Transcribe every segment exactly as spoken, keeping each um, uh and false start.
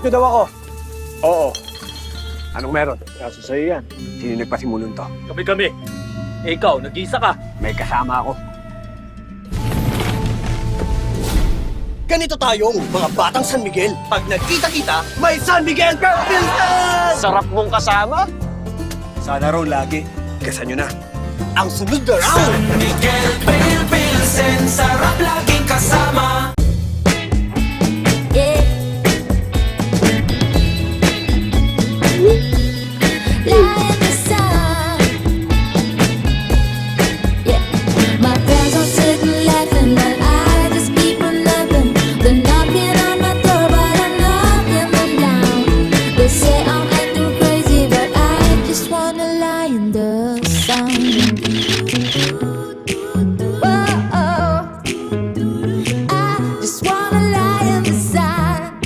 Ito daw ako. Oo. Anong meron? Kaso sa'yo yan. Sino nagpasimulan to? Kami-kami. Eh, ikaw, nag-iisa ka. May kasama ako. Ganito tayong mga batang San Miguel. Pag nagkita-kita, may San Miguel Pepilsen! Sarap mong kasama. Sana raw lagi. Gasan nyo na. Ang sunod na round. San Miguel Pale Pilsen, sarap laging kasama. Yeah. Lie in the sun. Yeah. My friends are sitting laughing, but I just keep on laughing. They're knocking on my door, but I'm knocking them down. They say I'm acting crazy, but I just wanna lie in the sun. Whoa, I just wanna lie in the sun.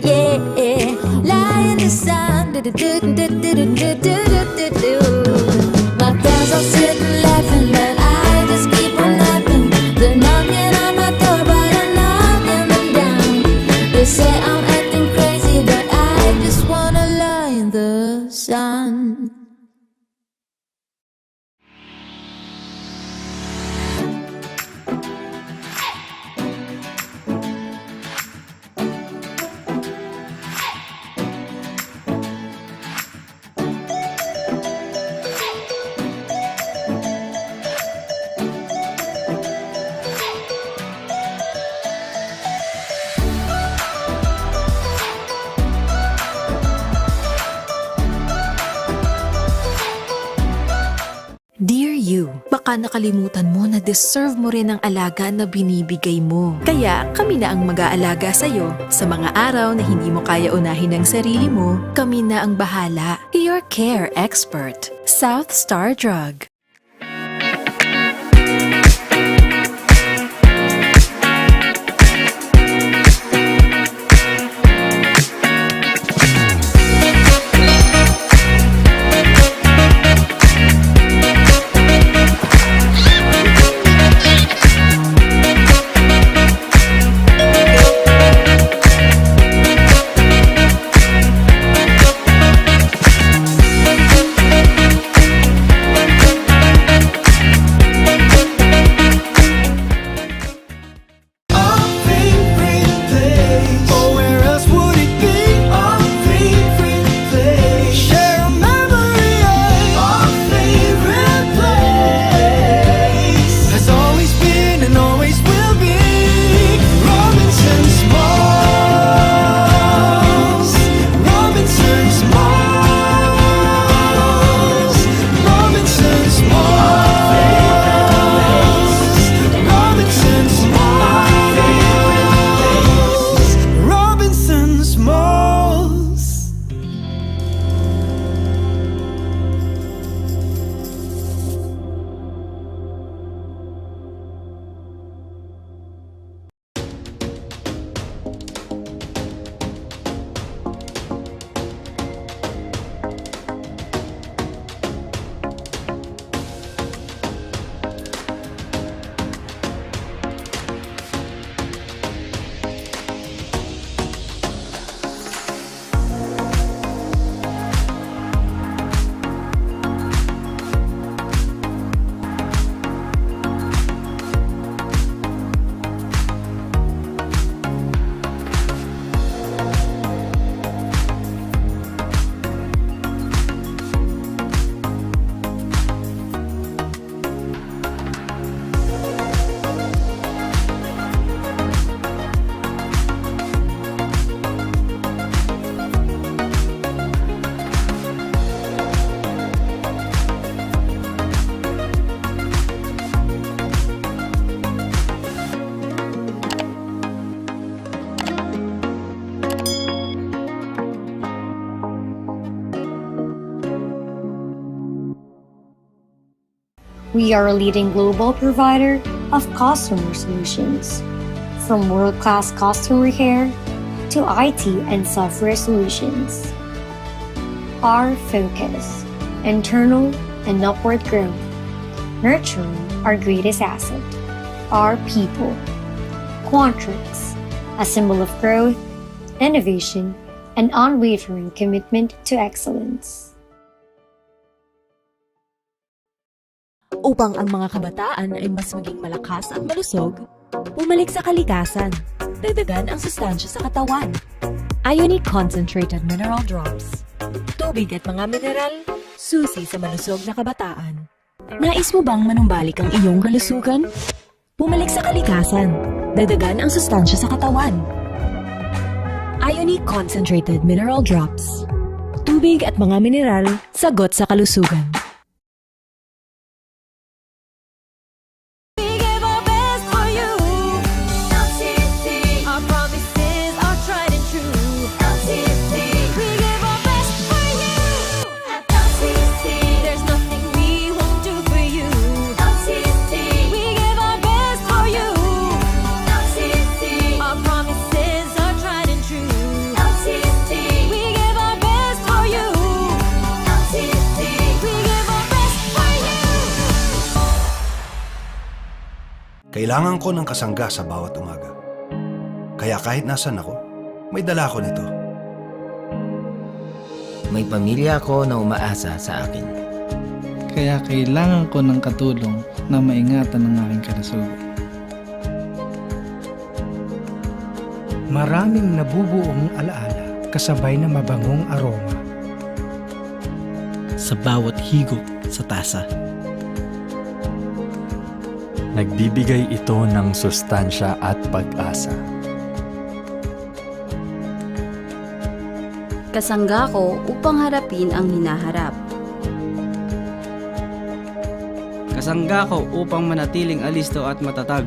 Yeah, lie in the sun. Do, do, do. My friends are sitting laughing, but I just keep on laughing. They're knocking on my door, but I'm knocking them down. They say I'm acting crazy, but I just wanna lie in the sun. Dear you, baka nakalimutan mo na deserve mo rin ang alaga na binibigay mo. Kaya kami na ang mag-aalaga sa'yo sa mga araw na hindi mo kaya unahin ang sarili mo. Kami na ang bahala. Your care expert, South Star Drug. Our favorite place. Oh, where else would it be? Our favorite place. Share a memory, eh? Our favorite place has always been and always will be Robinson's Malls. Robinson's Malls. Robinson's Malls. Robinson's Malls. Robinson's Malls. We are a leading global provider of customer solutions, from world-class customer care to I T and software solutions. Our focus: internal and upward growth, nurturing our greatest asset, our people. Quantrix, a symbol of growth, innovation, and unwavering commitment to excellence. Upang ang mga kabataan ay mas maging malakas at malusog, bumalik sa kalikasan. Dagdagan ang sustansya sa katawan. Ionic Concentrated Mineral Drops. Tubig at mga mineral, susi sa malusog na kabataan. Nais mo bang manumbalik ang iyong kalusugan? Bumalik sa kalikasan. Dagdagan ang sustansya sa katawan. Ionic Concentrated Mineral Drops. Tubig at mga mineral, sagot sa kalusugan. We give our best for you. L C C. Our promises are tried and true. L C C. We give our best for you. At L C C, there's nothing we won't do for you. L C C. We give our best for you. L C C. Our promises are tried and true. L C C. We give our best for you. L C C. We give our best for you. Kailangan ko ng kasangga sa bawat umaga. Kaya kahit nasan ako, may dala ako nito. May pamilya ako na umaasa sa akin. Kaya kailangan ko ng katulong na maingatan ang aking kalusugan. Maraming nabubuong alaala kasabay na mabangong aroma. Sa bawat higop sa tasa. Nagbibigay ito ng sustansya at pag-asa. Kasangga ko upang harapin ang hinaharap. Kasangga ko upang manatiling alisto at matatag.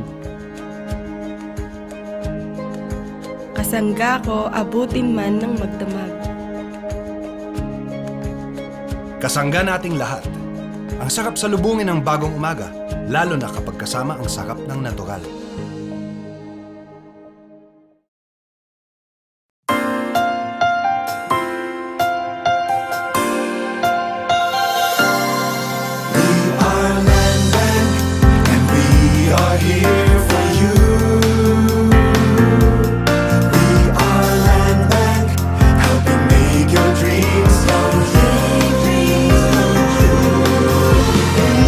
Kasangga ko abutin man ng magdamag. Kasangga nating lahat. Ang sarap salubungin ng bagong umaga, lalo na kapag kasama ang sarap ng natural. We are Land Bank, and we are here for you. We are Land Bank, helping make your dreams come true.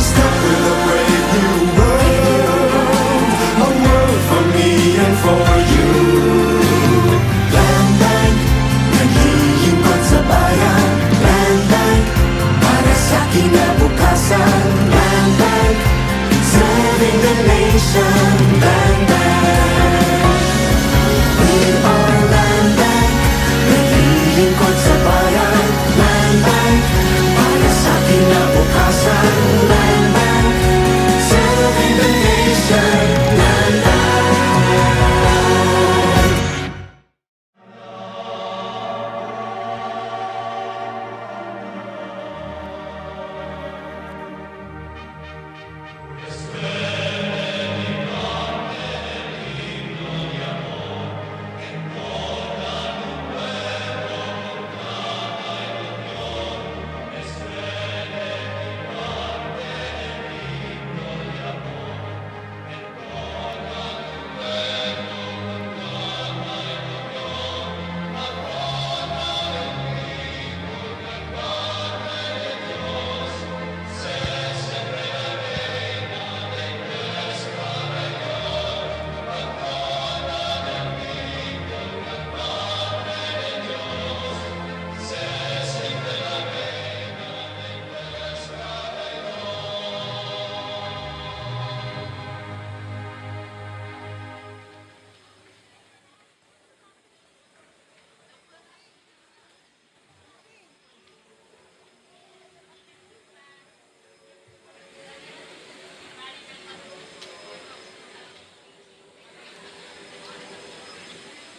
Step with a brave new world, a world for me and for you. Land Bank, naglilingkod sa bayan. Land Bank, para sa kinabukasan. Land Bank, serving the nation. Land Bank. We are Land Bank, naglilingkod sa bayan. Land Bank, para sa kinabukasan. Land Bank, serving the nation. Land Bank.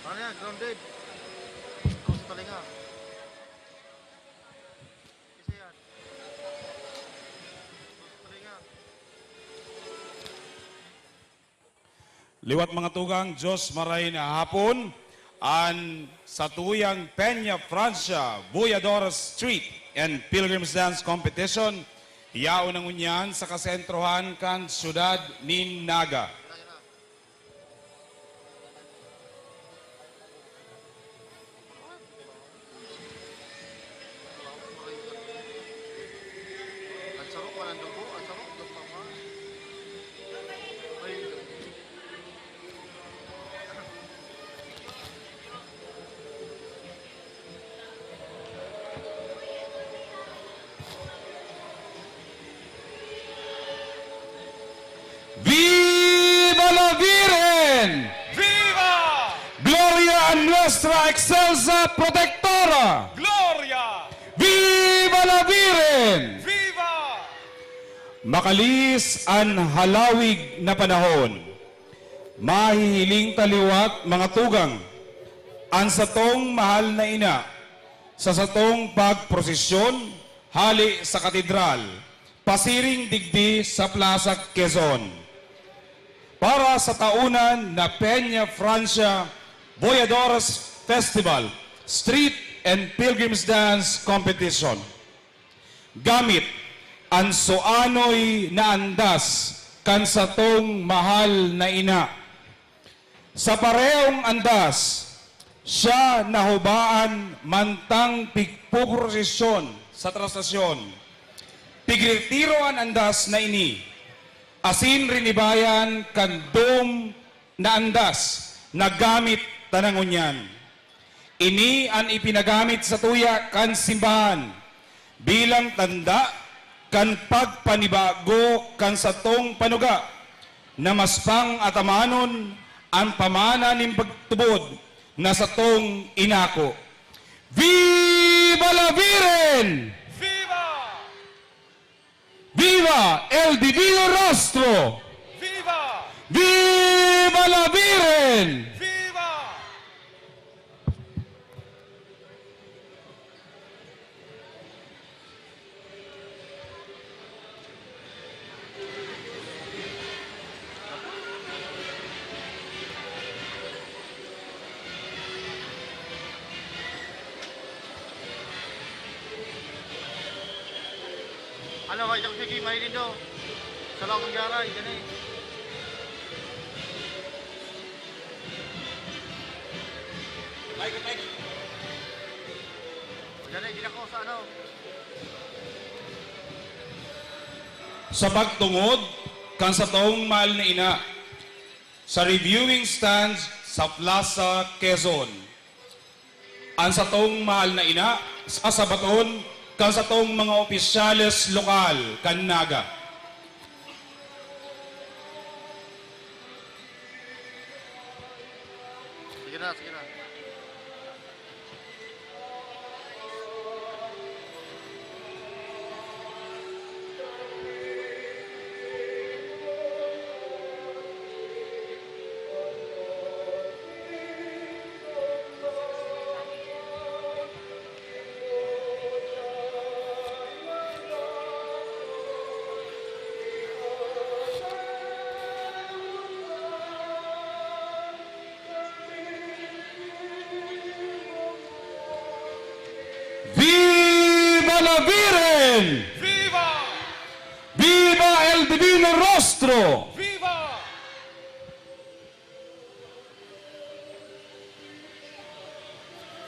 Ano yan? Grounded? Gusto talinga. Isa yan. Gusto talinga. Liwat, mga tugang, Diyos maray na hapon. An satuyang Peña Francia Voyador Street and Pilgrim's Dance Competition yaon na ngunyan sa kasentrohan kan siyudad nin Naga. Plaza Protectora! Gloria! Viva la Virgen! Viva! Makalihis an halawig na panahon, mahihiling ta liwat, mga tugang, an satong mahal na ina sa satong pagprosesyon hale sa katedral, pasiring digdi sa Plaza Quezon. Para sa taonan na Peña Francia Voyadores Festival Street and Pilgrims Dance Competition, gamit an suanoy na andas kan satong mahal na ina. Sa parehong andas, siya nahubaan mantang pigpoprosesyon sa trastasyon. Pigretiro an andas na ini, asin rinibayan kan dom na andas na gamit ta na ngunyan. Ini an ipinagamit satuya kan simbahan bilang tanda kan pagpanibago kan satong panuga na mas pang-atamanon an pamana nin pagtubod na satong inako. Viva la Virgen! Viva! Viva el Divino Rostro! Viva! Viva la Virgen! Viva! Ano, kaya ko sige, mahiling daw. Sa laog ng garay, dyan eh. Mike, Mike. Dyan eh, ginako sa ano. Sa pagtungod kan satong mahal na ina, sa reviewing stand sa Plaza Quezon, an satong mahal na ina sasabaton kan satong mga opisyales lokal kan Naga. Sige na, sige na. Viva la Virgen! Viva! Viva el Divino Rostro! Viva!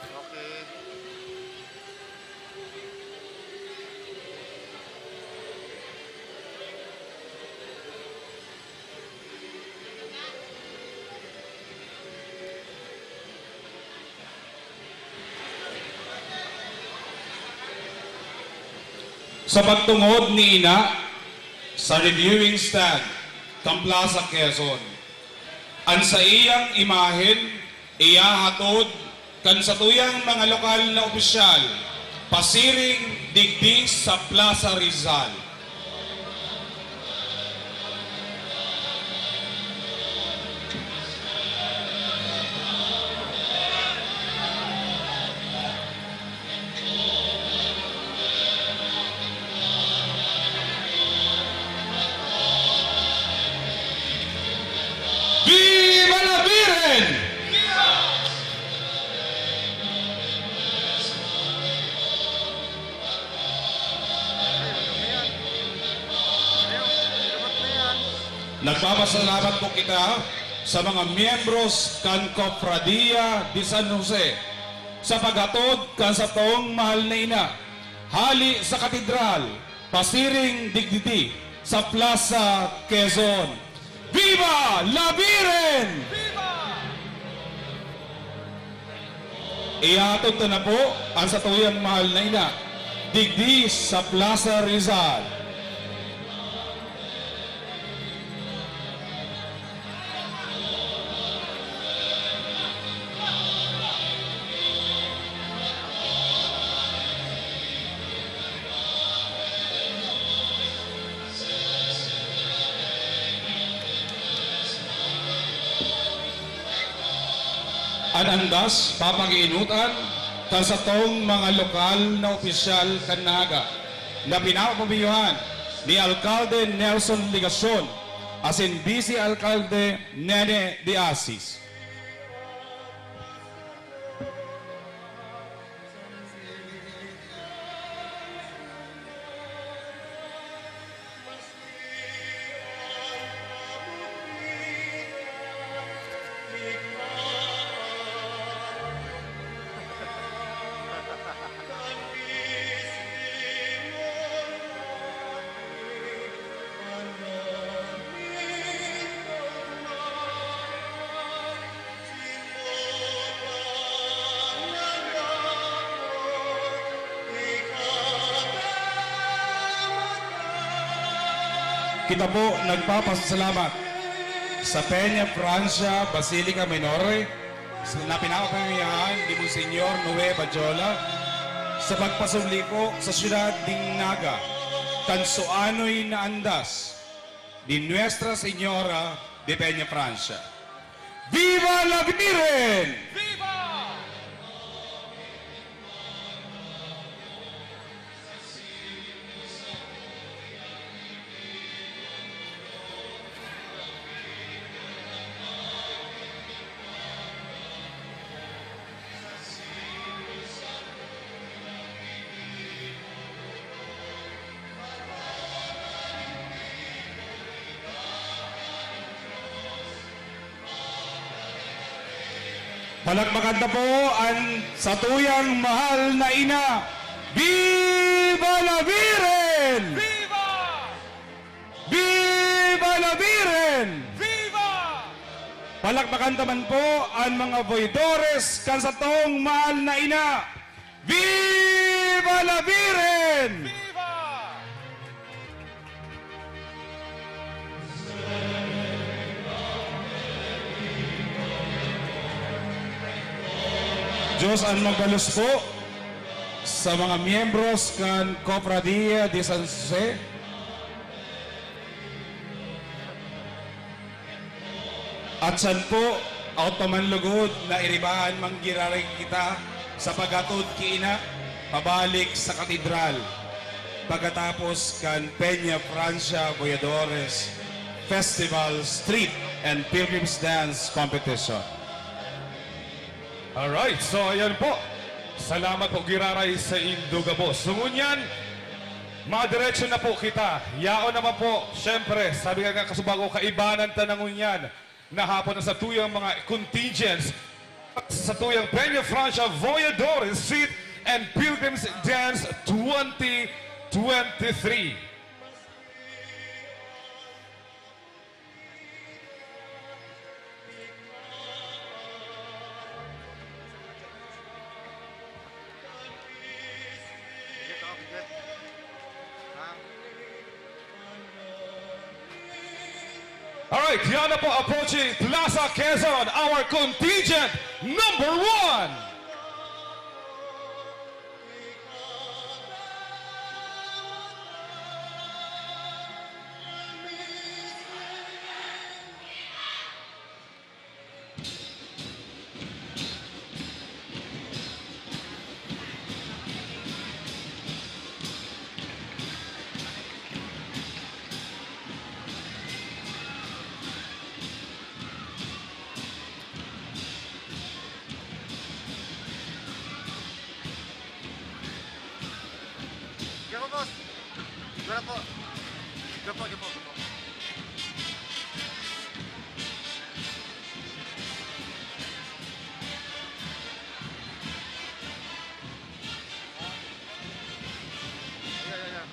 Okay. Sa pagtungod ni Ina, sa reviewing stand kan Plaza Quezon, an saiyang imahen iyahatod kan satuyang mga lokal na opisyal pasiring digdi sa Plaza Rizal. Viva la Virgen! Nagpapasalamat po kita sa mga miyembros kan Cofradia de San Jose sa paghatod kan satong mahal na ina hali sa katedral pasiring digdi sa Plaza Quezon. Viva la Virgen! Viva! Ihatod ta na po an satuyang mahal na ina digdi sa Plaza Rizal. An andas, papakiinutan kan satong mga lokal na opisyal kan Naga, na pinapabiyohan ni Alkalde Nelson Legacion asin Vice Alkalde Nene de Asis. Kita po nagpapasalamat sa Peña Francia Basilica Minor na pinapapayahan ni Monsignor Noe Badjola sa pagpasubli po sa siyudad nin Naga kan suanoy na andas ni Nuestra Señora de Peña Francia. Viva la Virgen! Viva! Palakpakan ta po an satuyang mahal na ina. Viva la Virgen! Viva! Viva la Virgen! Viva! Palakpakan ta man po an mga voidores kan satong mahal na ina. Viva la Virgen! Viva! Diyos an magbalos po sa mga miyembros kan Cofradia de San Jose. At siyan po, awot pa man lugod na iribahan man giraray kita sa paghatod ki Ina pabalik sa Katedral, pagkatapos kan Peña Francia Voyadores Festival Street and Pilgrim's Dance Competition. Alright, so ayan po. Salamat po, giraray, saindo gabos. So ngunyan, madiretso na po kita. Yaon naman po, syempre, sabi ka nga, kasubago, kaibanan ta na ngunyan na hapon ang satuyang mga contingents, satuyang Peña Francia Voyadores Street and Pilgrims Dance twenty twenty-three. Alright, yan na po, approaching Plaza Quezon, our contingent number one. Diyan po, boss. Diyan po. Diyan po, diyan po, diyan po. Ayan, ayan, ayan.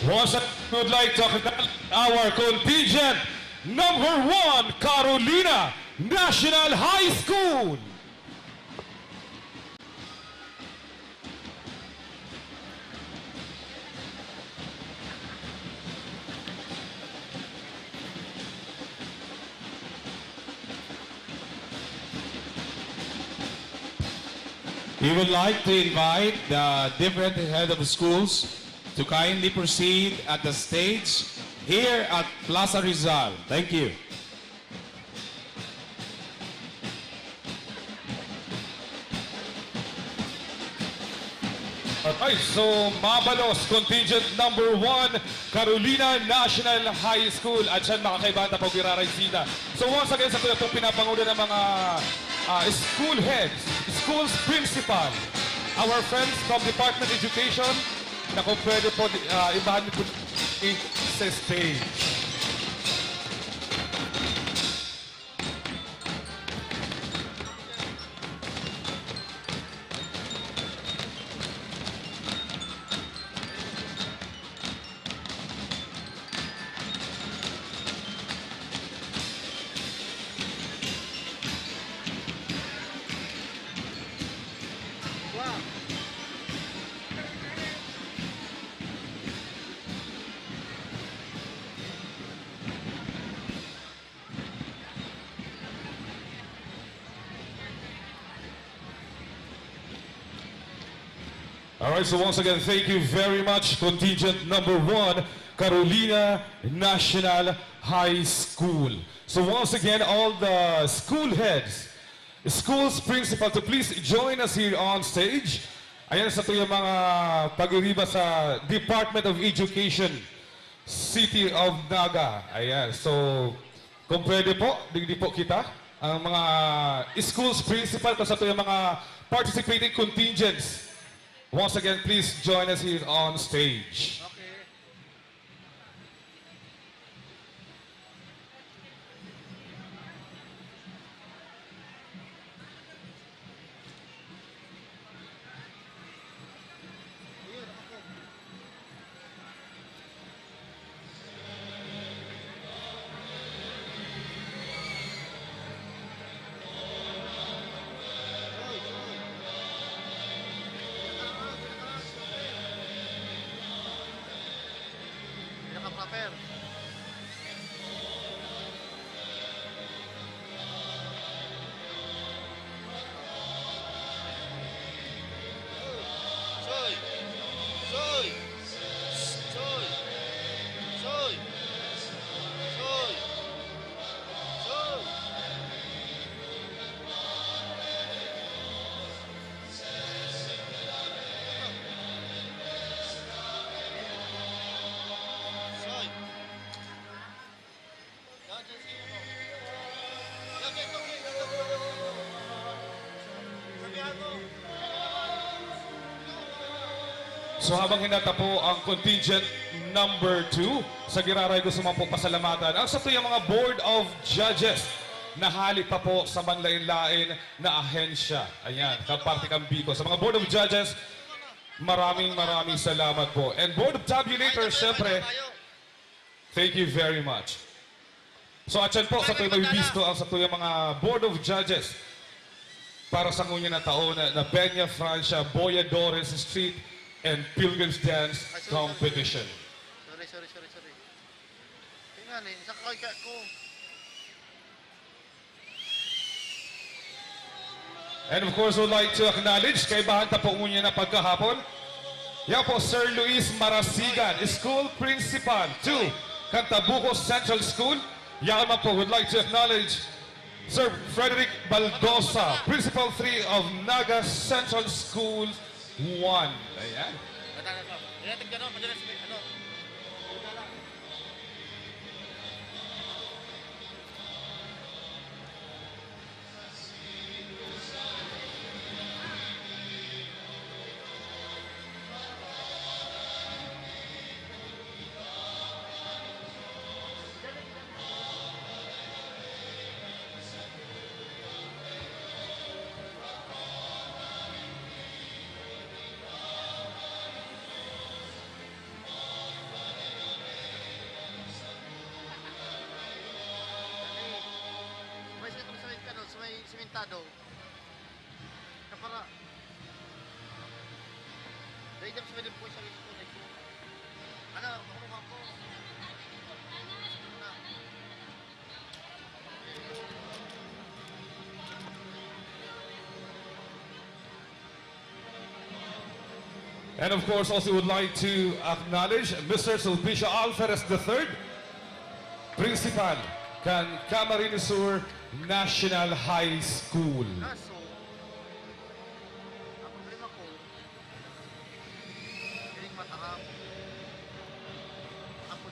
Once again, we would like to acknowledge our contingent number one, Carolina National High School. We would like to invite the different head of schools to kindly proceed at the stage here at Plaza Rizal. Thank you. Okay, so mabalos, contingent number one, Carolina National High School. At siyan, mga kaibahan, tapos iraray sila. So once again, sa tuya pong pinapanguna ng mga ah, school heads, schools principal, our friends from Department of Education, na kung pwede po, di- ah, ibahan niyo po sa stage. All right, so once again, thank you very much, contingent number one, Carolina National High School. So once again, all the school heads, schools principal, to please join us here on stage. Ayan, sa tuyang mga pag-iriba sa Department of Education, City of Naga. Ayan, so kung pwede po, digdi po kita, ang mga schools principal, kung sa tuyang mga participating contingents. Once again, please join us here on stage. Pinaka-proper. Soy! Soy! Soy! Soy! Soy! Soy! So habang hinatapo ang contingent number two, sa giraray gusto man po pasalamatan ang satuyang mga Board of Judges na hali pa po sa manlain-lain na ahensya. Ayan, kaparte kan Bicol. Sa mga Board of Judges, maraming maraming salamat po. And Board of Tabulators, syempre, thank you very much. So, atyan po, sa tuwing mabibisto ang sa tuwing mga Board of Judges para sa ngunyan na taon na, na Peña Francia Boyadores Street and Pilgrims Dance Competition. Sorry, sorry, sorry, sorry. Tingnan eh, sakay ka ko. And of course, we'd like to acknowledge, kaibahan ta po ngunyan na pagkahapon. Yan po, Sir Luis Marasigan, School Principal two, Cantabuco Central School. Yan man po, would like to acknowledge Sir Frederick Baldosa, Principal three of Naga Central School one. Ayan. Ano? Tado. Kapara. Dahil ako sa pwede po isang ito, ito. Ano, ako naman po. And of course, also would like to acknowledge Mister Sulpicio Alferez the third, Principal kan Camarines Sur National High School. Kaso, ang problema ko, feeling matarap. Ako,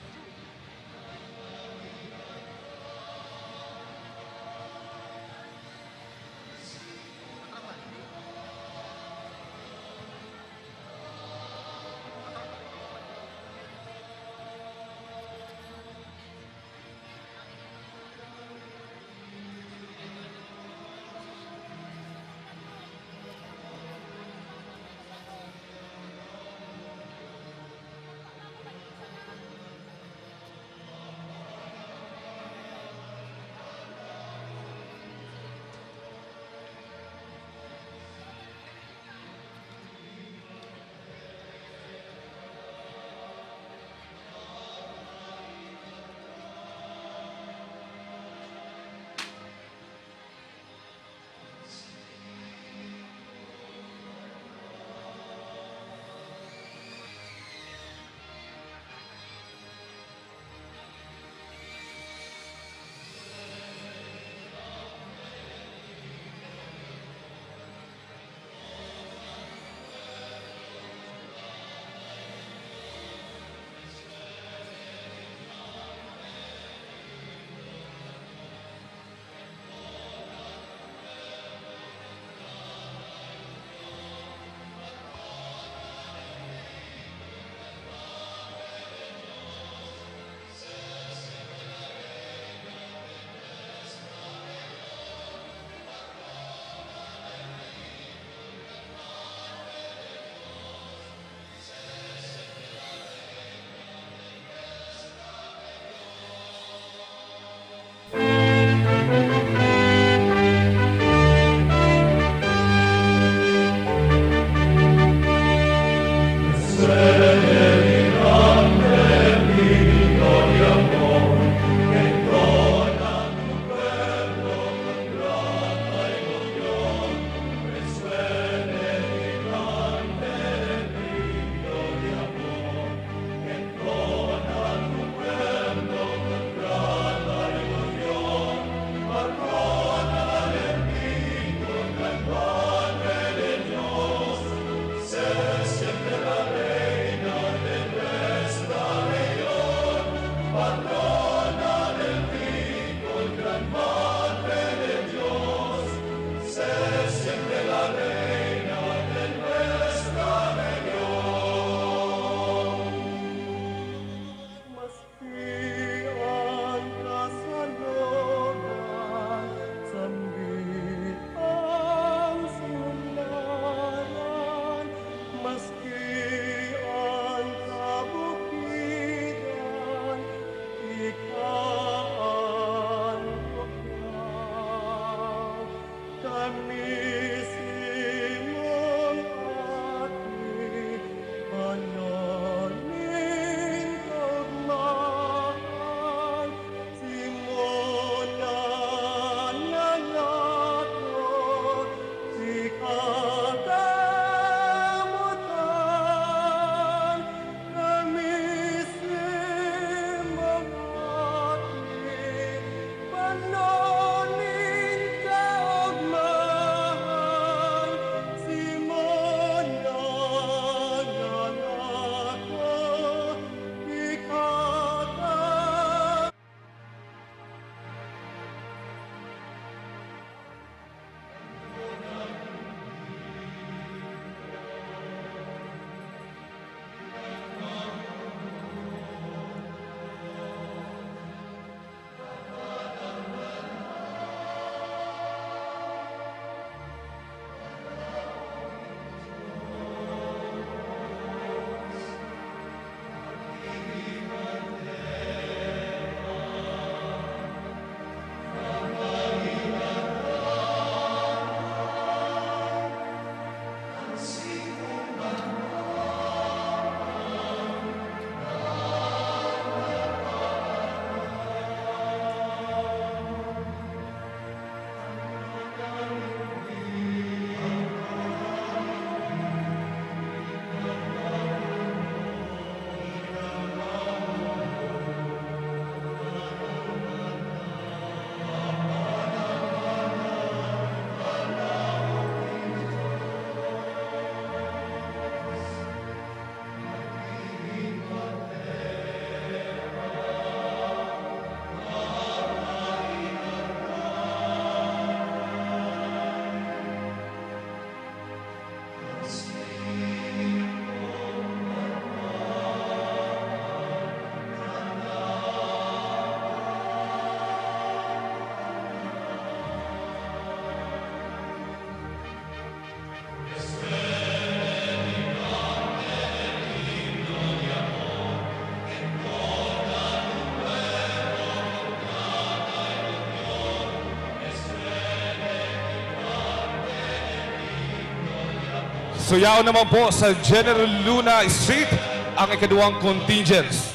So, yaon naman po sa General Luna Street ang ikaduwang contingents.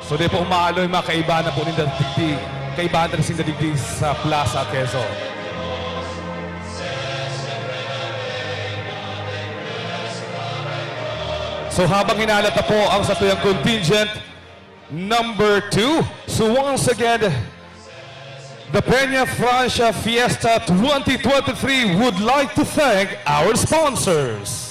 So, di po umalo yung mga kaibahan na po ninda digdi, kaibahan na sinda digdi sa Plaza Quezon. So, habang hinalat na po ang satuyang contingent, number two. So once again, the Peña Francia Fiesta twenty twenty-three would like to thank our sponsors.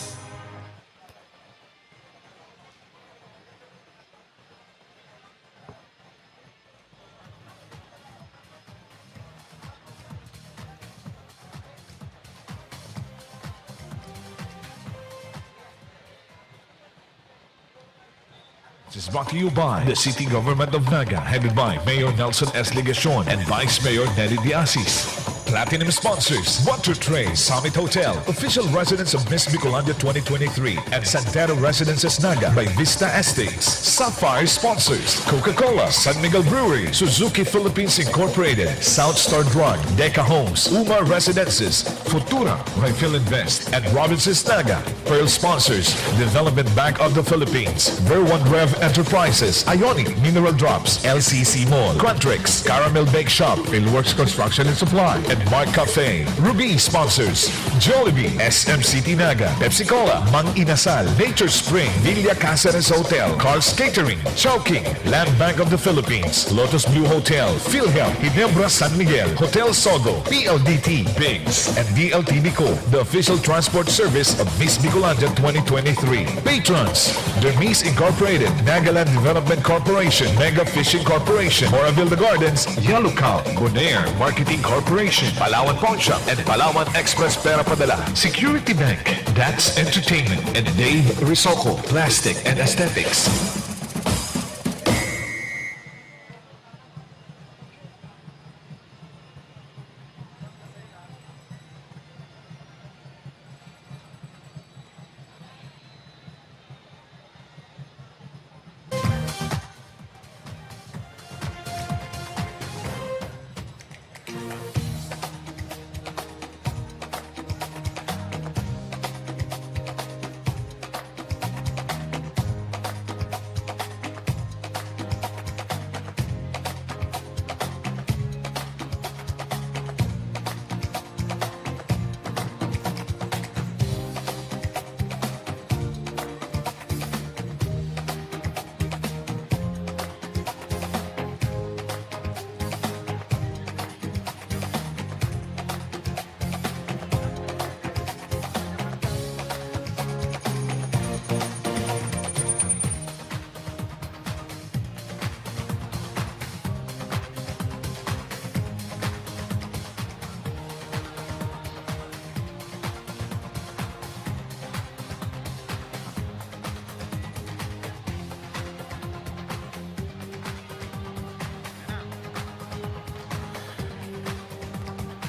This is brought to you by the City Government of Naga, headed by Mayor Nelson S. Legacion and Vice Mayor Nelly Diasis. Platinum sponsors, Water Tray, Summit Hotel, official residence of Miss Bicolandia twenty twenty-three, and Santero Residences Naga by Vista Estates. Sapphire sponsors, Coca-Cola, San Miguel Brewery, Suzuki Philippines Incorporated, South Star Drug, Deca Homes, Uma Residences, Futura, Refill Invest, and Robinsons Naga. Pearl sponsors, Development Bank of the Philippines, Verwan Rev Enterprises, Ionic Mineral Drops, L C C Mall, Quantrix, Caramel Bake Shop, Philworks Construction and Supply, and Mark Cafe. Ruby sponsors, Jollibee, S M City Naga, Pepsi Cola, Mang Inasal, Nature Spring, Villa Caceres Hotel, Carl's Catering, Chowking, Land Bank of the Philippines, Lotus Blue Hotel, PhilHealth, Ginebra San Miguel, Hotel Sogo, P L D T, Biggs, and D L T B Co, the official transport service of Miss Bicolandia twenty twenty-three. Patrons, Dermis Incorporated, Nagaland Development Corporation, Mega Fishing Corporation, Moraville The Gardens, Yellow Cow, Bonaire Marketing Corporation, Palawan Pawnshop, and Palawan Express Pera Padala. Security Bank, That's Entertainment, and Dave Risocco, Plastic and Aesthetics.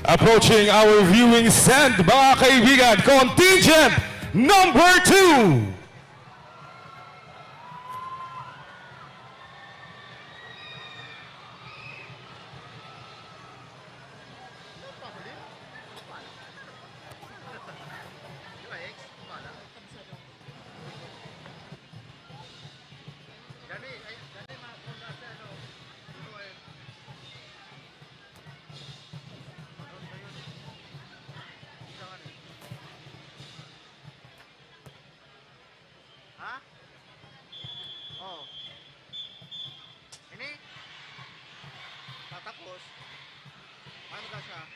Approaching our viewing stand, mga kaibigan, contingent number two. Ha? Oo. Ini? Tatapos? Ano ka siya? Ah.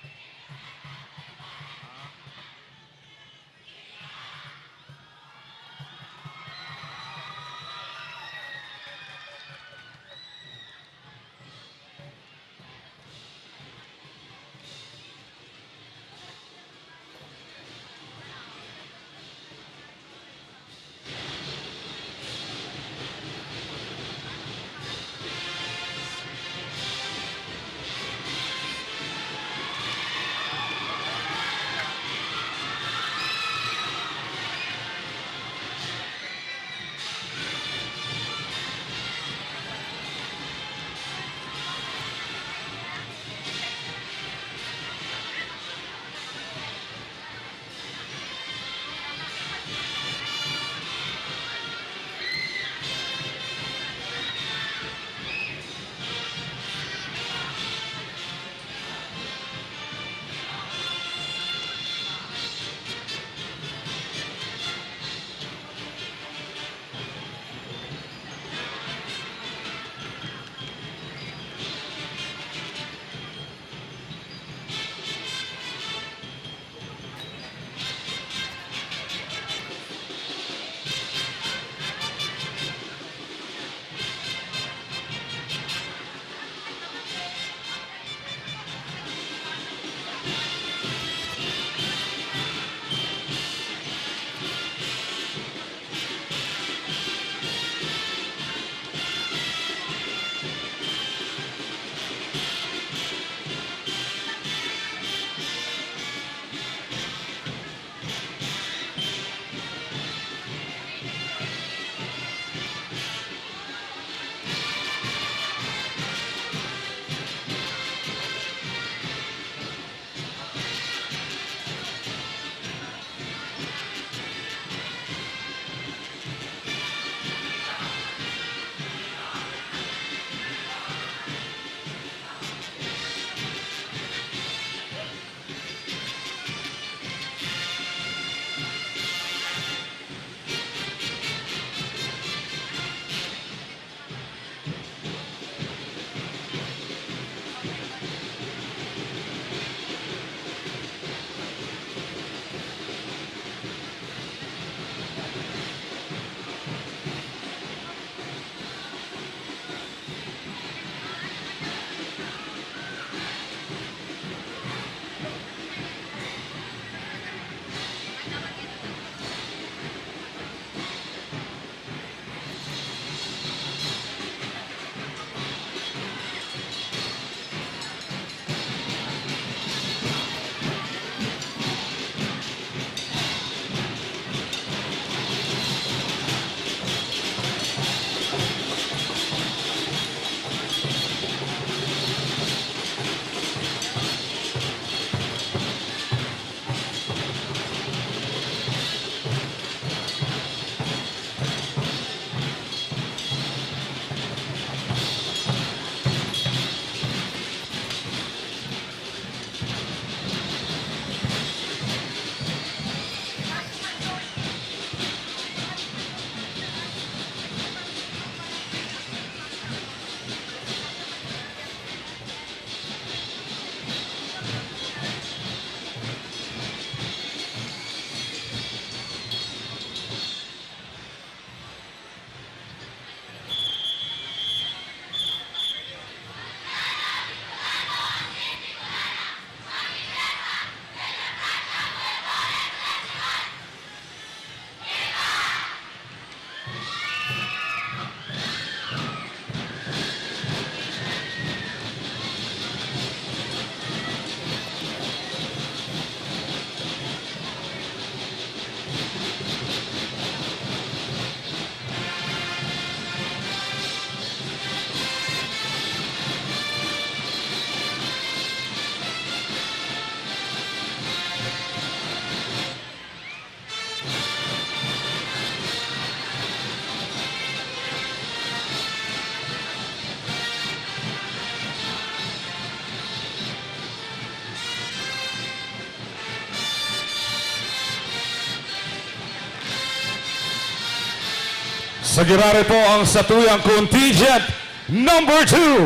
Sa giraray po ang satuyang contingent number two,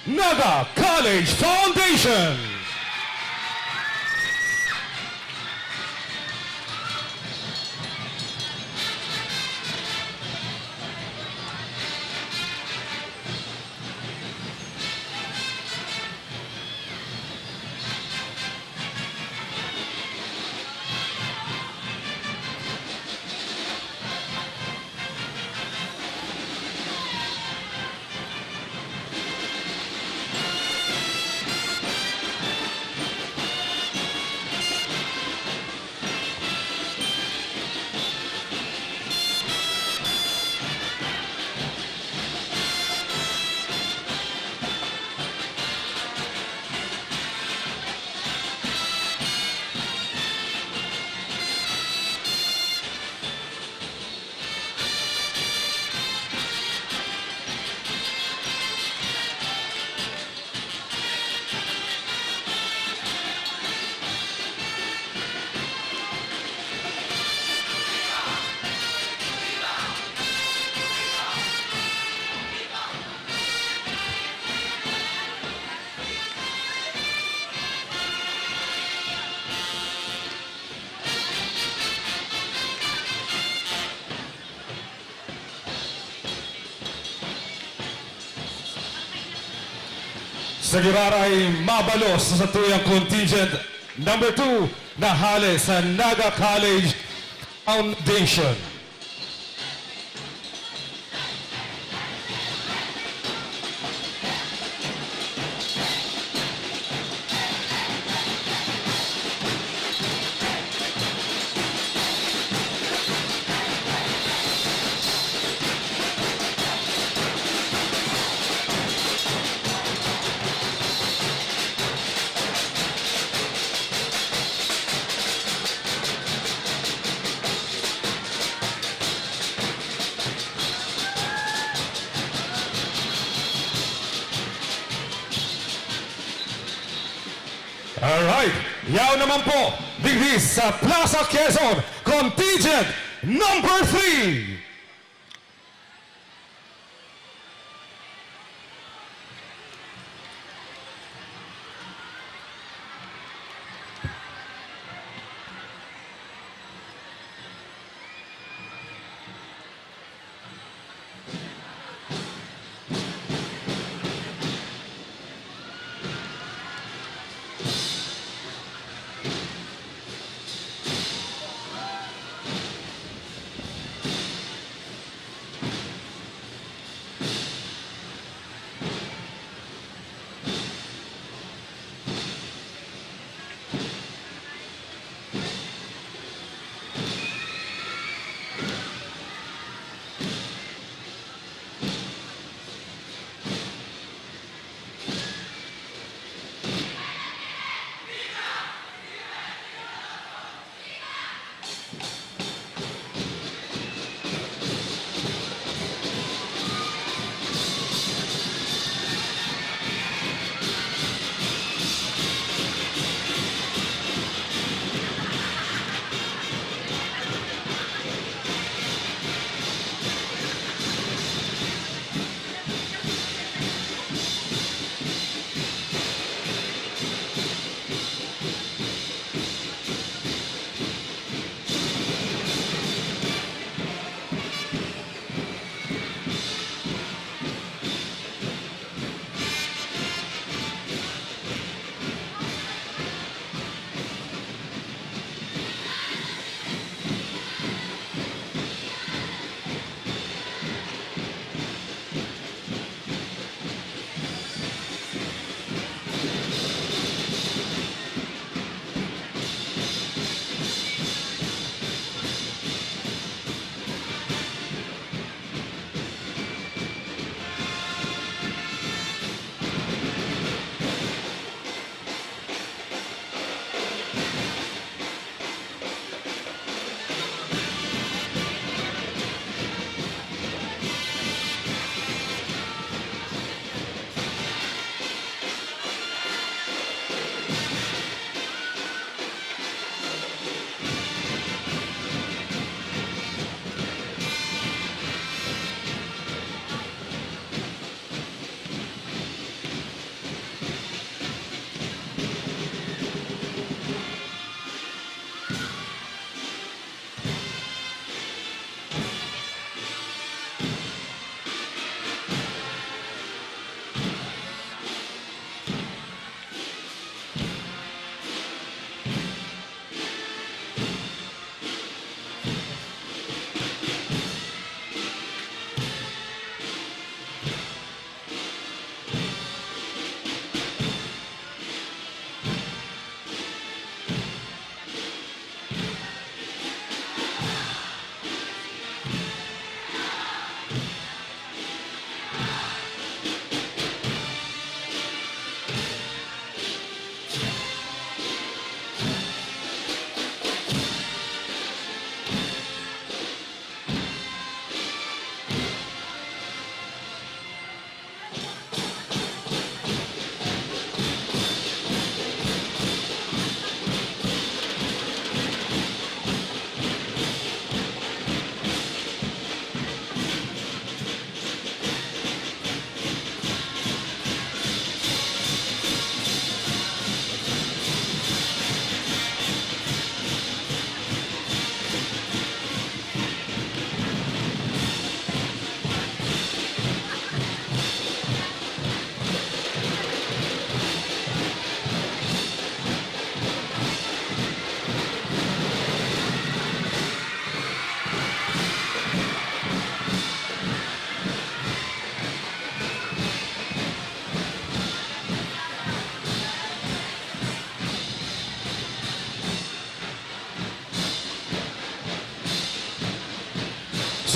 Naga College Foundation. Sa giraray, mabalos sa satuyang contingent number two na hale sa Naga College Foundation. Alright, yaon naman po, digdi sa Plaza Quezon, contingent number three.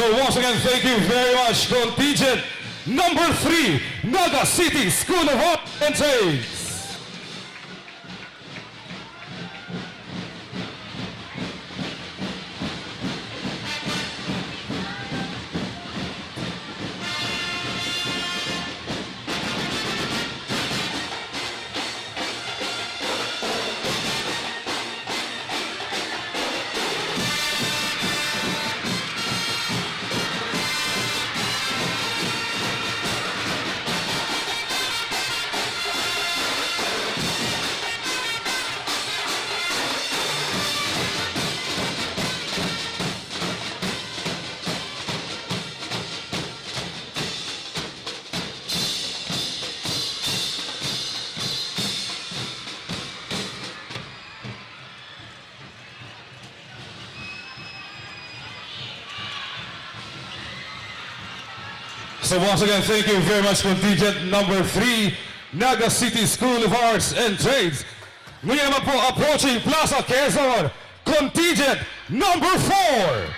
So once again, thank you very much, contingent number three, Naga City School of Arts and Trades. So once again, thank you very much, contingent number three, Naga City School of Arts and Trades. Ngayon naman po, approaching Plaza Quezon, contingent number four.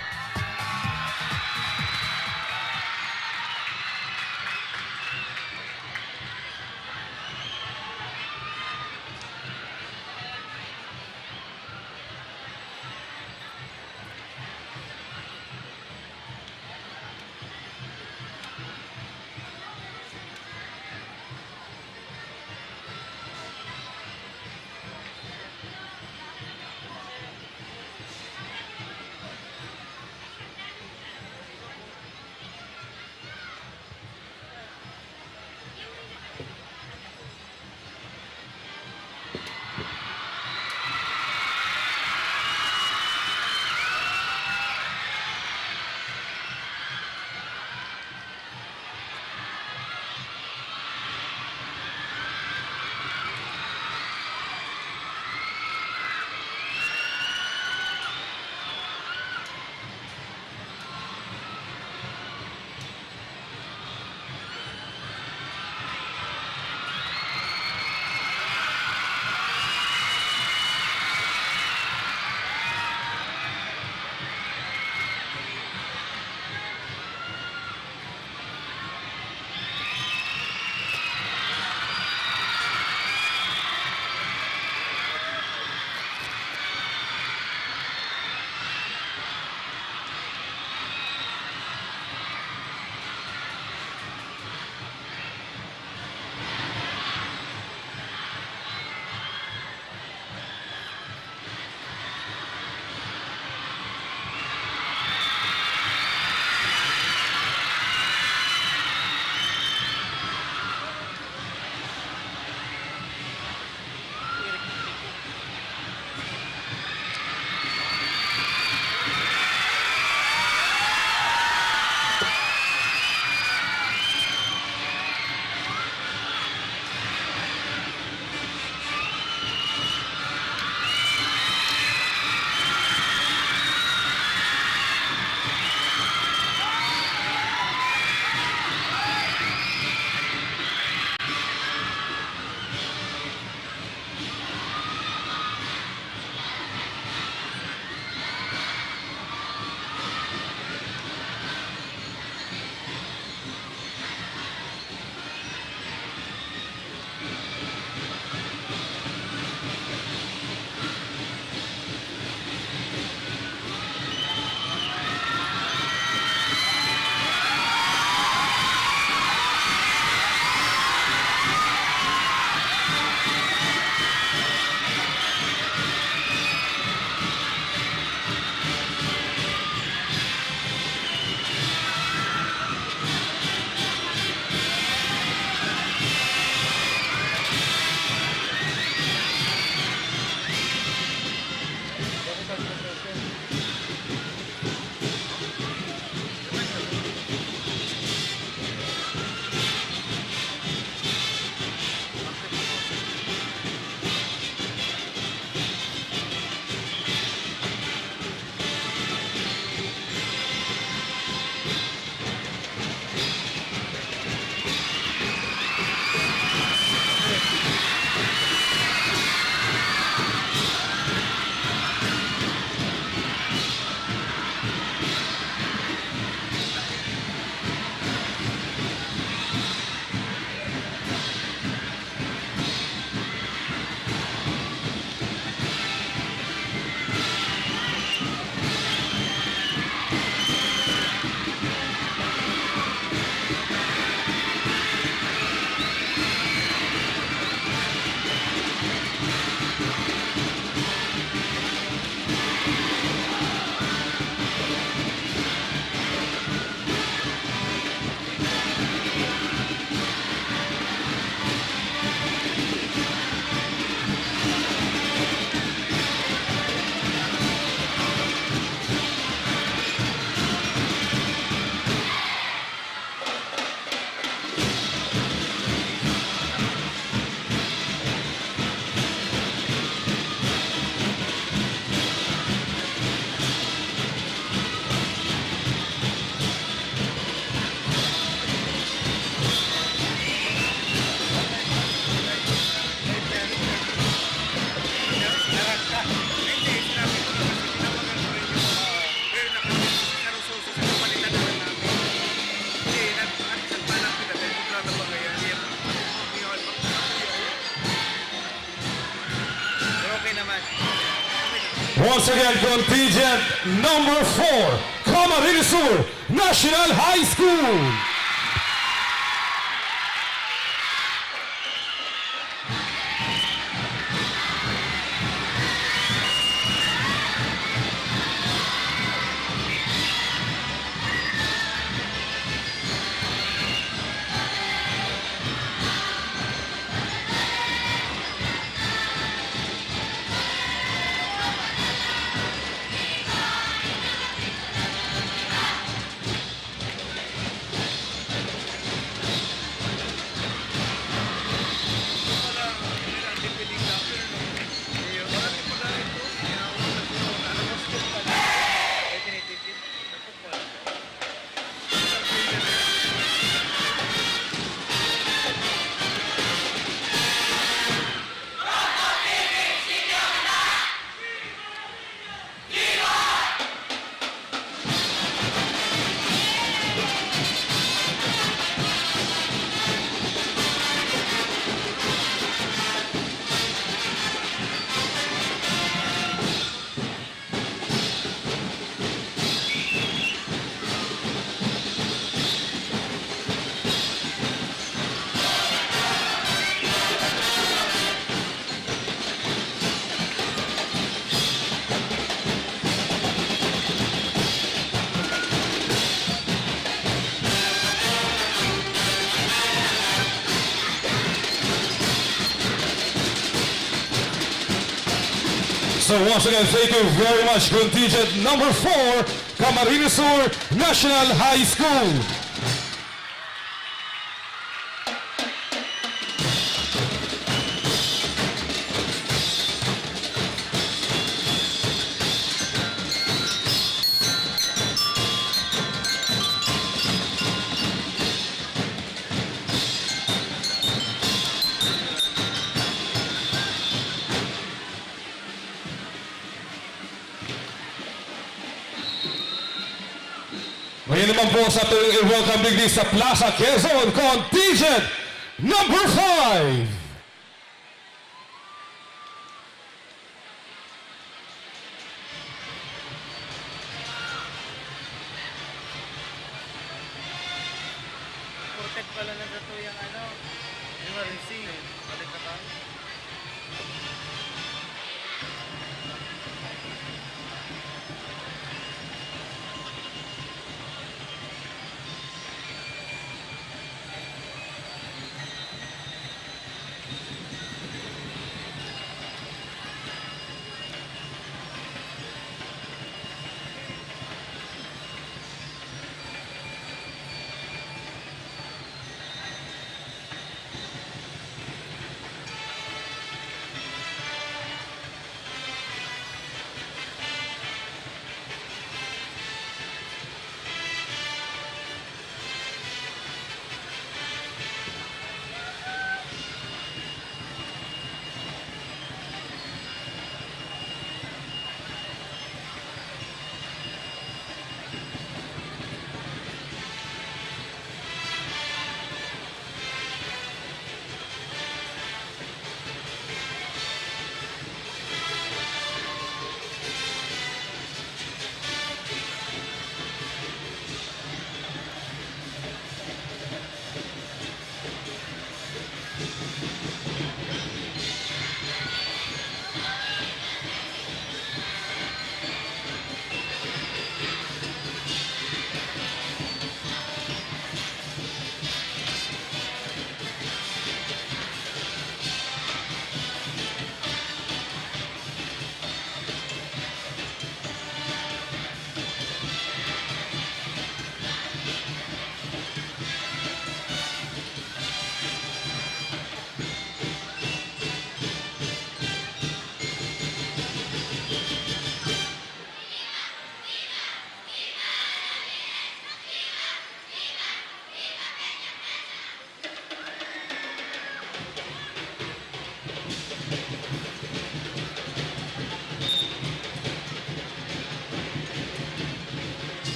Once again, contingent number four, Camarines Sur National High School. So once again, thank you very much, contingent number four, Camarines Sur National High School. Ngayon naman po sa ating i-welcome digdi sa Plaza Quezon, contingent number five. Protect pala na sa tuyang ano, emergency. Balik ka pa.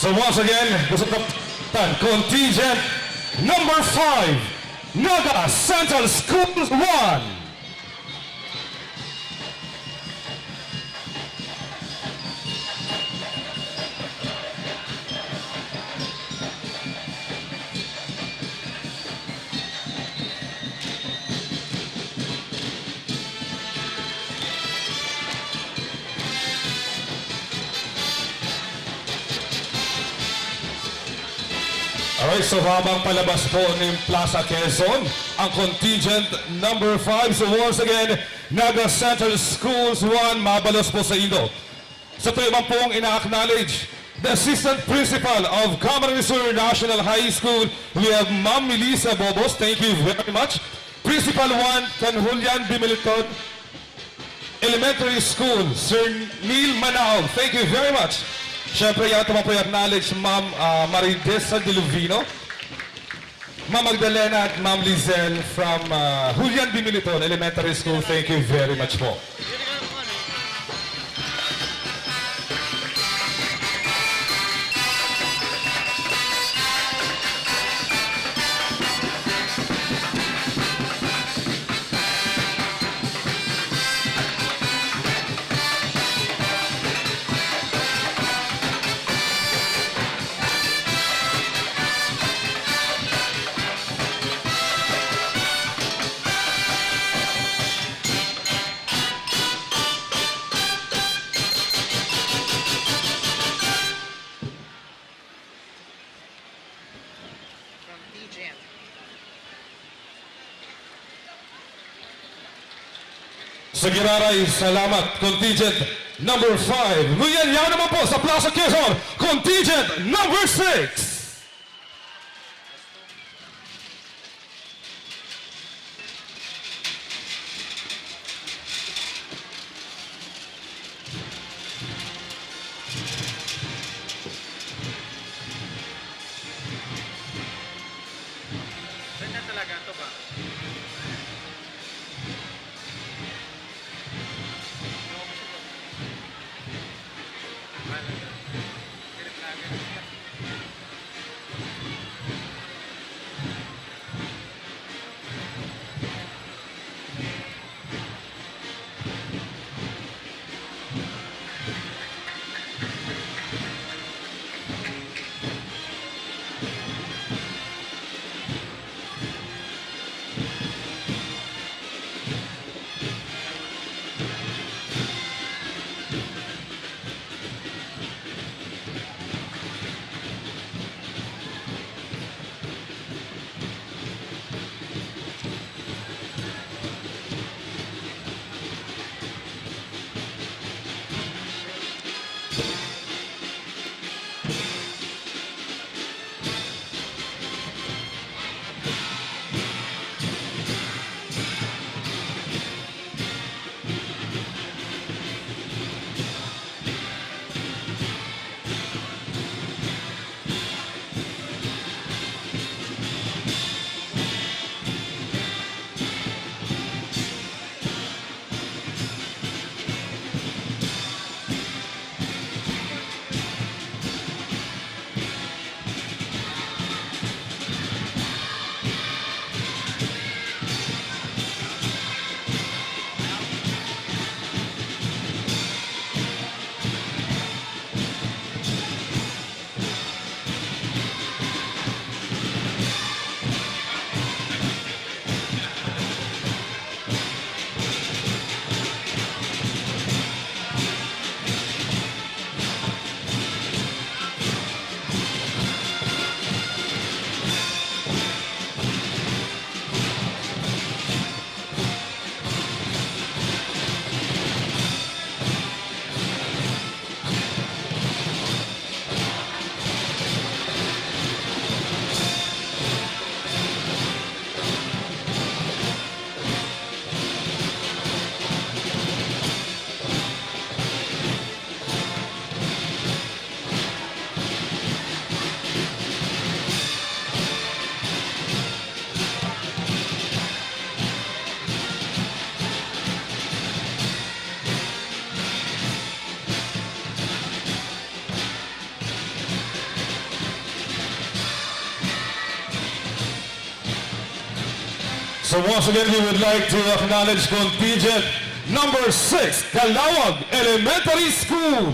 Once again, gusto ko contingent number five, Naga Central Schools one. Alright, so habang palabas po ng Plaza Quezon, ang contingent number five. So once again, Naga Central Schools one, mabalos po sa indo. Sa tuyo man pong ina-acknowledge, the Assistant Principal of Camarines Sur National High School, we have Ma'am Melissa Bobos. Thank you very much. Principal one, Can Julian Bimiliton Elementary School, Sir Neil Manaog. Thank you very much. Siyempre, yan naman po i-acknowledge Ma'am, ah, Maridesa Deluvino, Ma'am Magdalena at Ma'am Lizelle from, ah, Julian Bimiliton Elementary School. Thank you very much po. Sa giraray, salamat, contingent number five. Ngunyan, yaon naman po sa Plaza Quezon, contingent number six. Saan na talaga ito ba? So once again, we would like to acknowledge contingent number six, Calawag Elementary School.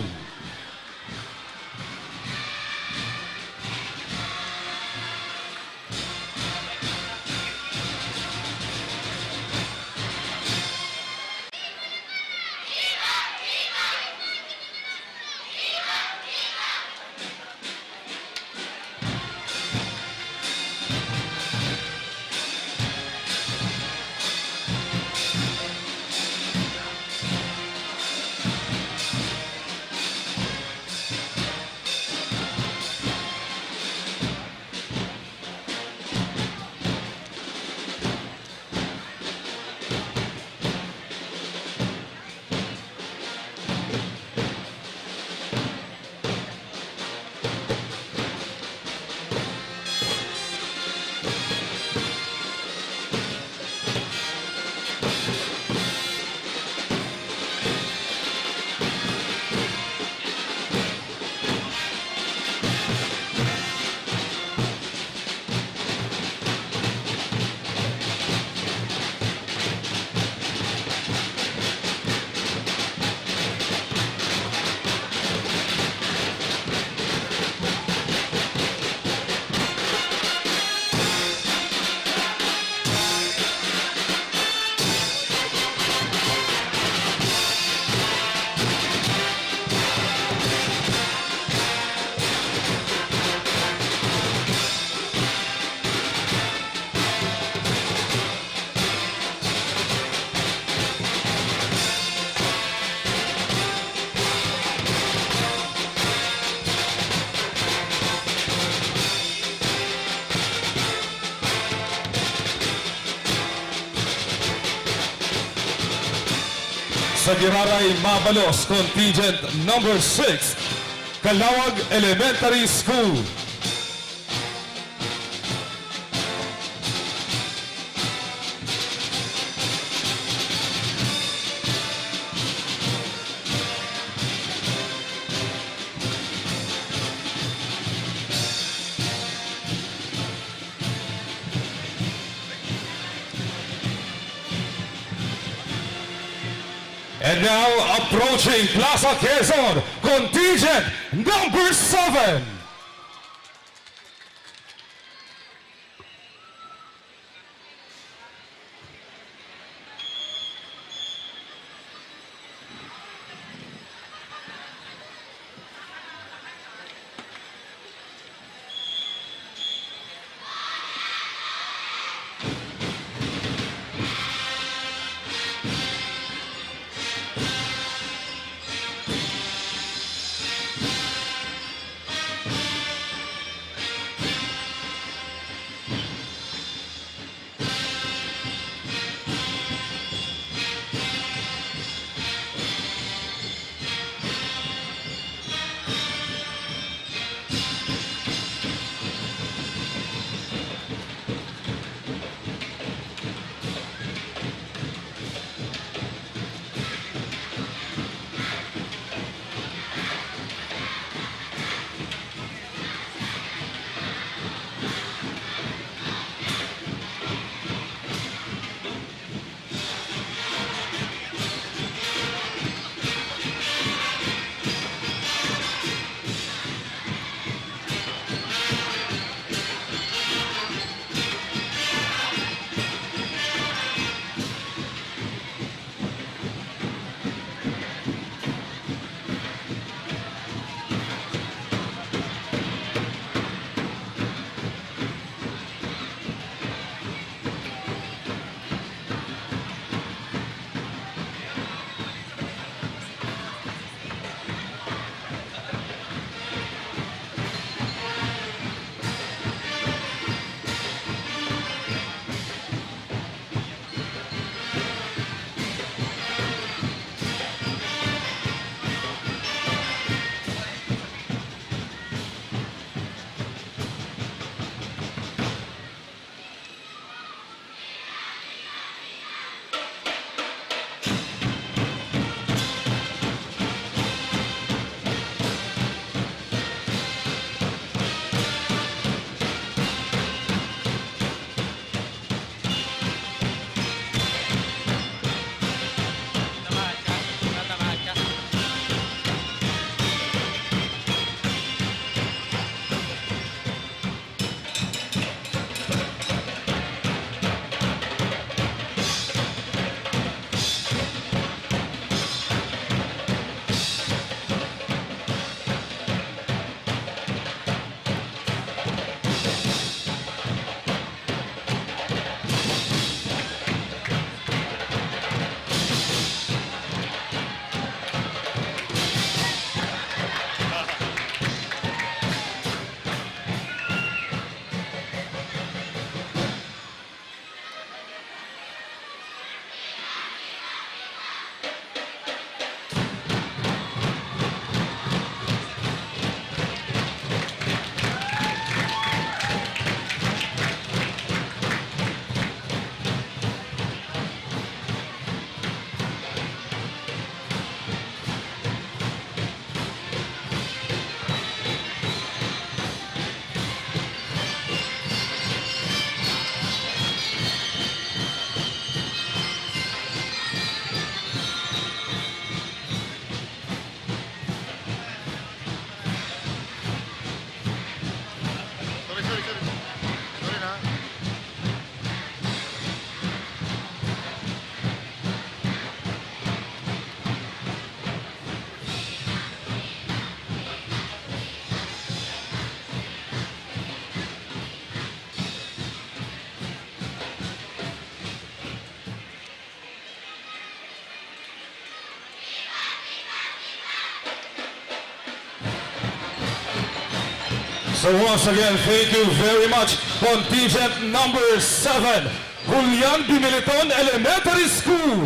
Sa giraray, mabalos, contingent number six, Calawag Elementary School. And now, approaching Plaza Quezon, contingent number seven. So once again, thank you very much, contingent number seven, Julian B. Militon Elementary School.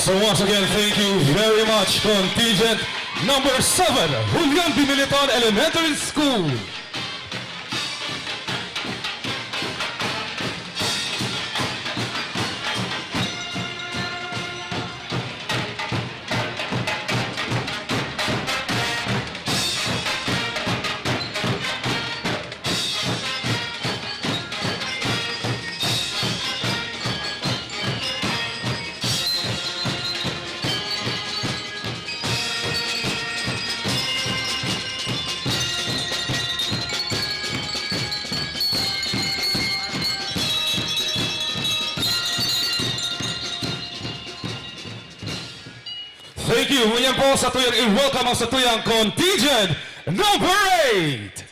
So once again, thank you very much, contingent number seven, Julian B. Militon Elementary School. Thank you. Ngunyan po, satuyang i-welcome ang satuyang contingent number eight.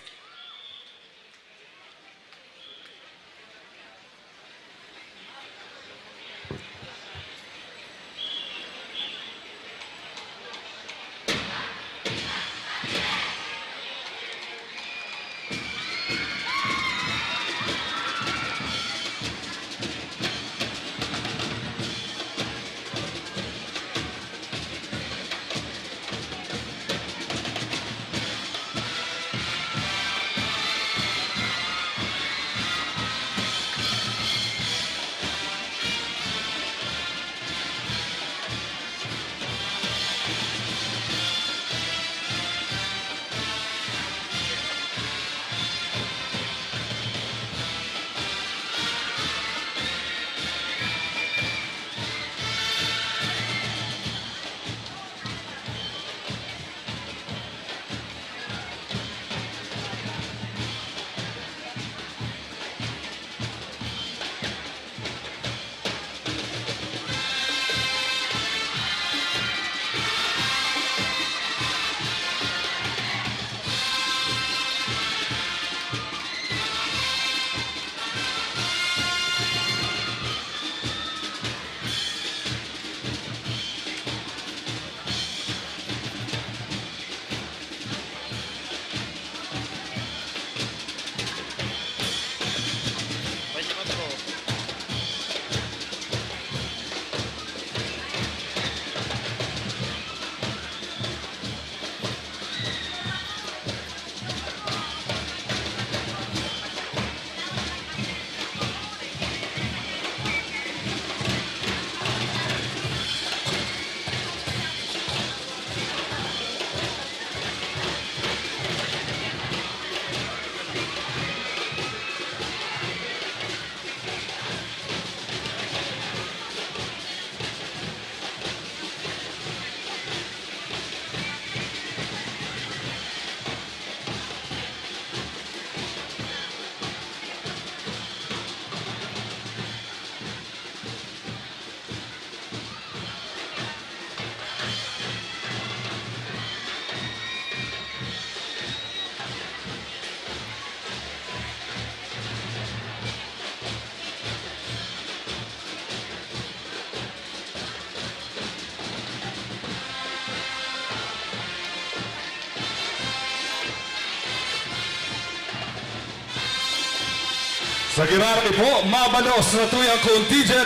Sa giraray po, mabalos na tuyang contingent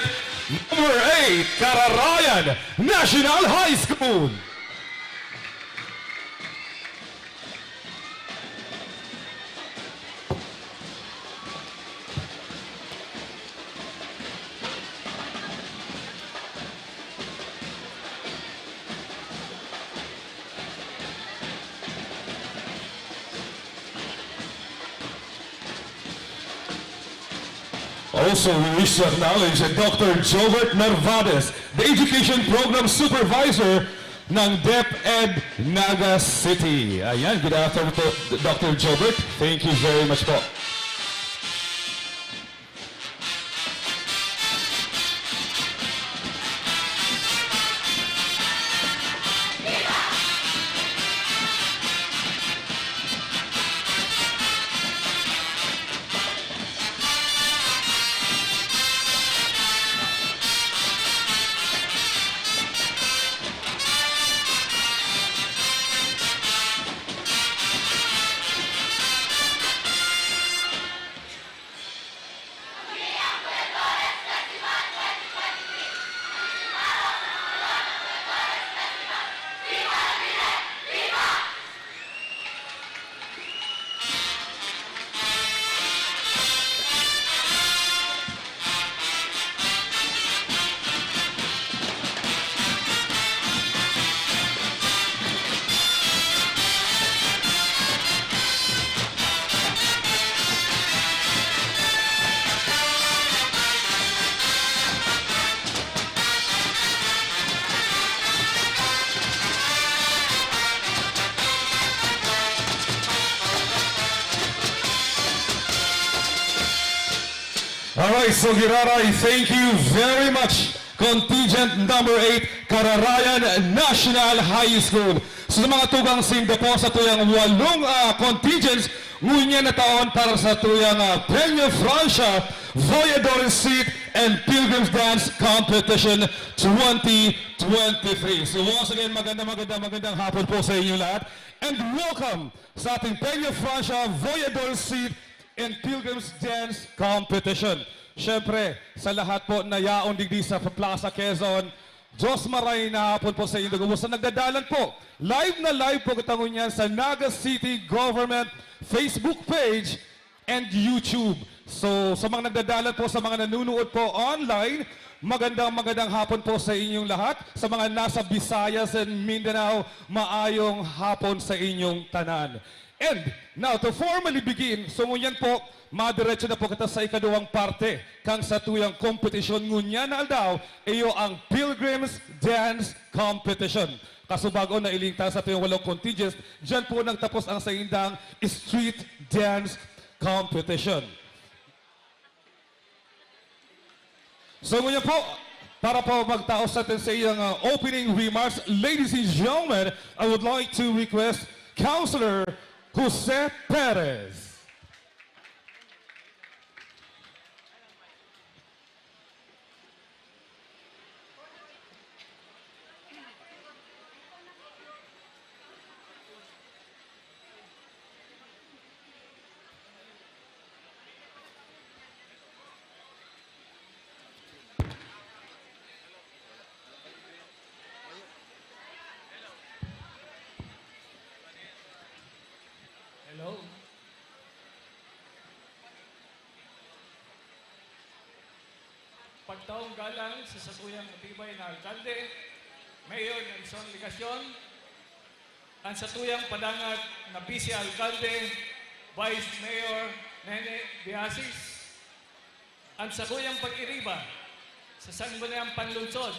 number eight, Kararayan National High School. Also, we wish to acknowledge Doctor Jobert Narvaez, the Education Program Supervisor ng DepEd Naga City. Ayan, good afternoon po, Doctor Jobert. Thank you very much po. Alright, so giraray, thank you very much, contingent number eight, Kararayan National High School. So, sa mga tugang sinda po sa tuyang walong, ah, contingents, ngunyan na taon para sa tuyang, ah, Peñafrancia Voyadores Seat and Pilgrims Dance Competition twenty twenty-three. So, once again, maganda, maganda, magandang hapon po sa inyo lahat. And welcome sa ating Peñafrancia Voyadores Seat and Pilgrims Dance Competition. Siyempre, sa lahat po na yaon digdi sa Plaza Quezon, Diyos maray na hapon po sa inyo. Kumusta nagdadalan po? Live na live po kita ngunyan sa Naga City Government Facebook page and YouTube. So, sa mga nagdadalan po, sa mga nanunood po online, magandang, magandang hapon po sa inyong lahat. Sa mga nasa Visayas and Mindanao, maayong hapon sa inyong tanan. And now, to formally begin, so ngunyan po, madiretso na po kita sa ikaduwang parte kan satuyang kompetisyon ngunyan na aldaw, iyo ang Pilgrims Dance Competition. Kasubago na ilinta sa tuyang walong contingents, diyan po nagtapos ang saindang street dance competition. So, ngunyan po, para po magtaos sa atin sa iyang, uh, opening remarks, ladies and gentlemen, I would like to request Councilor Jose Perez. Hello. Pagtaong galang sa satuyang matibay na alkalde, mayor ng isang legasyon, ang satuyang padangat na vice alkalde, Vice Mayor Nene Villasis, ang satuyang pag-iriba sa sangguniang panlungsod,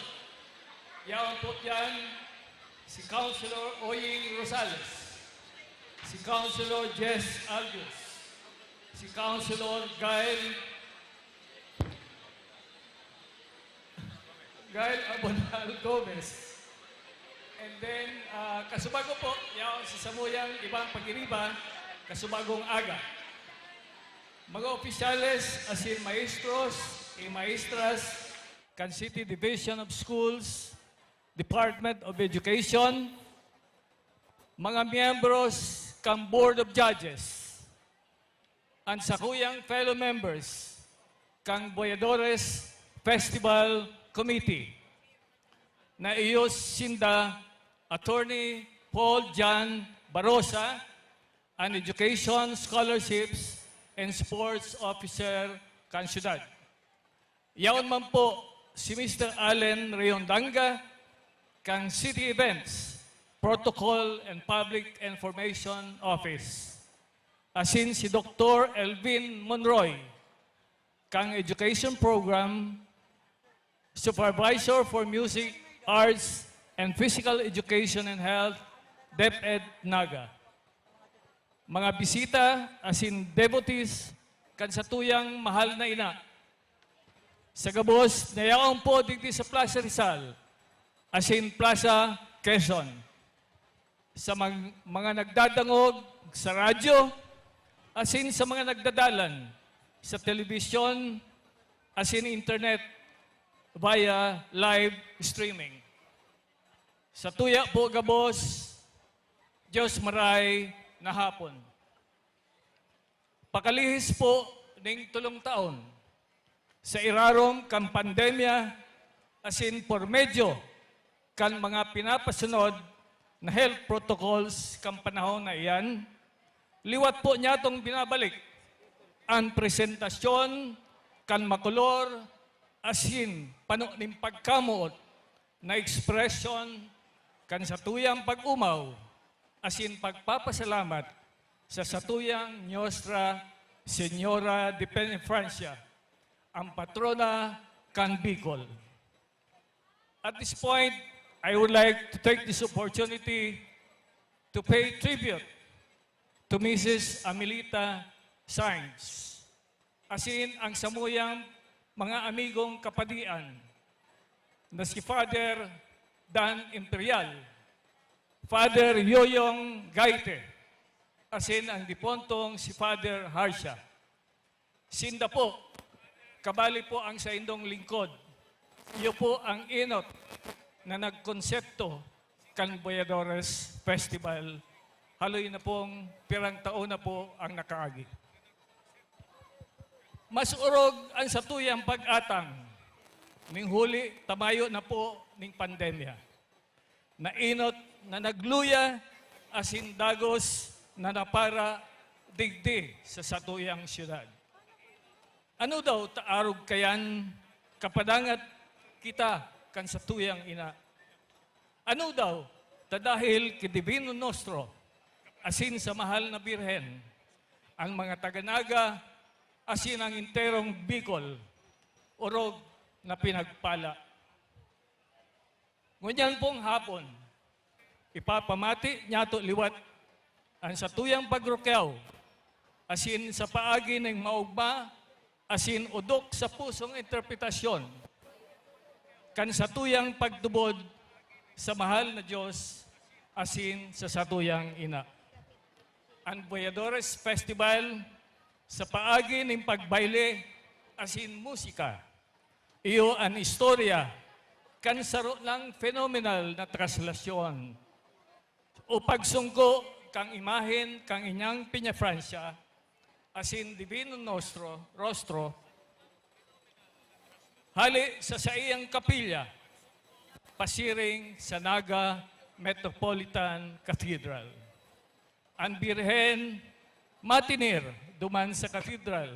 yaon po diyan si Councilor Oying Rosales, si Councilor Jess Albios, si Councilor Gael Gael Abonal Gomez. And then, ah, kasubago po, yaon sa samuyang ibang pag-iriba, kasubagong aga. Mga opisyales, asin maestros y maestras, kan City Division of Schools, Department of Education, mga miyembros kan Board of Judges, an sakuyang fellow members, kan Boyadores Festival Committee, na iyo sinda Attorney Paul John Barosa, an Education, Scholarships, and Sports Officer kan syudad. Yaon man po si Mister Allen Riondanga, kan City Events, Protocol and Public Information Office. Asin si Doktor Elvin Monroy, kan Education Program, Supervisor for Music, Arts, and Physical Education and Health, DepEd Naga. Mga bisita asin devotees kan satuyang mahal na ina. Sa gabos, na yaon po digdi sa Plaza Rizal asin Plaza Quezon. Sa mag-, mga nagdadangog sa radyo, asin sa mga nagdadalan sa telebisyon asin internet via live streaming. Sa tuya po gabos, Diyos maray na hapon. Pakalihis po ning tolong taon, sa irarom kan pandemya asin por medyo kan mga pinapasunod na health protocols kan panahon na iyan, liwat po niyatong binabalik an presentasyon kan makolor asin pano nin pagkamoot na ekspresyon kan satuyang pag-omaw asin pagpapasalamat sa satuyang Nuestra Señora de Peñafrancia, ang patrona kan Bicol. At this point, I would like to take this opportunity to pay tribute to Missus Amelita Sainz, asin ang samuyang mga amigong kapadian na si Father Dan Imperial, Father Yoyong Gaite, asin ang dipontong si Father Harsha. Sinda po, kabali po ang saindong lingkod. Iyo po ang enot na nagkonsepto kan Boyadores Festival. Haloy na pong pirang taon na po ang nakaagi. Mas orog ang satuyang pag-atang ning huli ta mayo na po ning pandemya. Na enot na nagluya asin dagos na napara digdi sa satuyang syudad. Ano daw ta arog kayan kapadangat kita kan satuyang ina? Ano daw ta dahil ki Divino Nostro asin sa Mahal na Birhen, ang mga taga-Naga asin ang enterong Bicol orog na pinagpala? Ngunyan pong hapon, ipapamati niyato liwat an satuyang pagrukyaw, asin sa paagi nin maogma asin odok sa pusong interpretasyon kan satuyang pagtubod sa mahal na Diyos asin sa satuyang ina. An Boyadores Festival, sa paagi nin pagbayle asin musika, iyo an istorya kan saro nang phenomenal na traslasyon o pagsungko kan imahen kan inyang Peñafrancia asin Divino Nostro, Rostro, hale sa saiyang kapilya, pasiring sa Naga Metropolitan Cathedral. An Birhen matinir duman sa katedral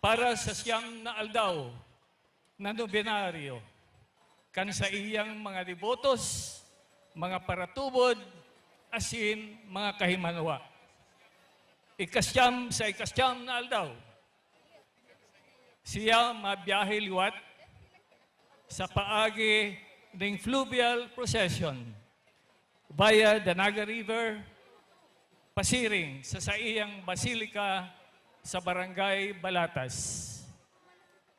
para sa siyam na aldaw na nobenaryo kan saiyang mga debotos, mga paratubod, asin mga kahimanwa. Ikasyam sa ikasyam na aldaw, siya mabiyahe liwat sa paagi ning fluvial procession via the Naga River, pasiring sa saiyang basilika sa Barangay Balatas.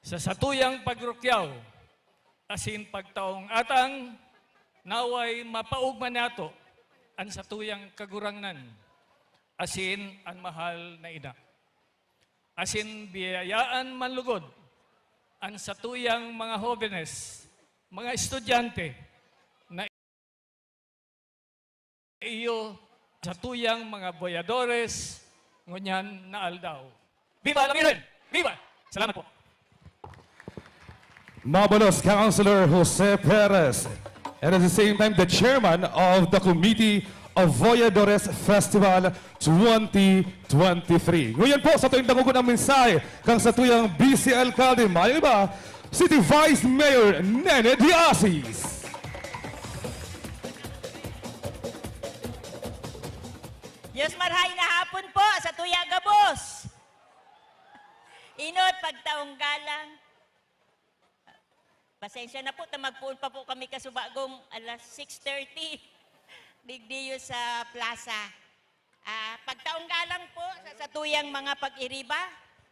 Sa satuyang pagrukyaw asin pagtaong atang, naway mapaogma nato an satuyang Kagurangnan asin an mahal na ina. Asin biyayaan man lugod an satuyang mga hobenes, mga estudyante, na iyo satuyang mga boyadores ngunyan na aldaw. Viva la Virgen! Viva! Salamat po. Mabalos, Councilor Jose Perez, and at the same time, the chairman of the Committee of Voyadores Festival twenty twenty-three. Ngayon po, sa tuwing dangogon ang mensahe, kang sa tuyang Vice Alkalde, may iba, City Vice Mayor Nene Diasis. Diyos marhay na hapon po sa tuya gabos. Inot, pagtaong galang. Pasensya na po, ta magpoon pa po kami kasubagong alas six thirty. Digdiyo sa plaza. Ah, pagtaong galang po sa satuyang mga pag-iriba.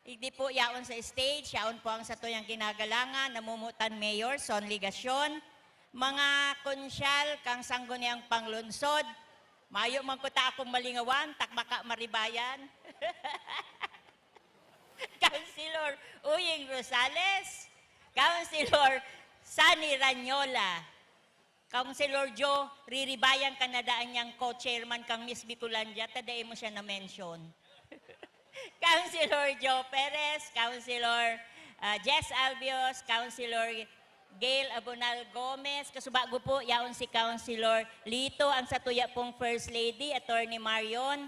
Igdi po yaon sa stage, yaon po ang satuyang ginagalangan, namumutan Mayor Son Legacion, mga konsyal kang Sangguniang Panglungsod, mayo man kuta akong malingawan, takbaka maribayan. Councilor Uying Rosales, Councilor Sunny Ranyola, Councilor Joe, riribayan ka na daan niyang co-chairman kang Miss Bicolandia, ta dai mo siya na-mention. Councilor Joe Perez, Councilor ah, Jess Albios, Councilor Gail Abonal Gomez, kasubago po, yaon si Councilor Lito, ang satuya pong First Lady, Attorney Marion.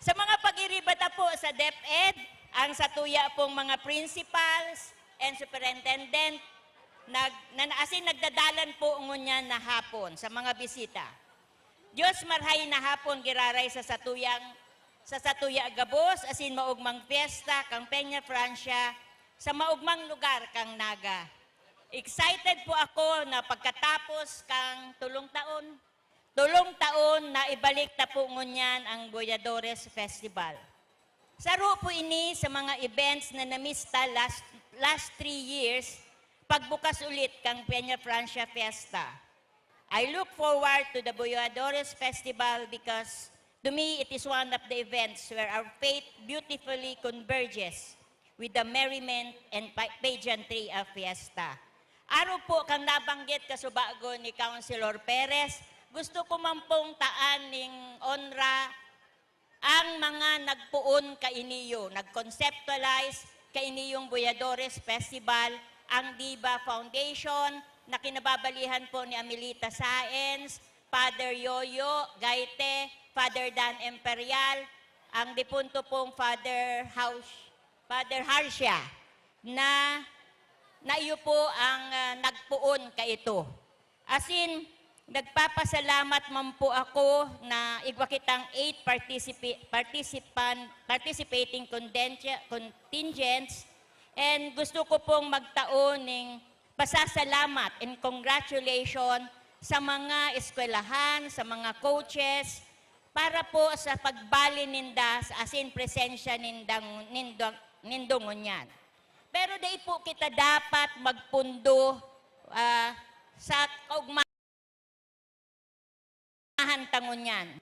Sa mga pag-iriba ta po sa DepEd, ang satuya pong mga principals and superintendent, nag, na, as in, nagdadalan po ngunyan na hapon sa mga bisita. Diyos marhay na hapon giraray sa satuyang, sa satuya gabos, asin maogmang pyesta kang Peña Francia, sa maogmang lugar kang Naga. Excited po ako na pagkatapos kang tulong taon, tulong taon na ibalik ta po ngunyan ang Boyadores Festival. Saro po ini sa mga events na namista last, last three years, pagbukas ulit kang Peña Francia Fiesta. I look forward to the Boyadores Festival because to me it is one of the events where our faith beautifully converges with the merriment and pa- pageantry of fiesta. Aro po kang nabanggit kasubago ni Councilor Perez, gusto ko man pong taan ning onra ang mga nagpoon kainiyo, nag-conceptualize kainiyong Boyadores Festival, ang Diva Foundation, na kinababalihan po ni Amelita Saenz, Father Yoyo Gaite, Father Dan Imperial, ang depunto pong Father House, Father Harcia, na, na iyo po ang ah, nagpoon kaito. Asin, nagpapasalamat man po ako na igwa kitang eight participi- participant, participating contingent- contingents, and gusto ko pong magtao ning pasasalamat and congratulation sa mga eskwelahan, sa mga coaches, para po sa pagbali ninda sa asin presensya nindang, nindo, nindo ngunyan. Pero dai po kita dapat magpundo ah, sa kaugmahan ta ngunyan.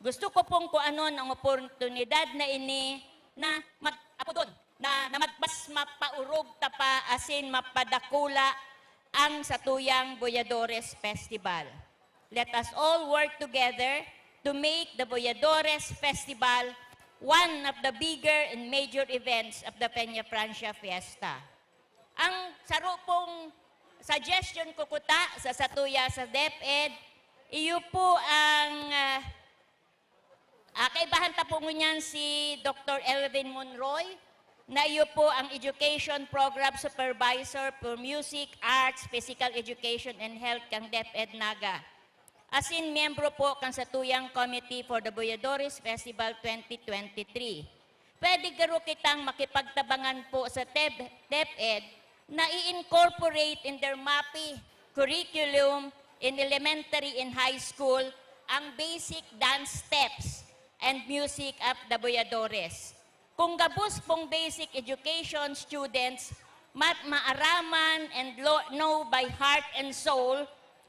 Gusto ko pong kuanon ang oportunidad na ini na mag-apodon na, na mag, mas mapaurog ta pa asin mapadakula ang satuyang Boyadores Festival. Let us all work together to make the Boyadores Festival one of the bigger and major events of the Peña Francia Fiesta. Ang saro pong suggestion ko kuta sa satuya sa DepEd, iyo po ang ah, Ah, kaibahan ta po ngunyan si Doctor Elvin Monroy, na iyo po ang Education Program Supervisor for Music, Arts, Physical Education, and Health kang DepEd Naga. Asin miyembro po kang satuyang Committee for the Boyadores Festival twenty twenty-three. Pwede garo kitang makipagtabangan po sa TEB, DepEd na i-incorporate in their MAPEH curriculum in elementary and high school ang basic dance steps and music of the Boyadores. Kung gabos pong basic education students mat maaraman and lo- know by heart and soul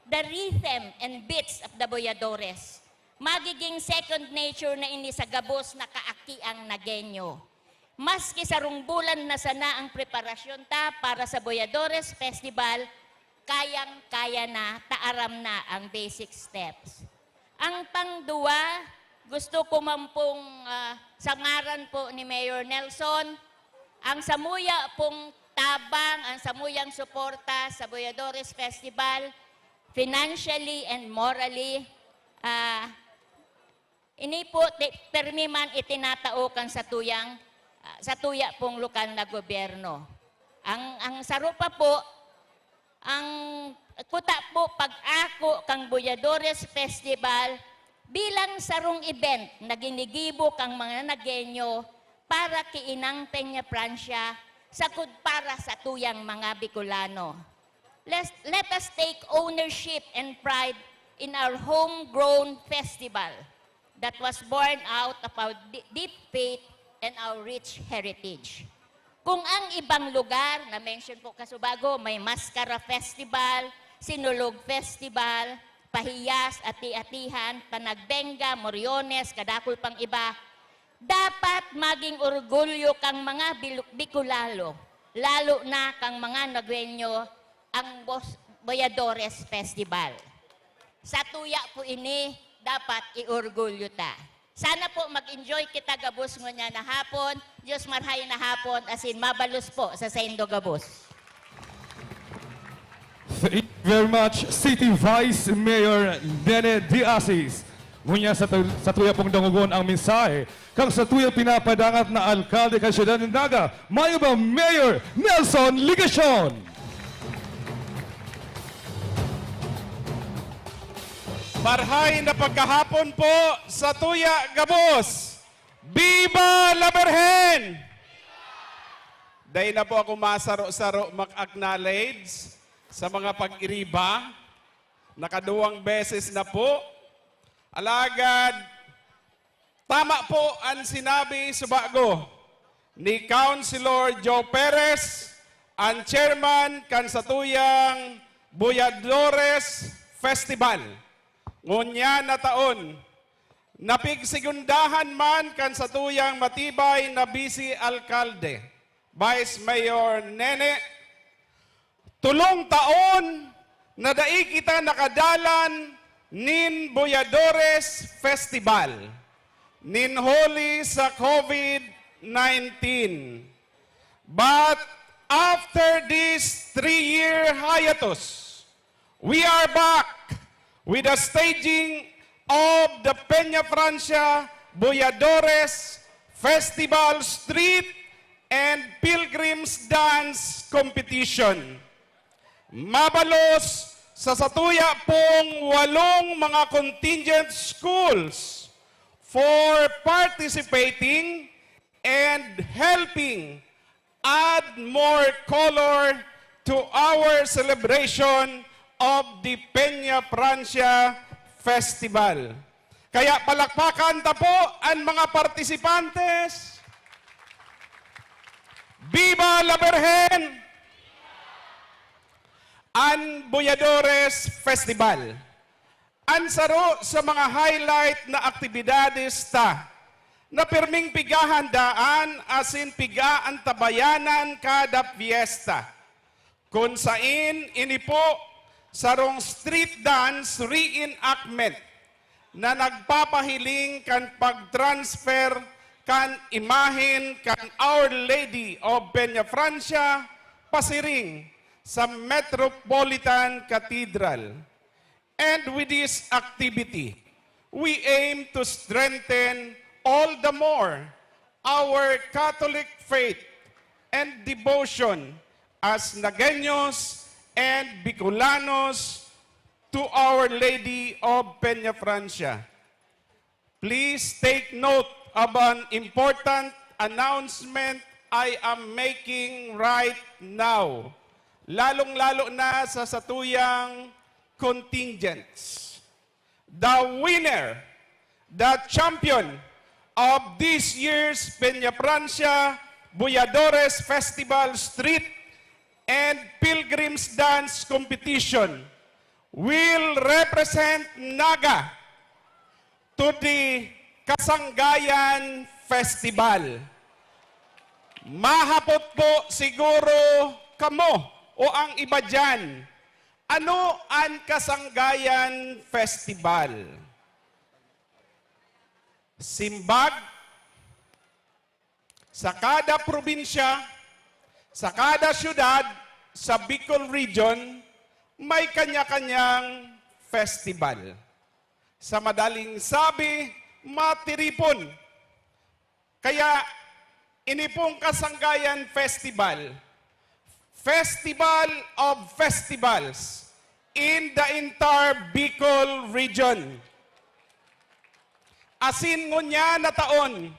the rhythm and beats of the Boyadores, magiging second nature na ini sa gabos na kaakiang Nagueño. Maski sarong bulan na sana ang preparasyon ta para sa Boyadores Festival, kayang-kaya na, ta aram na ang basic steps. Ang pangduwa, gusto ko man pong ah, sa ngaran po ni Mayor Nelson, ang samuya pong tabang, ang samuyang suporta sa Boyadores Festival, financially and morally, ah, ini po ti-, permi man itinatao kan satuyang, ah, satuya pong lokal na gobyerno. Ang, ang saro pa po, ang kuta po pag-ako kan Boyadores Festival bilang sarong event na ginigibo kan mga Nagueño para ki Inang Peñafrancia, sagkod para satuyang mga Bicolano. Let, let us take ownership and pride in our homegrown festival that was born out of our di-, deep faith and our rich heritage. Kung ang ibang lugar, na-mention po kasubago, may Maskara Festival, Sinulog Festival, Pahiyas, Ati-atihan, Panagbenga, Moriones, kadakul pang iba, dapat maging orgulyo kang mga Bil-, Bicolano, lalo na kang mga Nagueño, ang Bos-, Boyadores Festival. Satuya po ini, dapat iorgulyo ta. Sana po mag-enjoy kita gabos ngunyan na hapon. Diyos marhay na hapon, asin mabalos po sa saindo gabos. Thank you very much, City Vice Mayor Nene De Asis. Ngunyan sa tu-, satuya pong dangogon ang mensahe kan satuyang pinapadangat na alkalde kan siyudad nin Naga, mayo ba Mayor Nelson Legacion? Marhay na pagkahapon po satuya gabos! Viva la Birhen! Dai na po ako masaro-saro mag-acknowledge sa mga pag-iriba. Nakaduwang beses na po. Alagad, tama po an sinabi subago ni Councilor Joe Perez, an chairman kan satuyang Boyadores Festival. Ngunyan na taon, napigsegundahan man kan satuyang matibay na Vice Alkalde, Vice Mayor Nene, tolong taon na dai kita nakadalan nin Boyadores Festival nin huli sa COVID nineteen. But after this three-year hiatus, we are back with the staging of the Peñafrancia Boyadores Festival Street and Pilgrim's Dance Competition. Mabalos sa satuya pong walong mga contingent schools for participating and helping add more color to our celebration of the Peñafrancia Festival. Kaya palakpakan ta po an mga partisipantes. Viva la Birhen! An Boyadores Festival. An saro sa mga highlight na aktibidades ta na pirming pighahandaan asin pig-aantabayanan kada pyesta, kun sain ini po sarong street dance reenactment na nagpapahiling kan pag-transfer kan imahen kan Our Lady of Peñafrancia pasiring sa Metropolitan Cathedral. And with this activity, we aim to strengthen all the more our Catholic faith and devotion as Nagueños and Bicolanos to Our Lady of Peñafrancia. Please take note of an important announcement I am making right now, lalong-lalo na sa satuyang contingents. The winner, the champion of this year's Peñafrancia Boyadores Festival Street and Pilgrims Dance Competition will represent Naga to the Kasanggayan Festival. Mahapot po siguro kamo o ang iba diyan, ano an Kasanggayan Festival? Simbag, Sa kada probinsya, sa kada syudad, sa Bicol Region, may kanya-kanyang festival. Sa madaling sabi, matiripon. Kaya, ini pong Kasanggayan Festival, Festival of Festivals in the entire Bicol Region. Asin ngunyan na taon,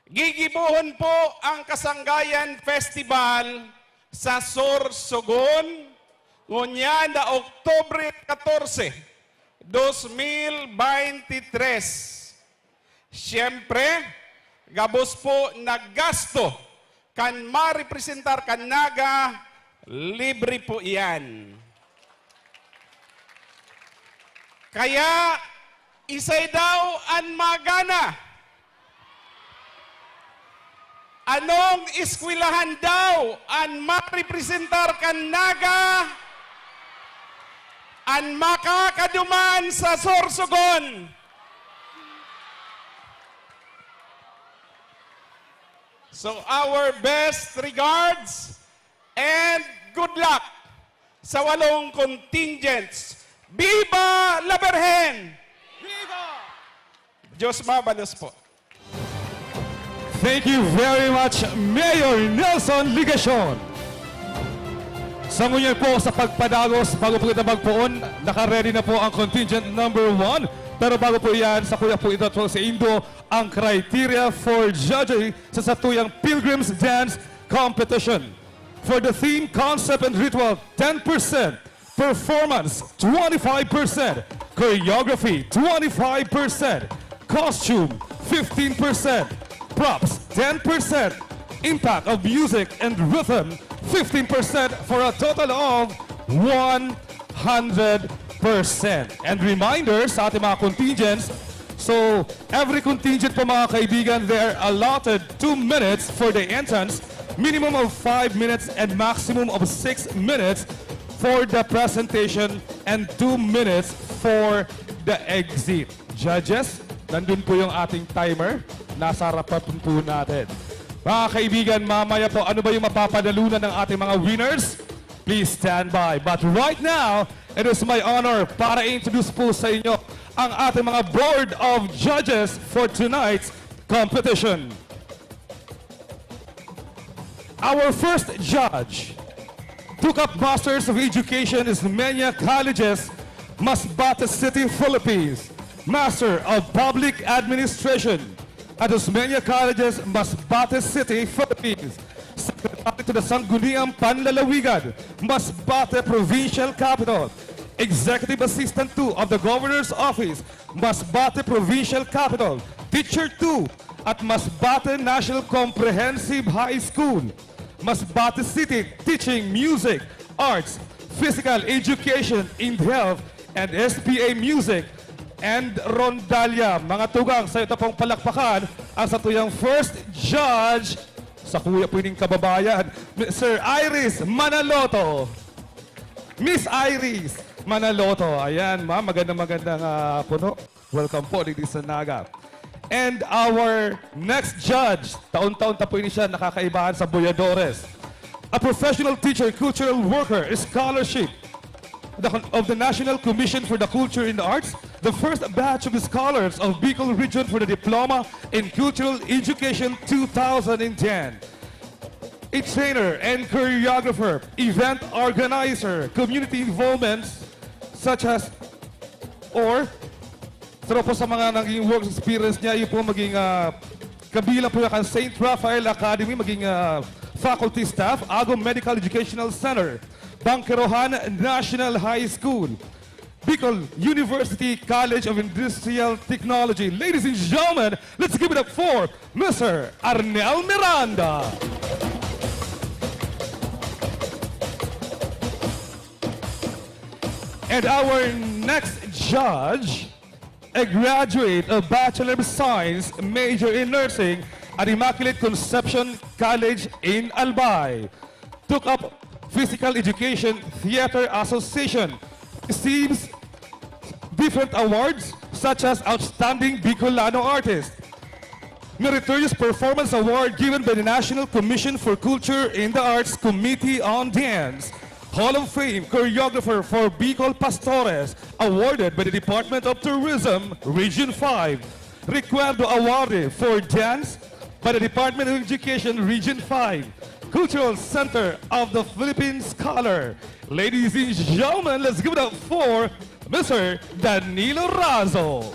gigibohon po ang Kasanggayan Festival sa Sorsogon, ngunyan na Oktubre katorse, dos mil beintitres. Siyempre, gabos po na gasto kan marepresentar kan Naga, libre po iyan. Kaya, isay daw an magana? Anong eskwelahan daw an marepresentar kan Naga an makakaduman sa Sorsogon? So, our best regards and good luck sa walong contingents. Viva la Virgen! Viva! Diyos mabalos po. Thank you very much, Mayor Nelson Legacion. Sa ngunyan po sa pagpadagos, bago po kita magpoon, naka-ready na po ang contingent number one. Pero bago po yan, sakuya po ito po sa Indo, ang criteria for judging sa satuyang Pilgrim's Dance Competition. For the theme, concept, and ritual, ten percent. Performance, twenty-five percent. Choreography, twenty-five percent. Costume, fifteen percent. Props, ten percent. Impact of music and rhythm, fifteen percent, for a total of one hundred percent. And reminder sa ating mga contingents, so every contingent po, mga kaibigan, they are allotted two minutes for the entrance, minimum of five minutes, and maximum of six minutes for the presentation and two minutes for the exit. Judges, nandun po yung ating timer. Nasa harapan po natin. Mga kaibigan, mamaya po, ano ba yung mapapanalunan ng ating mga winners? Please stand by. But right now, it is my honor para i-introduce po sa inyo ang ating mga Board of Judges for tonight's competition. Our first judge took up Masters of Education in Osmeña Colleges, Masbate City, Philippines. Master of Public Administration at Osmeña Colleges, Masbate City, Philippines. Secretary to the Sangguniang Panlalawigan, Masbate Provincial Capital. Executive Assistant two of the Governor's Office, Masbate Provincial Capital. Teacher two at Masbate National Comprehensive High School. Masbate City, teaching music, arts, physical education, and health, and S P A music, and rondalya. Mga tugang, sa ito pong palakpakan, ang satuyang first judge, sakuya po ining kababayan, Sir Iris Manaloto. Miss Iris Manaloto. Ayan, ma'am, magandang, magandang ah, puno. Welcome po, ladies and Naga. And our next judge, taon-taon ta po ini siya nakakaibahan sa Boyadores. A professional teacher, cultural worker, scholarship the- of the National Commission for the Culture and the Arts, the first batch of scholars of Bicol Region for the Diploma in Cultural Education two thousand ten. A trainer and choreographer, event organizer, community involvements such as or Pero po sa mga naging work experience niya, yun po maging ah, kabilang po yan kan Saint Raphael Academy, maging ah, faculty staff, Agom Medical Educational Center, Bangkerohan National High School, Bicol University College of Industrial Technology. Ladies and gentlemen, let's give it up for Mister Arnel Miranda. And our next judge, a graduate of Bachelor of Science, major in Nursing at Immaculate Conception College in Albay, took up Physical Education Theater Association, receives different awards such as Outstanding Bicolano Artist, Meritorious Performance Award given by the National Commission for Culture and the Arts Committee on Dance. Hall of Fame choreographer for Bicol Pastores, awarded by the Department of Tourism, Region five. Recuerdo Award for Dance by the Department of Education, Region five. Cultural Center of the Philippine Scholar. Ladies and gentlemen, let's give it up for Mister Danilo Razo.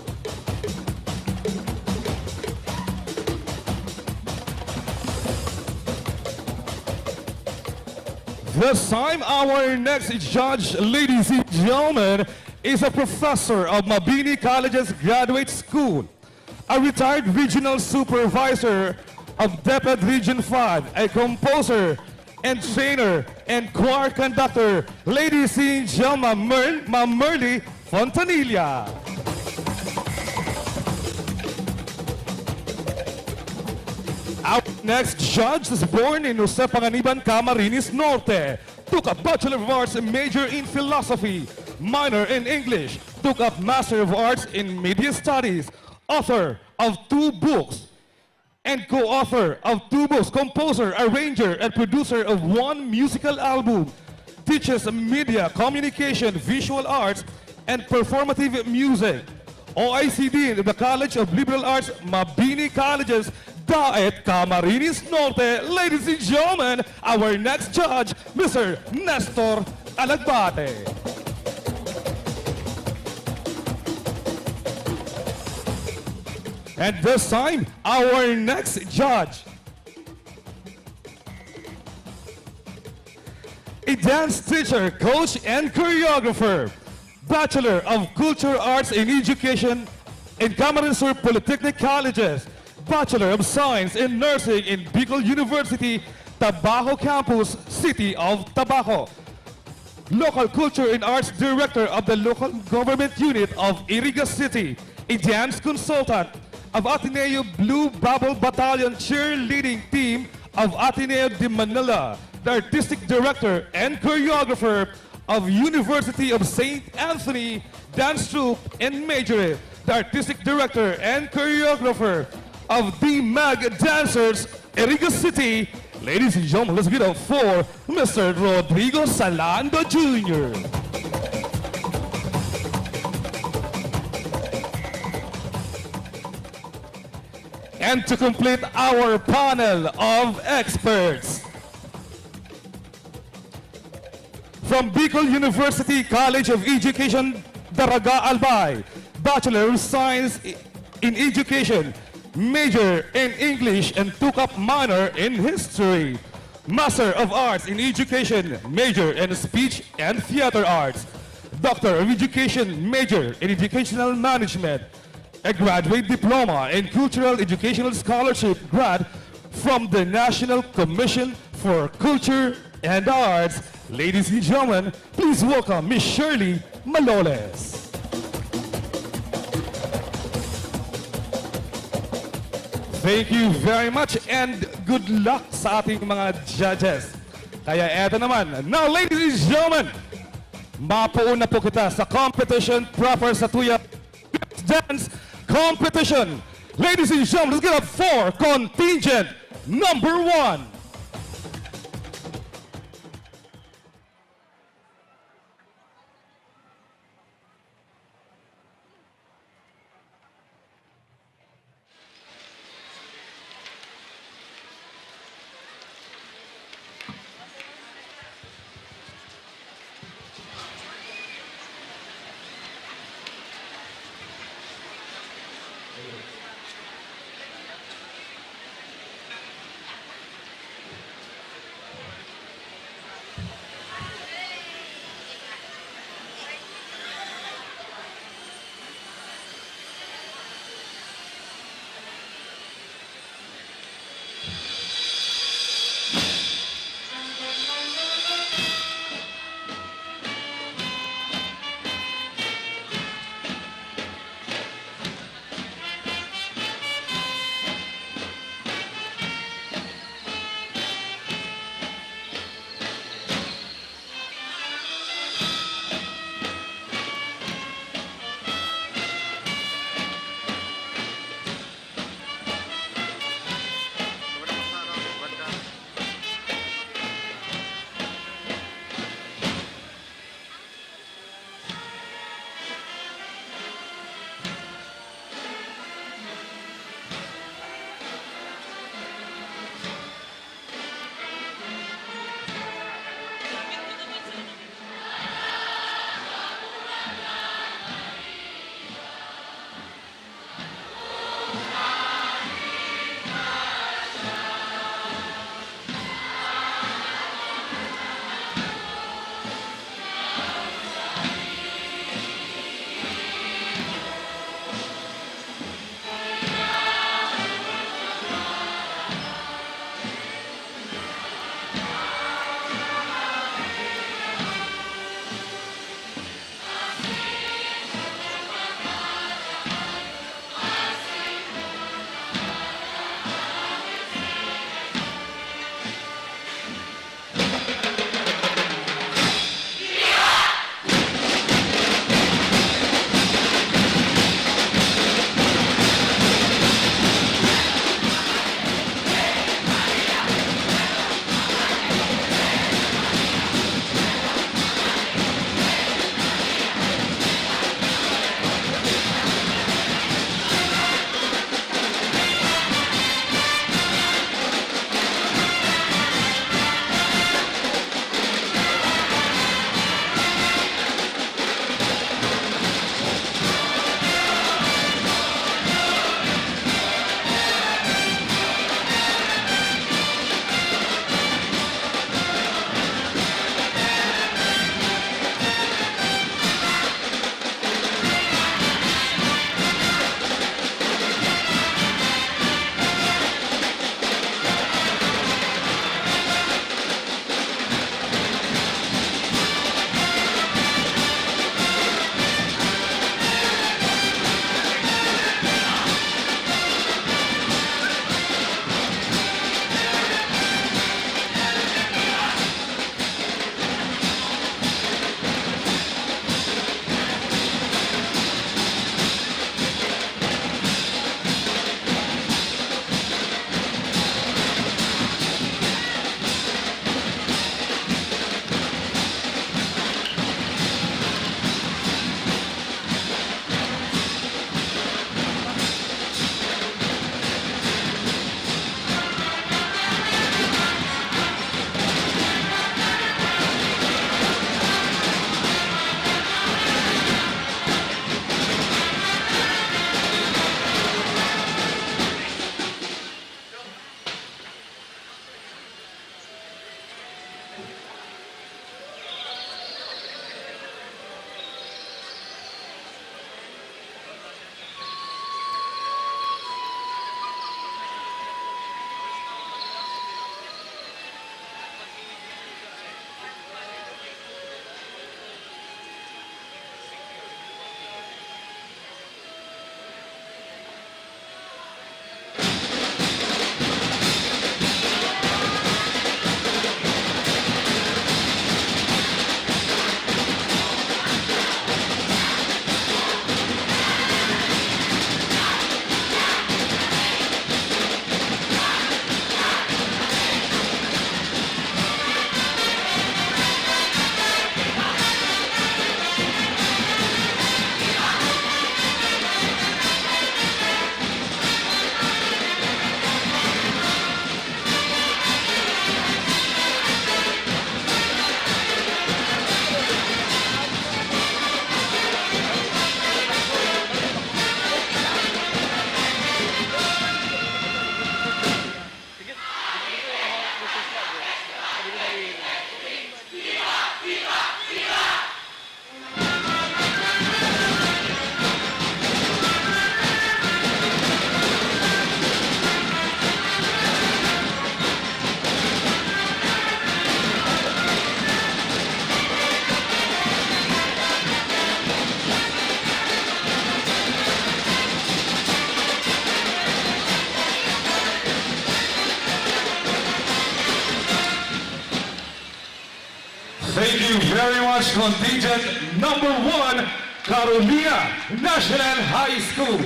This time, our next judge, ladies and gentlemen, is a professor of Mabini College's Graduate School, a retired regional supervisor of DepEd Region five, a composer and trainer and choir conductor, ladies and gentlemen, Merl-, Ma'am Merly Fontanilla. Our next judge is born in Jose Panganiban, Camarines Norte. Took a Bachelor of Arts major in Philosophy, minor in English. Took up Master of Arts in Media Studies. Author of two books and co-author of two books, composer, arranger, and producer of one musical album. Teaches media, communication, visual arts, and performative music. O I C D in the College of Liberal Arts, Mabini Colleges, Daet, Camarines Norte. Ladies and gentlemen, our next judge, Mister Nestor Alagbate. And this time, our next judge, a dance teacher, coach, and choreographer, Bachelor of Culture Arts in Education in Camarines Sur Polytechnic Colleges, Bachelor of Science in Nursing in Bicol University, Tabaco Campus, City of Tabaco. Local Culture and Arts Director of the Local Government Unit of Iriga City, a dance consultant of Ateneo Blue Bubble Battalion Cheerleading Team of Ateneo de Manila, the Artistic Director and Choreographer of University of Saint Anthony Dance Troupe and Majorette, the Artistic Director and Choreographer of the Mag Dancers, Iriga City. Ladies and gentlemen, let's give it up for Mister Rodrigo Salando Junior And to complete our panel of experts, from Bicol University College of Education, Daraga, Albay, Bachelor of Science in Education, major in English and took up minor in History. Master of Arts in Education, major in Speech and Theater Arts. Doctor of Education, major in Educational Management. A graduate diploma and cultural educational scholarship grad from the National Commission for Culture and Arts. Ladies and gentlemen, please welcome Miss Shirley Maloles. Thank you very much and good luck sa ating mga judges. Kaya eto naman. Now, ladies and gentlemen, mapuon na po kita sa competition proper, sa Tuya Dance Competition. Ladies and gentlemen, let's give it up for contingent number one. Thank you very much, contingent number one, Carolina National High School.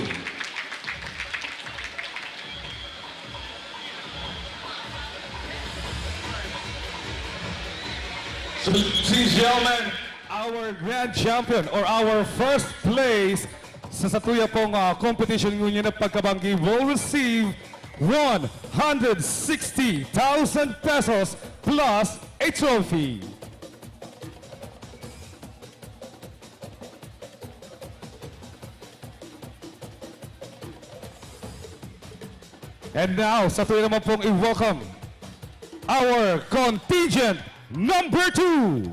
So, ladies and gentlemen, our grand champion or our first place sa satuya pong, ah, competition ngunyan na pagkabanggi will receive one hundred sixty thousand pesos plus a trophy. And now, satuya naman pong i-welcome our contingent number two.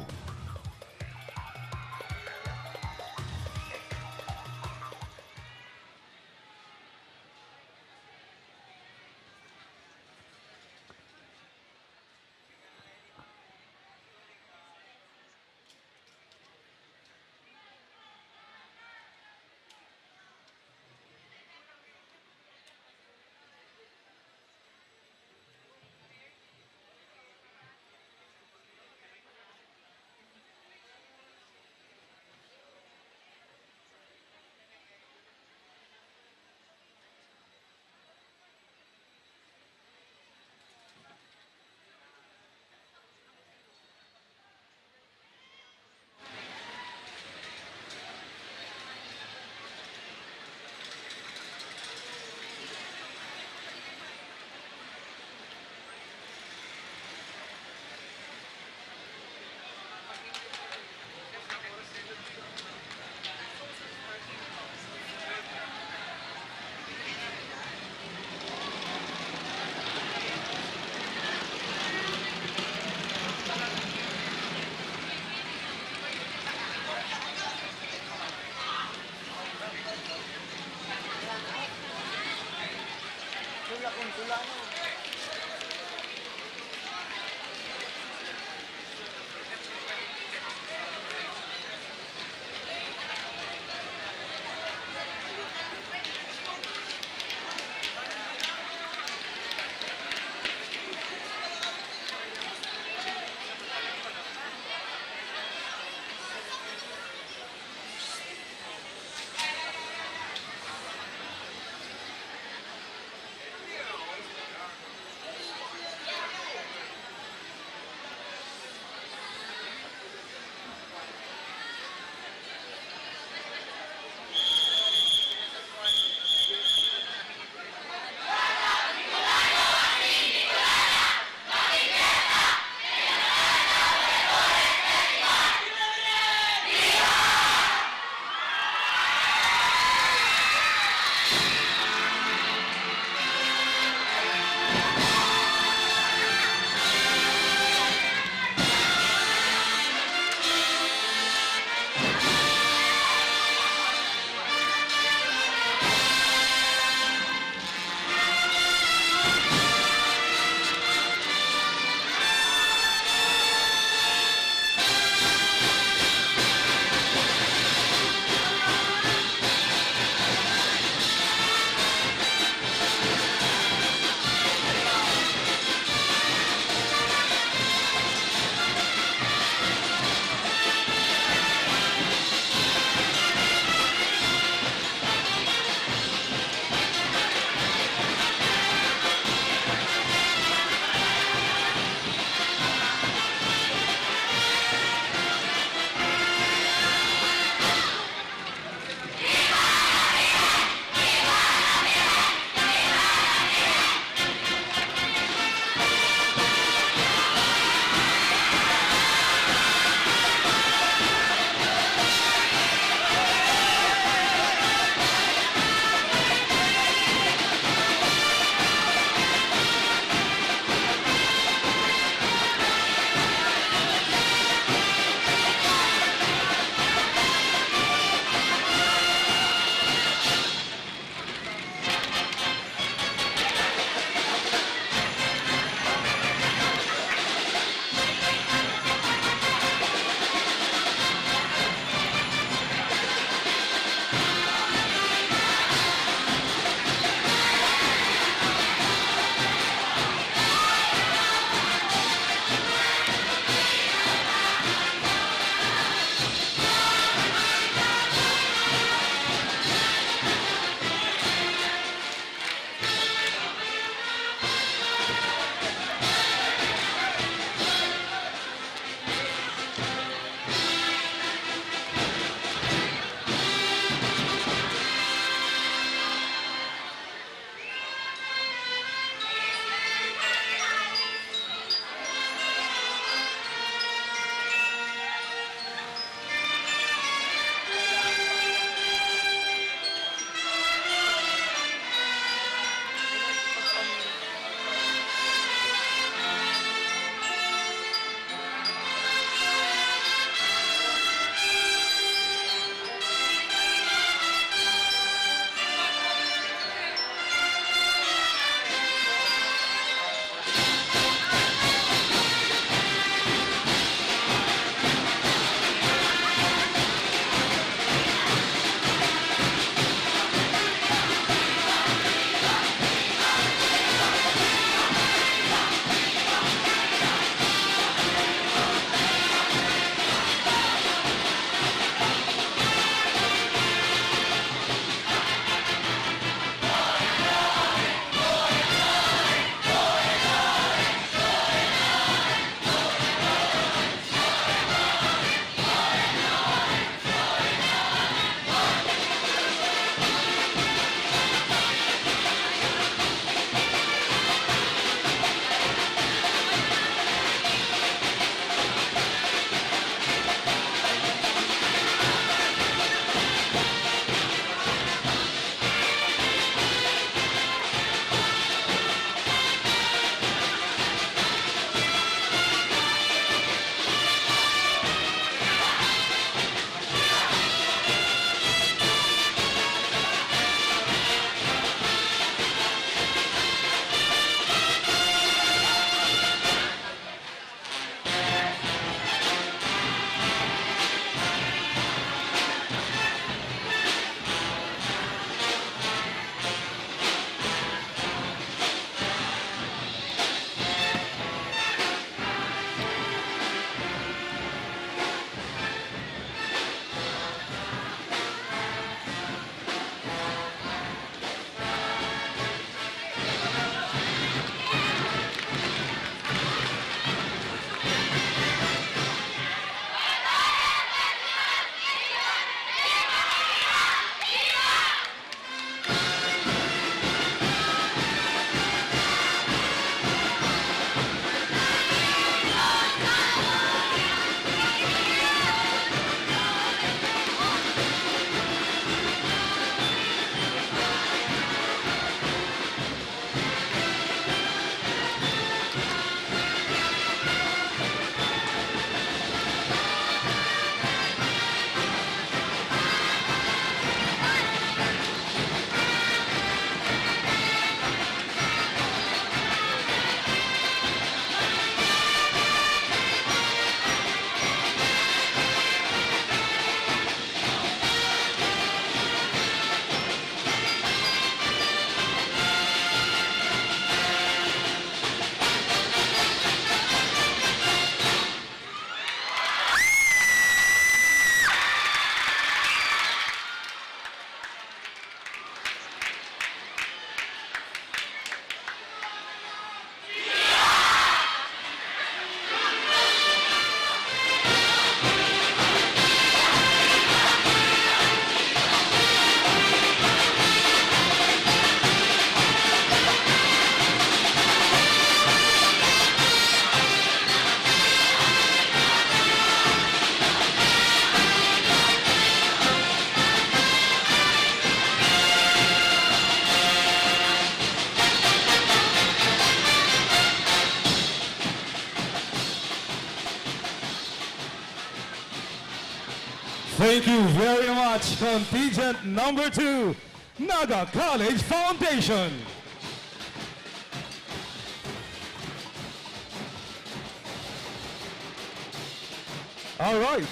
Thank you very much, contingent number two, Naga College Foundation. All right.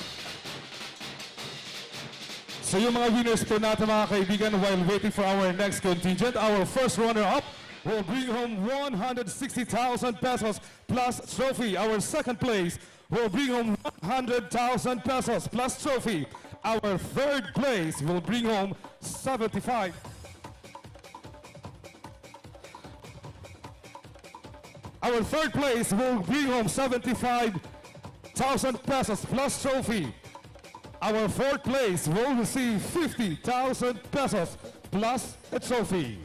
So yung mga winners po natin, mga kaibigan, while waiting for our next contingent, our first runner-up will bring home one hundred sixty thousand pesos plus trophy. Our second place will bring home one hundred thousand pesos plus trophy. Our third place will bring home seventy-five. Our third place will bring home seventy-five thousand pesos plus trophy. Our fourth place will receive fifty thousand pesos plus a trophy.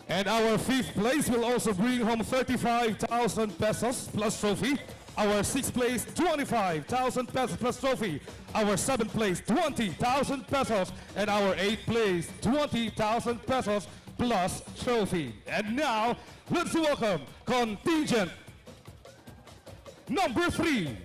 And our fifth place will also bring home thirty-five thousand pesos plus trophy. Our sixth place, twenty-five thousand pesos plus trophy. Our seventh place, twenty thousand pesos. And our eighth place, twenty thousand pesos plus trophy. And now, let's welcome contingent number three.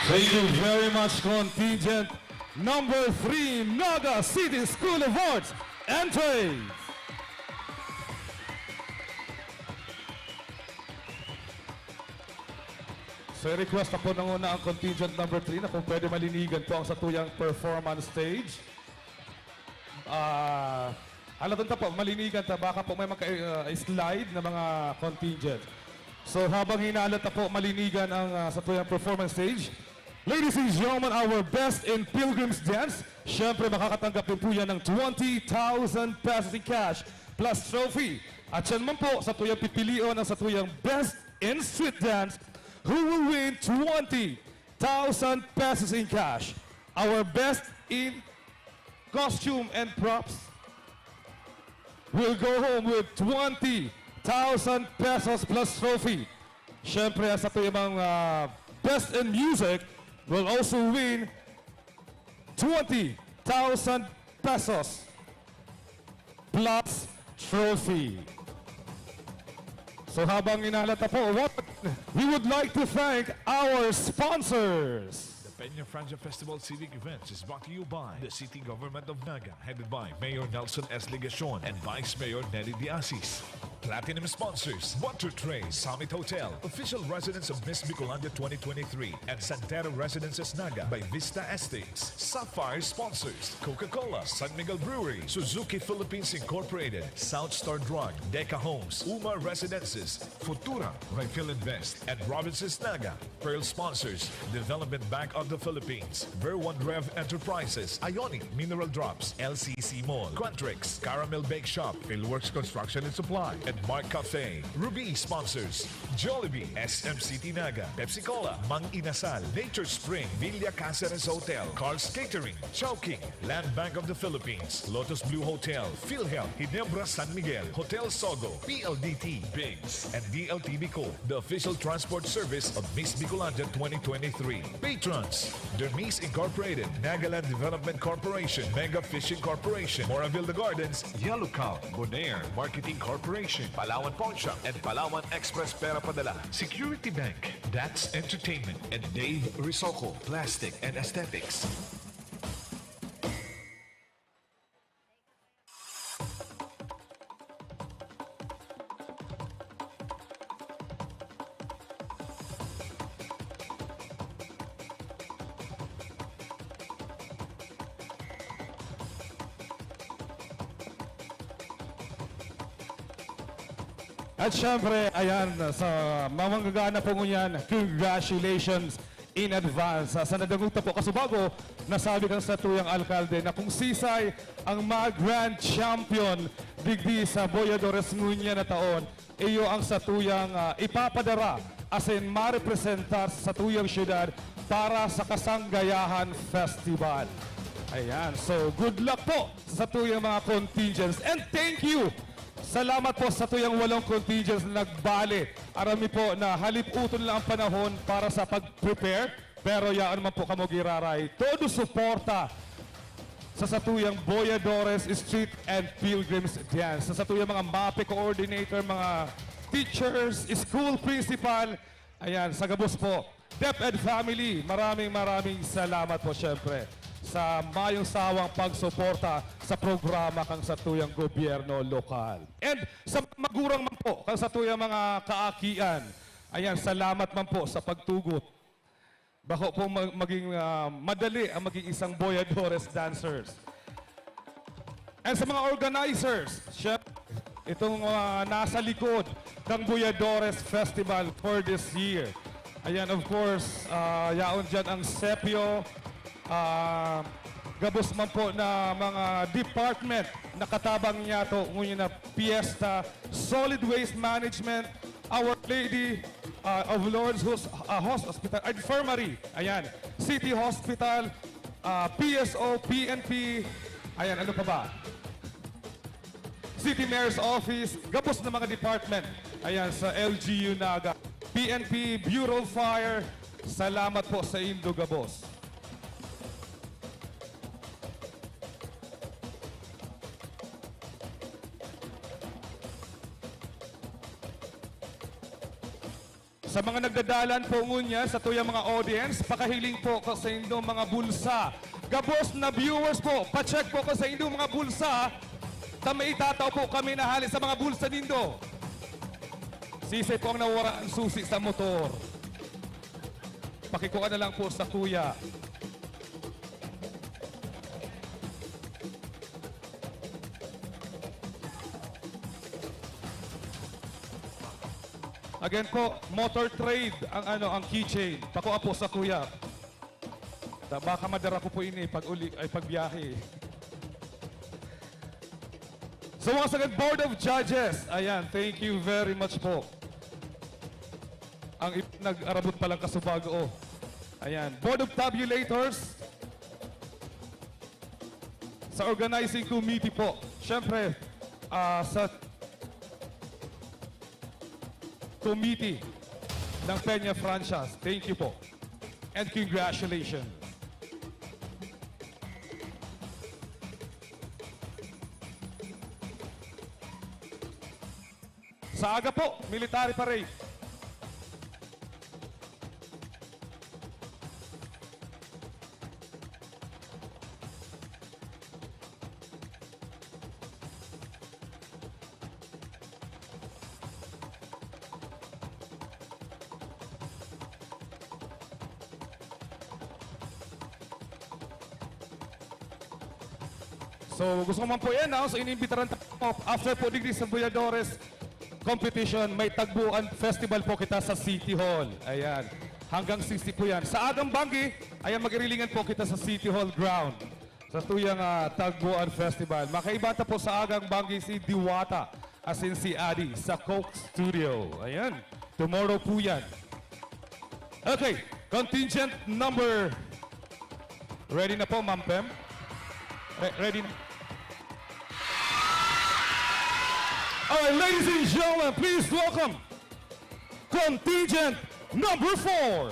Thank you very much, contingent number three, Naga City School of Arts and Trades. So, request na po nanguna ang contingent number three na kung pwede malinigan po ang satuyang performance stage. Ah, halaton ta po, malinigan ta, baka po may magka-, ah, slide na mga contingent. So, habang hinalot ta po, malinigan ang, ah, satuyang performance stage. Ladies and gentlemen, our best in Pilgrim's Dance. Siyempre, makakatanggap din po yan ng twenty thousand pesos in cash plus trophy. At siya naman po, satuyang pipilion ang satuyang best in street dance, who will win twenty thousand pesos in cash. Our best in costume and props will go home with twenty thousand pesos plus trophy. Siyempre, ang satuyang, ah, best in music will also win twenty thousand pesos plus trophy. So, habang hinahalo ta po, what, we would like to thank our sponsors. The Peña Francia Festival Civic Events is brought to you by the City Government of Naga, headed by Mayor Nelson S. Legacion and Vice Mayor Nelly Diasis. Platinum sponsors, Water Train, Summit Hotel, official residence of Miss Bicolandia twenty twenty-three and Santero Residences Naga by Vista Estates. Sapphire sponsors, Coca-Cola, San Miguel Brewery, Suzuki Philippines Incorporated, South Star Drug, Deca Homes, Uma Residences, Futura, Refill Invest, and Robinsons Naga. Pearl sponsors, Development Bank of the Philippines, Ver One Rev Enterprises, Ionic Mineral Drops, L C C Mall, Quantrix, Caramel Bake Shop, Philworks Construction and Supply, and Mark Cafe. Ruby sponsors, Jollibee, S M City Naga, Pepsi Cola, Mang Inasal, Nature Spring, Villa Caceres Hotel, Carl's Catering, Chowking, Land Bank of the Philippines, Lotus Blue Hotel, PhilHealth, Ginebra San Miguel, Hotel Sogo, P L D T, Biggs, and D L T B Co, the official transport service of Miss Bicolandia twenty twenty-three. Patrons, Dermis Incorporated, Nagaland Development Corporation, Mega Fishing Corporation, Moraville The Gardens, Yellow Cow, Bonaire Marketing Corporation, Palawan Pawnshop, and Palawan Express Pera Padala, Security Bank, Dax Entertainment, and Dave Risocco, Plastic and Aesthetics. At syempre, ayan, sa mga manggagana po ngunyan, congratulations in advance. Sa, sa nadangog ta po, kasubago, nasabi kan satuyang alkalde na kung sisay ang mga grand champion digdi sa Boyadores ngunyan na taon, iyo ang satuyang, ah, ipapadara asin marepresentar sa satuyang syudad para sa Kasanggayahan Festival. Ayan. So, good luck po sa satuyang mga contingents. And thank you! Salamat po sa satuyang walong contingents na nagbale. Aram mi po na halip-uton lang ang panahon para sa pag-prepare. Pero yaon man po kamo giraray. Todo suporta sa satuyang Boyadores Street and Pilgrims Dance. Sa satuyang mga MAPE coordinator, mga teachers, school principal, ayan, sa gabos po. DepEd family, maraming, maraming salamat po, syempre, sa mayong sawang pagsuporta sa programa kan satuyang gobyerno lokal. And sa mga magurang man po, kan satuyang mga kaakian, ayan, salamat man po sa pagtugot. Bako pong mag-, maging, ah, madali ang maging isang Boyadores dancers. And sa mga organizers, syempre, itong, ah, nasa likod ng Boyadores Festival for this year. Ayan, of course, ah, yaon dyan ang Sepio, ah, gabos man po na mga department na katabang niya to, ngunyan na piyesta, solid waste management, Our Lady, ah, of Lourdes Hos-, ah, Hos-, Hospital, Infirmary, ayan, City Hospital, ah, P S O, P N P, ayan, ano pa ba? City Mayor's Office, gabos na mga department, ayan, sa L G U Naga, P N P, Bureau of Fire, salamat po sa indo gabos. Sa mga nagdadalan po ngunyan, sa tuyang mga audience, pakahiling po ko sa inyong mga bulsa. Gabos na viewers po, pa-check po ko sa inyong mga bulsa. Ta may itatao po kami na hali sa mga bulsa nindo. Sisay po ang nawara ang susi sa motor. Pakikuha na lang po sa kuya. Again po, motor trade ang ano, ang keychain. Pakua po sa kuya. Ta-, baka madara ko po ini pag uli, ay pagbiyahe. So once again, Board of Judges. Ayan, thank you very much po. Ang ip-, nag-arabot palang kasubago. Ayan, Board of Tabulators. Sa organizing committee po. Siyempre, ah, sa committee ng Peña Franchas. Thank you po. And congratulations. Sa aga po, military parade. So, gusto ko man po i-announce, iniimbitaran tayo. After po digdi sa Boyadores competition, may Tagbuan Festival po kita sa City Hall. Ayan. Hanggang sixty po yan. Sa agang banggi, ayan, magirilingan po kita sa City Hall ground. Sa tuyang, ah, Tagbuan Festival. Makaiba ta po sa agang banggi si Diwata, as in si Adi, sa Coke Studio. Ayan. Tomorrow po yan. Okay. Contingent number. Ready na po, Ma'am Pem? Re-, ready na. All right, ladies and gentlemen, please welcome contingent number four.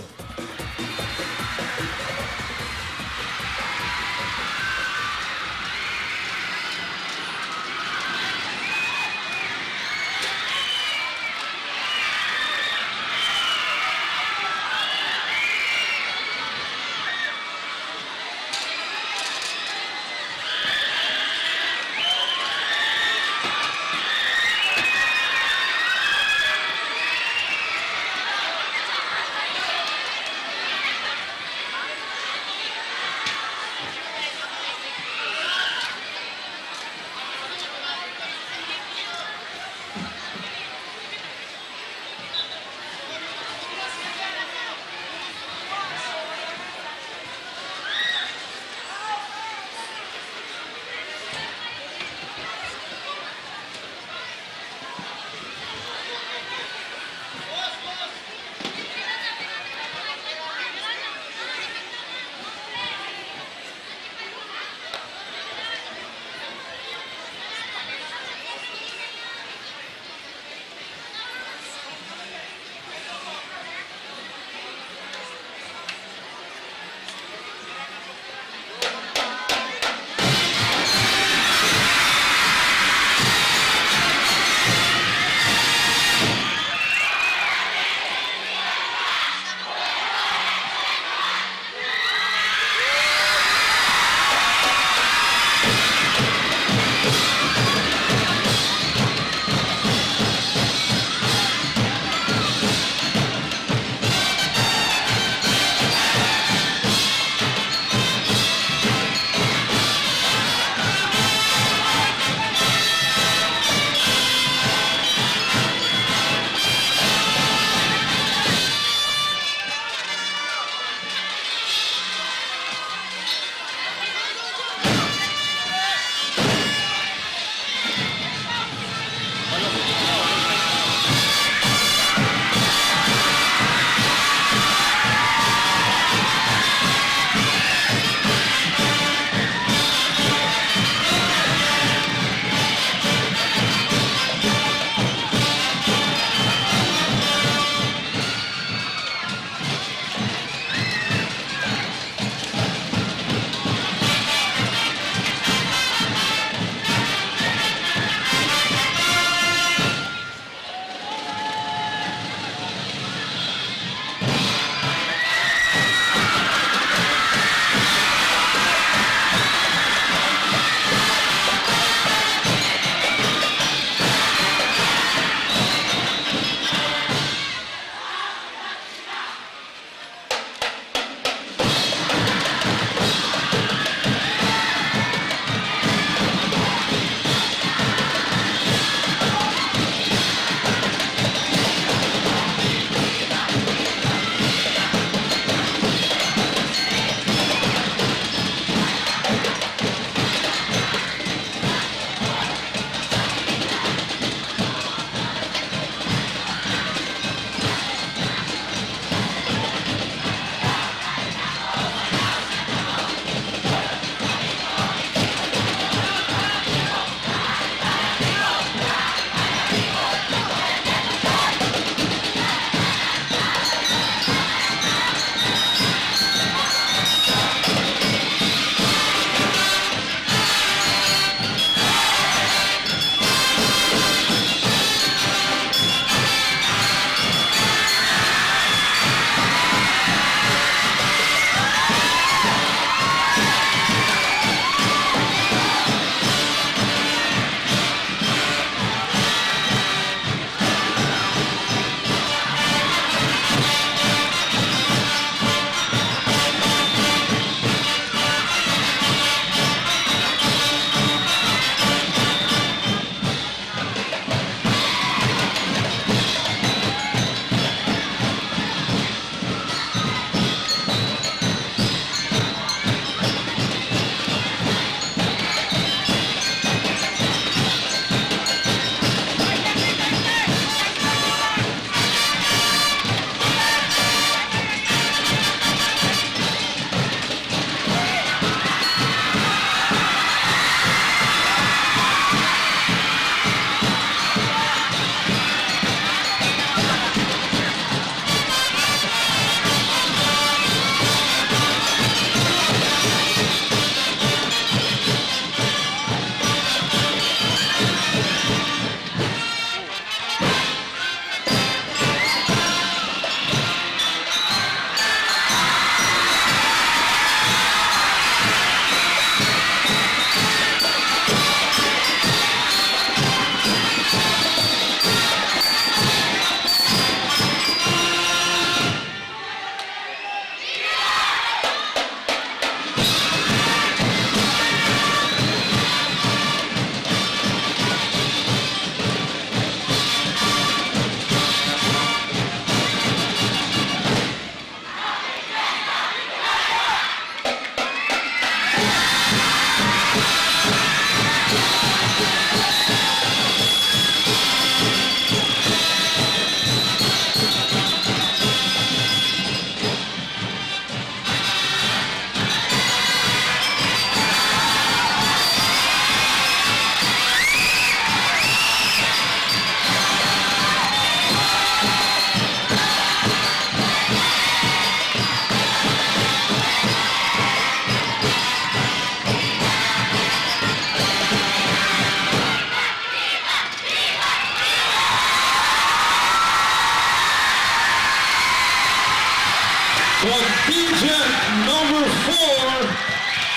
Contingent number four,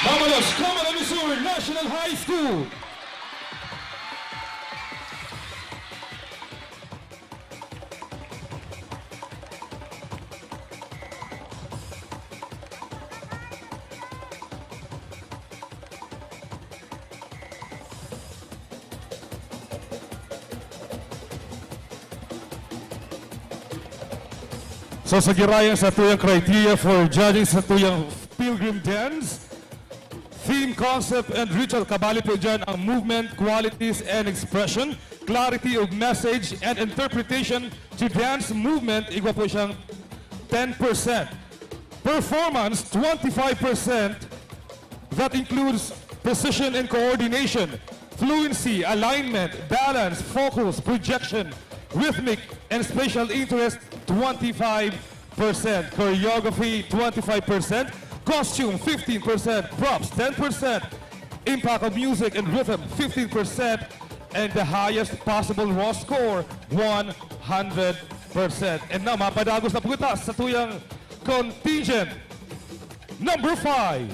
Mamalos, Camarines Sur National High School. So, sa girayan sa tuyang criteria for judging sa tuyang pilgrim dance, theme, concept, and ritual, kabali po dyan ang movement, qualities, and expression, clarity of message, and interpretation to dance movement, igwa po siyang ten percent. Performance, twenty-five percent. That includes precision and coordination, fluency, alignment, balance, focus, projection, rhythmic, and spatial interest, twenty-five percent. Choreography, twenty-five percent. Costume, fifteen percent. Props, ten percent. Impact of music and rhythm, fifteen percent. And the highest possible raw score, one hundred percent. And now, mapadagos na po kita sa tuyang contingent number five.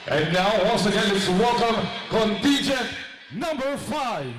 And now, once again, let's welcome contingent number five.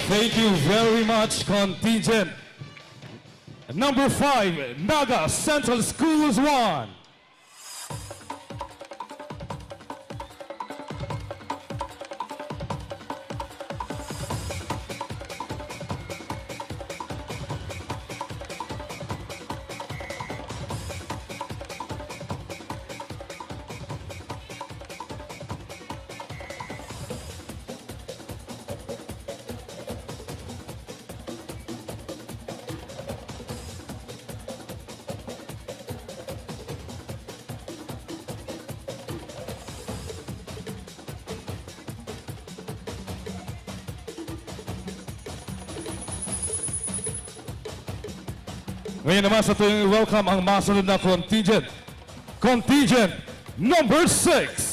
Thank you very much, contingent number five, Naga Central Schools one. Ngayon naman, satuyang i-welcome ang masunod na contingent. Contingent number six.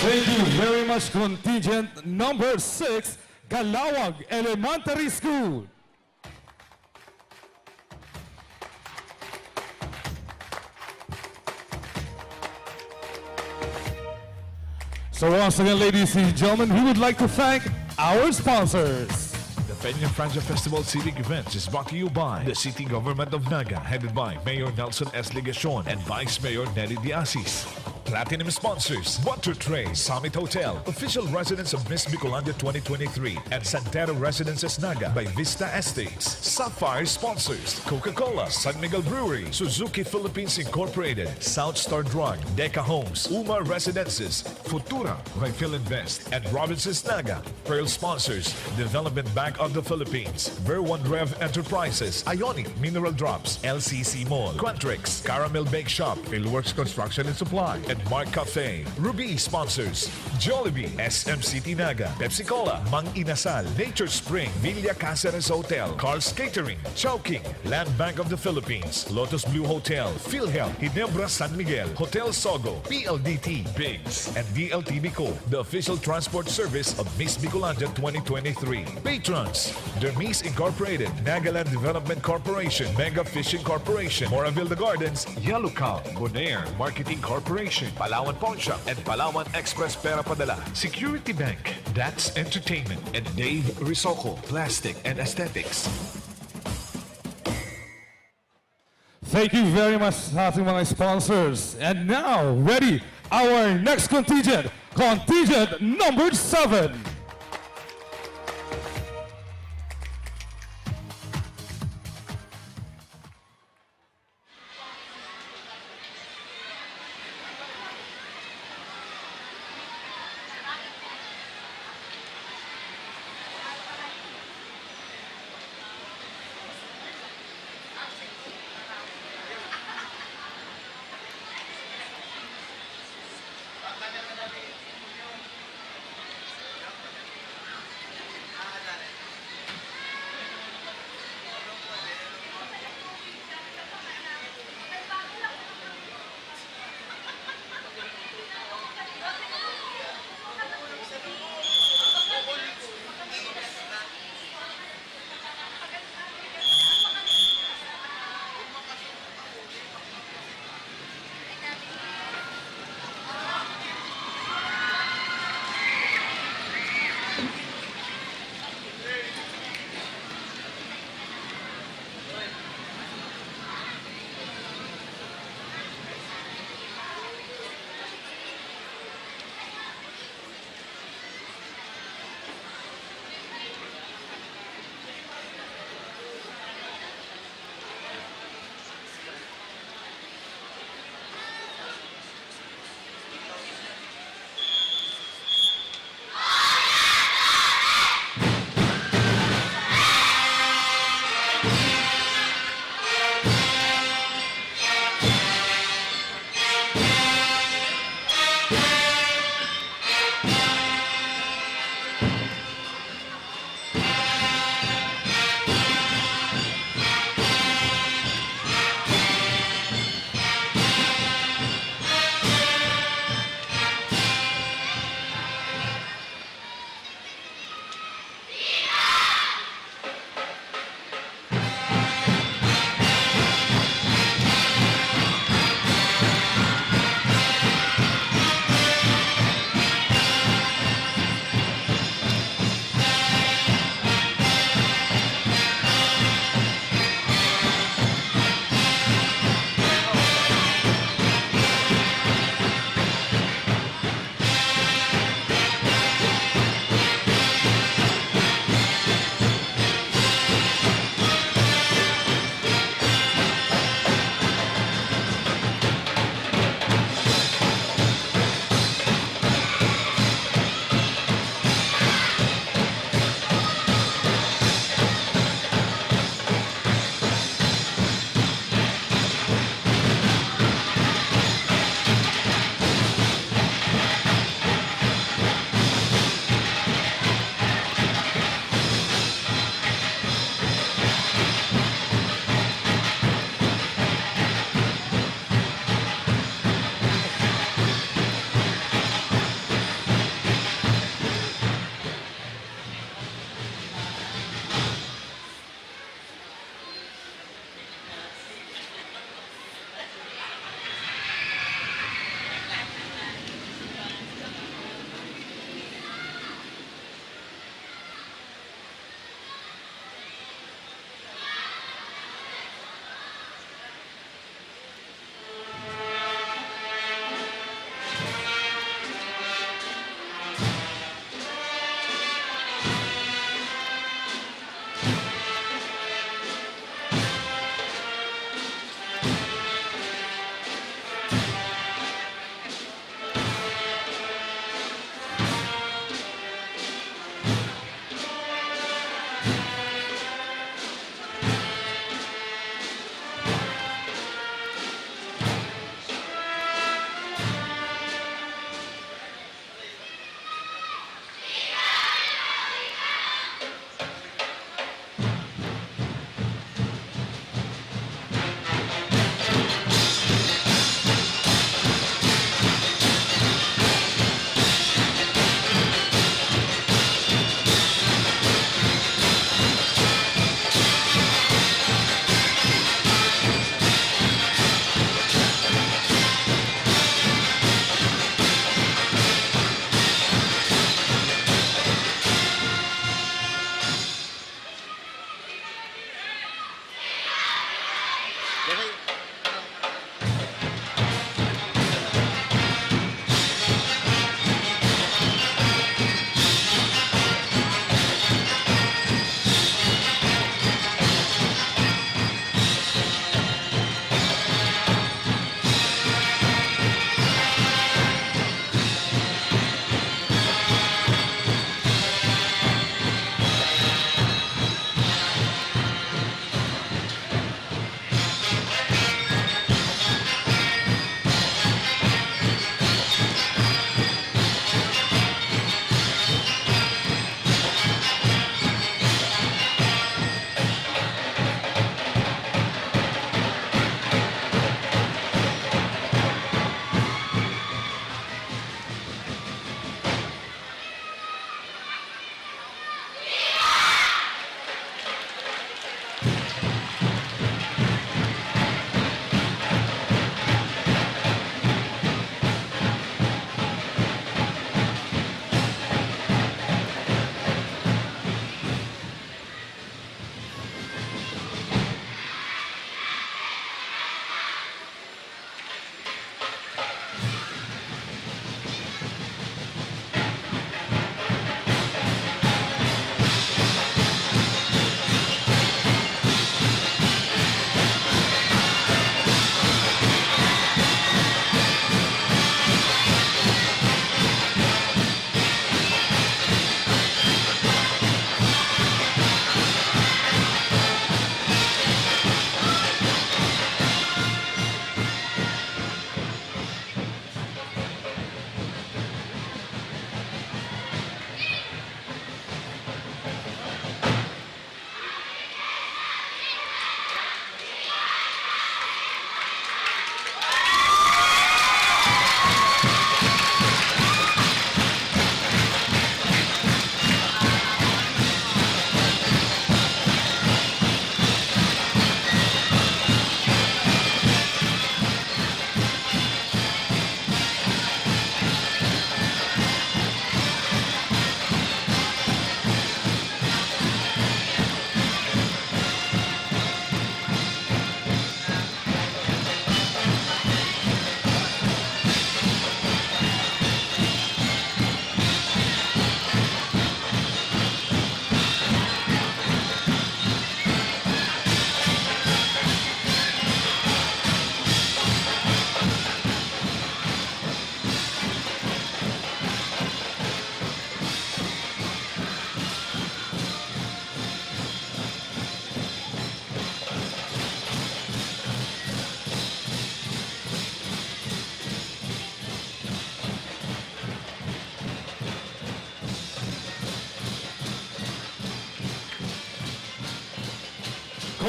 Thank you very much, contingent number six, Galawag Elementary School. So once again, ladies and gentlemen, we would like to thank our sponsors. The Peña Franja Festival Scenic Events is brought to you by the City Government of Naga, headed by Mayor Nelson S. Legacion and Vice Mayor Nelly Diasis. Platinum sponsors, Butter Tray, Summit Hotel, official residence of Miss Bicolandia twenty twenty-three, and Santero Residences Naga by Vista Estates. Sapphire sponsors, Coca-Cola, San Miguel Brewery, Suzuki Philippines Incorporated, South Star Drug, Deca Homes, Uma Residences, Futura, Refill Invest, and Robinsons Naga. Pearl sponsors, Development Bank of the Philippines, Ver One Rev Enterprises, Ionic Mineral Drops, L C C Mall, Quantrix, Caramel Bake Shop, Philworks Construction and Supply, and Mark Cafe. Ruby sponsors, Jollibee, S M City Naga, Pepsi Cola, Mang Inasal, Nature Spring, Villa Caceres Hotel, Carl's Catering, Chowking, Land Bank of the Philippines, Lotus Blue Hotel, PhilHealth, Ginebra San Miguel, Hotel Sogo, P L D T, Biggs, and D L T Bico, the official transport service of Miss Bicolandia twenty twenty-three. Patrons, Dermis Incorporated, Nagaland Development Corporation, Mega Fishing Corporation, Moraville The Gardens, Yellow Cow, Bonaire Marketing Corporation, Palawan Pawn Shop, and Palawan Express Pera Padala. Security Bank, That's Entertainment, and Dave Risoko, Plastic and Aesthetics. Thank you very much sa ating mga sponsors. And now, ready our next contingent, contingent number seven.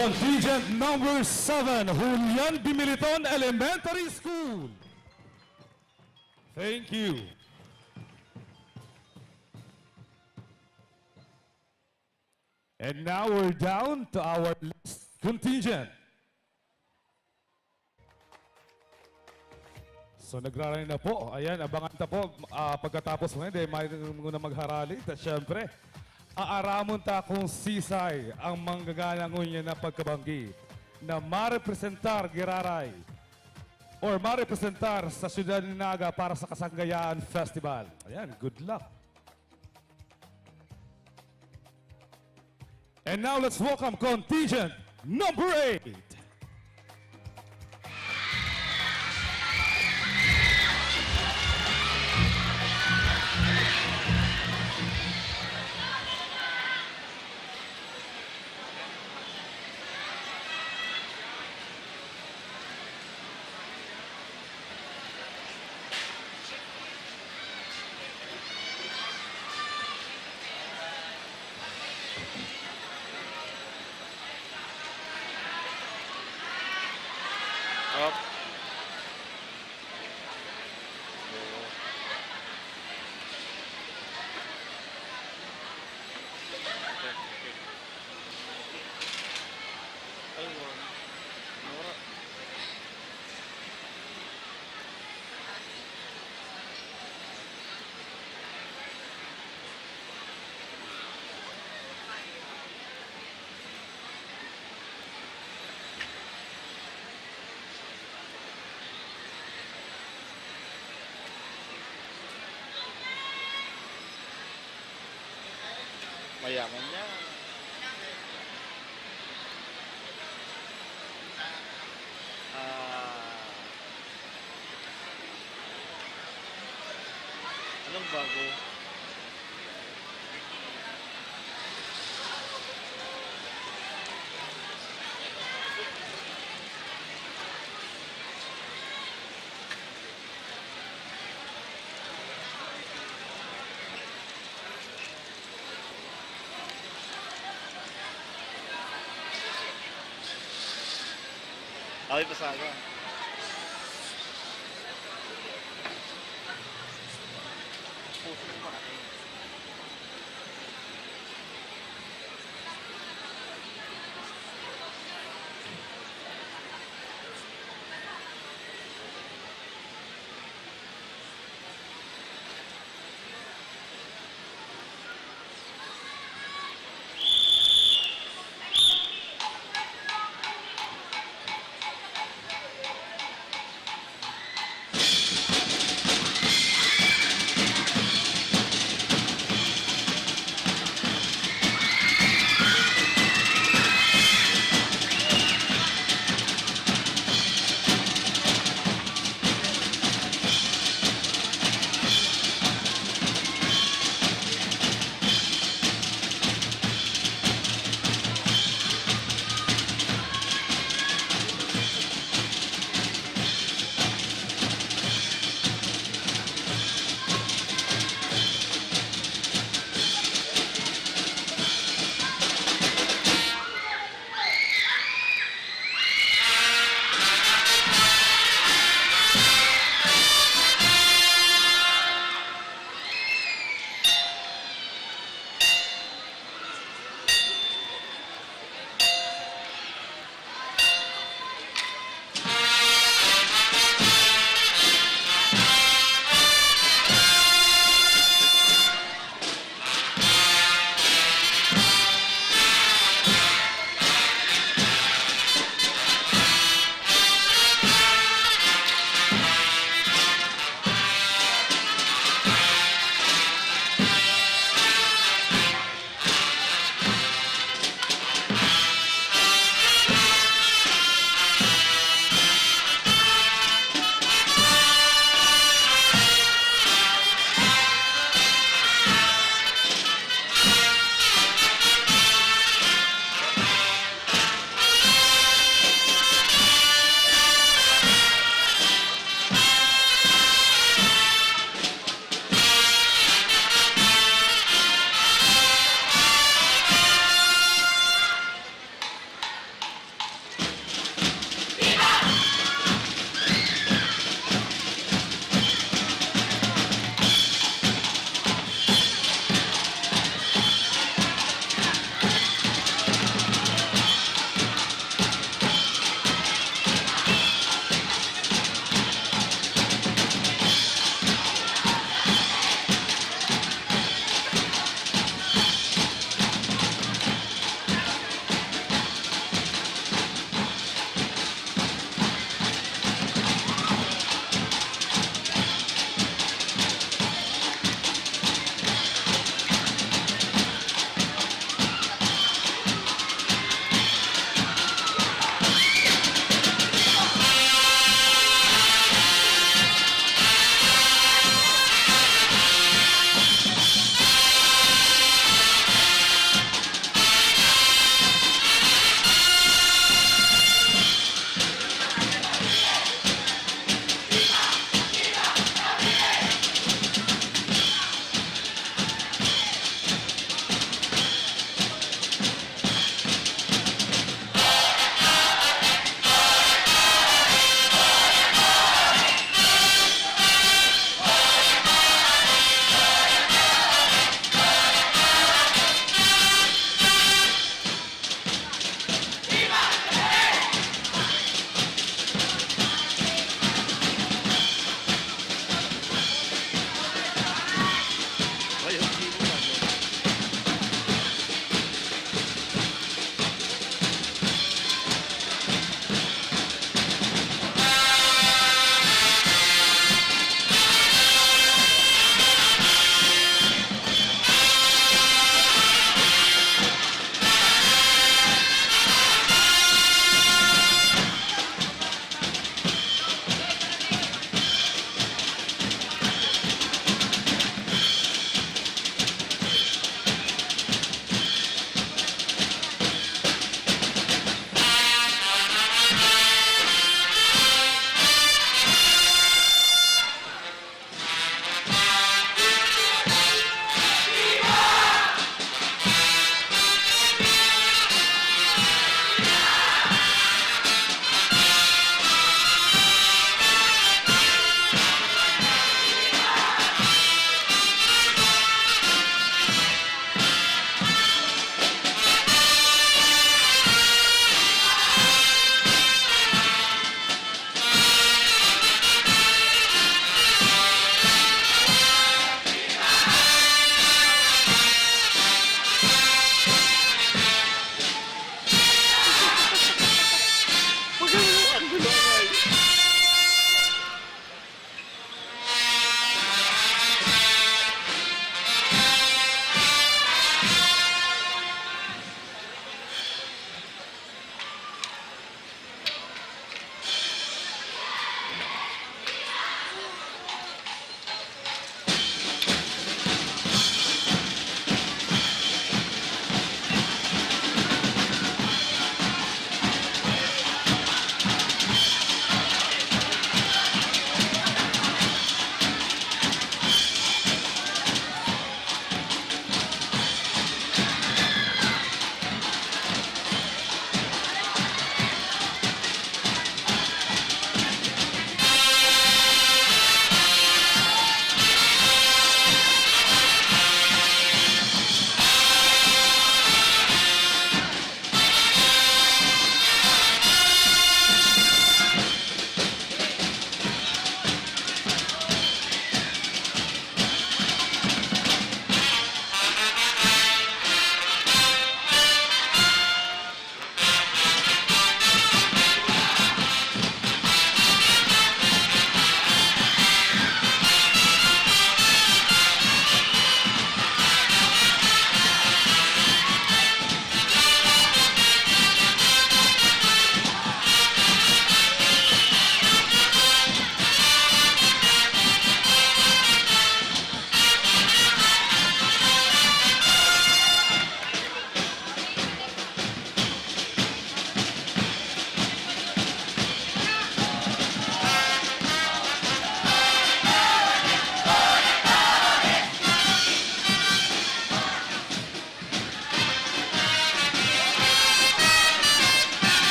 Contingent number seven, Julian Dimiliton Elementary School. Thank you. And now we're down to our last contingent. So, nagrarani na po. Ayan, abangan ta po, ah, pagkatapos mo, hindi, may muna magharali. Ta, syempre, aaramon ta kung sisay ang manggagana ngunyan na pagkabanggi na marepresentar giraray or marepresentar sa siyudad ni Naga para sa Kasanggayaan Festival. Ayan, good luck. And now let's welcome contingent number eight. Up. Ay, wala. Wala. Mayaman yan. Ah, anong bago? Away pa sana. Puso ko pa.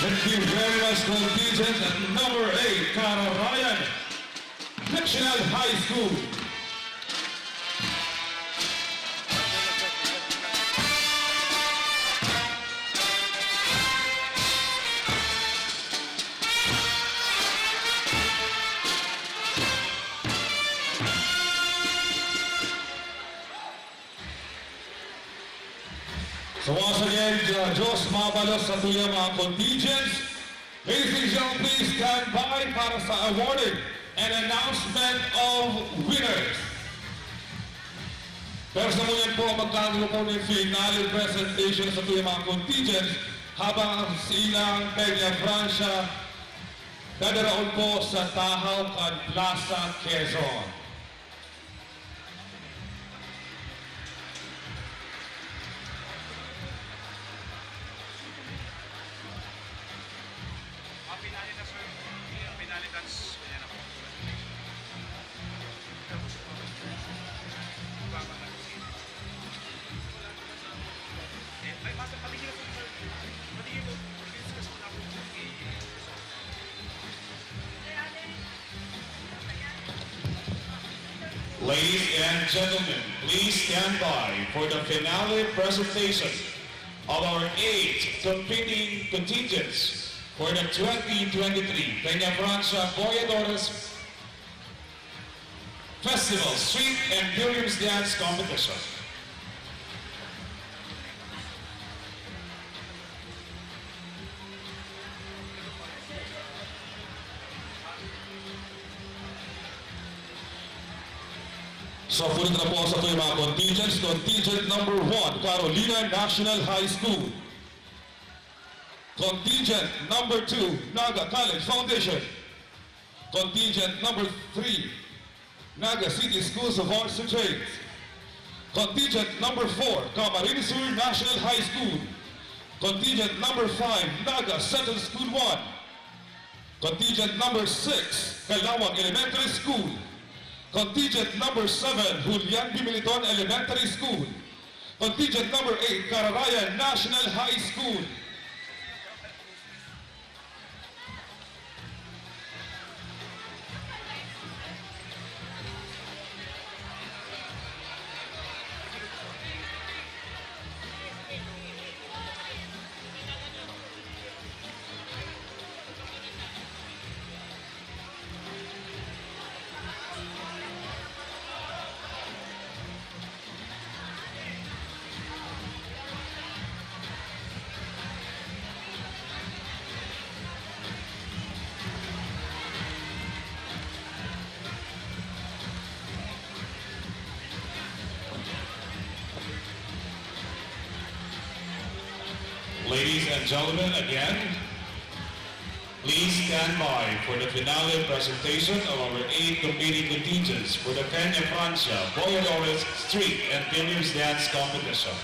Thank you very much, contingent number eight, Kararayan National High School. So once again, uh, Diyos mabalos sa tuya mga contingents. Ladies and gentlemen, please stand by para sa awarding and announcement of winners. Pero sa ngunyan po, magkakaroon po ng finale presentation sa tuya mga contingents habang ang silang Peña Francia dadaraon po sa Tahaw kan Plaza Quezon. Ang finale na, sir. Ang finale dance. Ayan na po. Tapos po. Baba na po. Eh, ay, basta patigil na po, sir. Patigil po. Discuss po na po. Okay. Ladies and gentlemen, please stand by for the finale presentation of our eight competing contingents for the twenty twenty-three Peña Francia Boyadores Festival Street and Pilgrims Dance Competition. So, punta na po sa ating mga contingents. Contingent number one, Carolina National High School. Contingent number two, Naga College Foundation. Contingent number three, Naga City Schools of Arts and Trades. Contingent number four, Camarines Sur National High School. Contingent number five, Naga Central School one. Contingent number six, Calawag Elementary School. Contingent number seven, Julian B. Militon Elementary School. Contingent number eight, Cararayan National High School. Ladies and gentlemen, again, please stand by for the finale presentation of our eight competing contingents for the Peña Francia Boyadores Street and Billiards Dance Competition.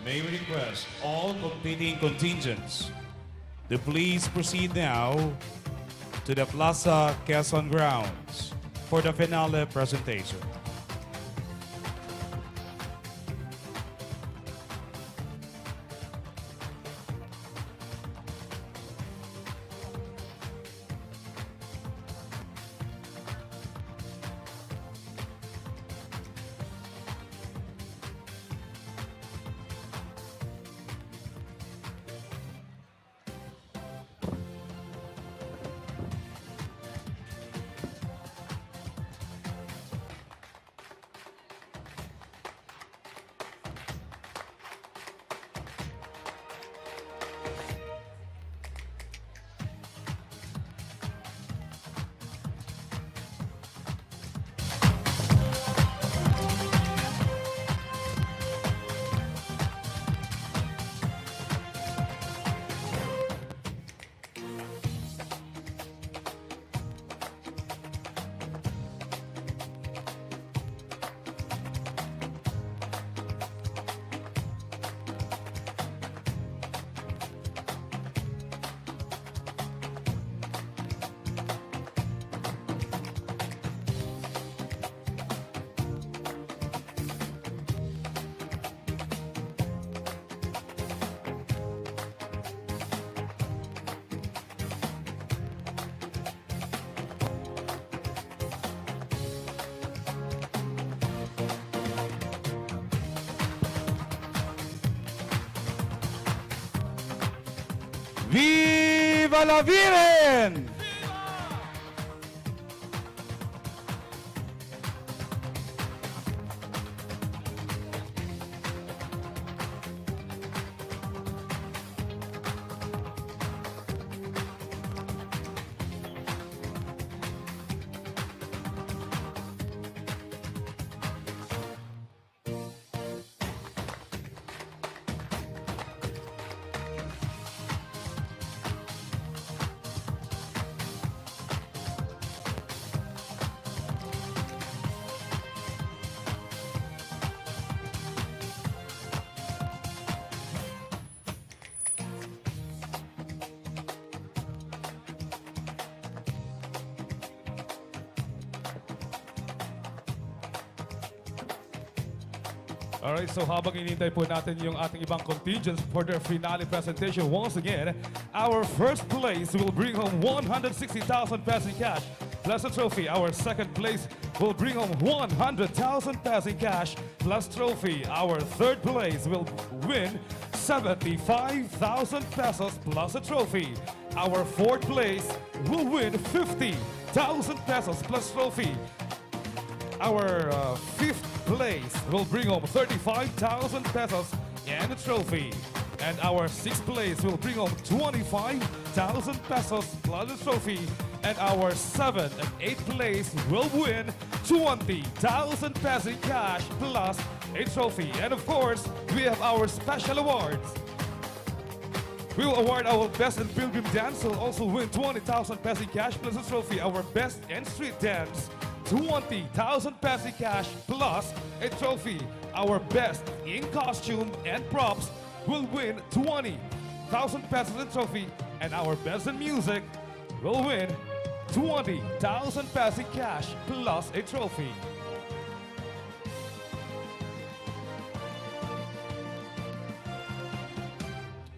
May we request all competing contingents to please proceed now to the Plaza Quezon grounds for the finale presentation. Viva la Virgen! Alright, so habang inintay po natin yung ating ibang contingents for their finale presentation, once again, our first place will bring home one hundred sixty thousand pesos in cash plus a trophy. Our second place will bring home one hundred thousand pesos in cash plus trophy. Our third place will win seventy-five thousand pesos plus a trophy. Our fourth place will win fifty thousand pesos plus trophy. Our uh, fifth place will bring home thirty-five thousand pesos and a trophy. And our sixth place will bring home twenty-five thousand pesos plus a trophy. And our seventh and eighth place will win twenty thousand pesos in cash plus a trophy. And of course, we have our special awards. We will award our best and pilgrim dance will also win twenty thousand pesos in cash plus a trophy. Our best and street dance, twenty thousand pesos in cash plus a trophy. Our best in costume and props will win twenty thousand pesos in trophy. And our best in music will win twenty thousand pesos in cash plus a trophy.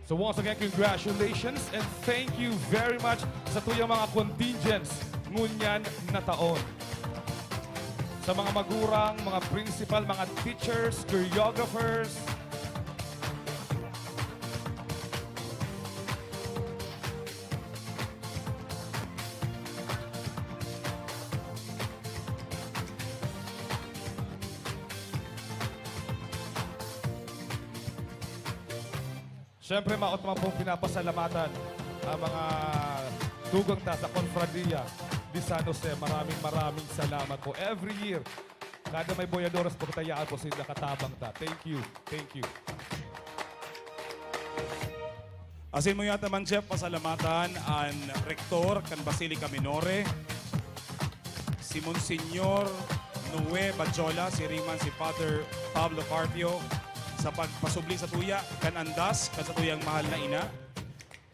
So once again, congratulations and thank you very much sa tuyang mga contingents ngunyan na taon. Sa mga magurang, mga principal, mga teachers, choreographers, Siyempre, maot naman pong pinapasalamatan ang mga tugang ta sa Cofradia de San Jose. Maraming, maraming salamat po. Every year, kada may boyadores po, katayaan po sila katabang ta. Thank you. Thank you. Asin mo yata man, Chef, pasalamatan an rektor kan Basilica Minore, si Monsignor Noe Badjola, siring man si Father Pablo Carpio, sa pagpasubli sa tuya kan andas kan sa tuyang mahal na ina,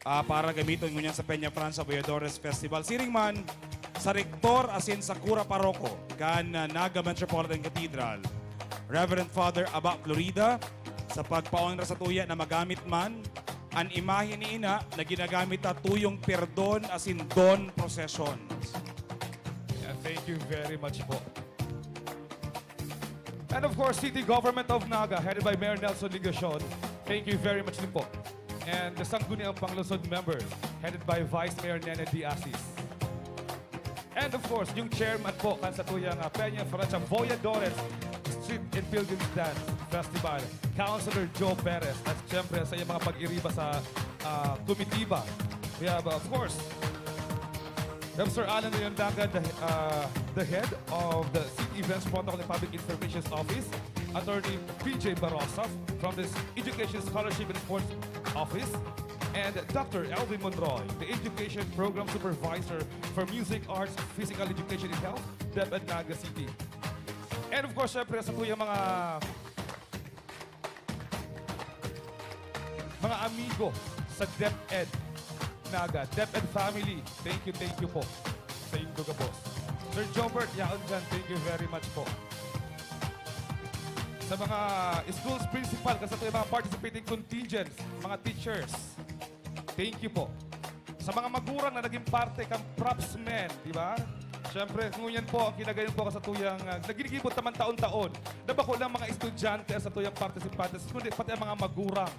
ah, para gamiton ngunyan sa Peña Francia Boyadores Festival. Siring man sa rektor asin sa kura paroko kan, ah, Naga Metropolitan Cathedral, Reverend Father Aba Florida, sa pagpaonra sa tuya na magamit man an imahe ni ina na ginagamit ta tuyong perdon asin don processions. Yeah, thank you very much po. And of course, City Government of Naga, headed by Mayor Nelson Legacion, thank you very much din po. And the Sangguniang Panglungsod members, headed by Vice Mayor Nene D. Asis. And of course, yung chairman po kan satuyang, ah, Peña Francia Voyadores Street and Pilgrims Dance Festival, Councilor Joe Perez, at siyempre sa iyang mga pag-iriba sa, ah, komitiba. We have, of course, we have Sir Alan Leondaga, the, ah, the head of the City Events Protocol and Public Information Office, Attorney P J Barosa from the Education Scholarship and Sports Office, and Doctor Elvin Monroy, the Education Program Supervisor for Music, Arts, Physical Education and Health, DepEd Naga City. And of course, syempre, sa tuyang mga, mga amigo sa DepEd Naga, DepEd family, thank you, thank you po sa inyong duga, boss. Sir Jobert, yaon dyan, thank you very much po. Sa mga schools principal, kan satuyang mga participating contingents, mga teachers, thank you po. Sa mga magurang na naging parte kan Props Men, di ba? Siyempre, ngunyan po, ang kinagayon po kan satuyang, ah, na ginigibo ta man taon-taon, na bako lang mga estudyante an satuyang participantes, kundi pati ang mga magurang.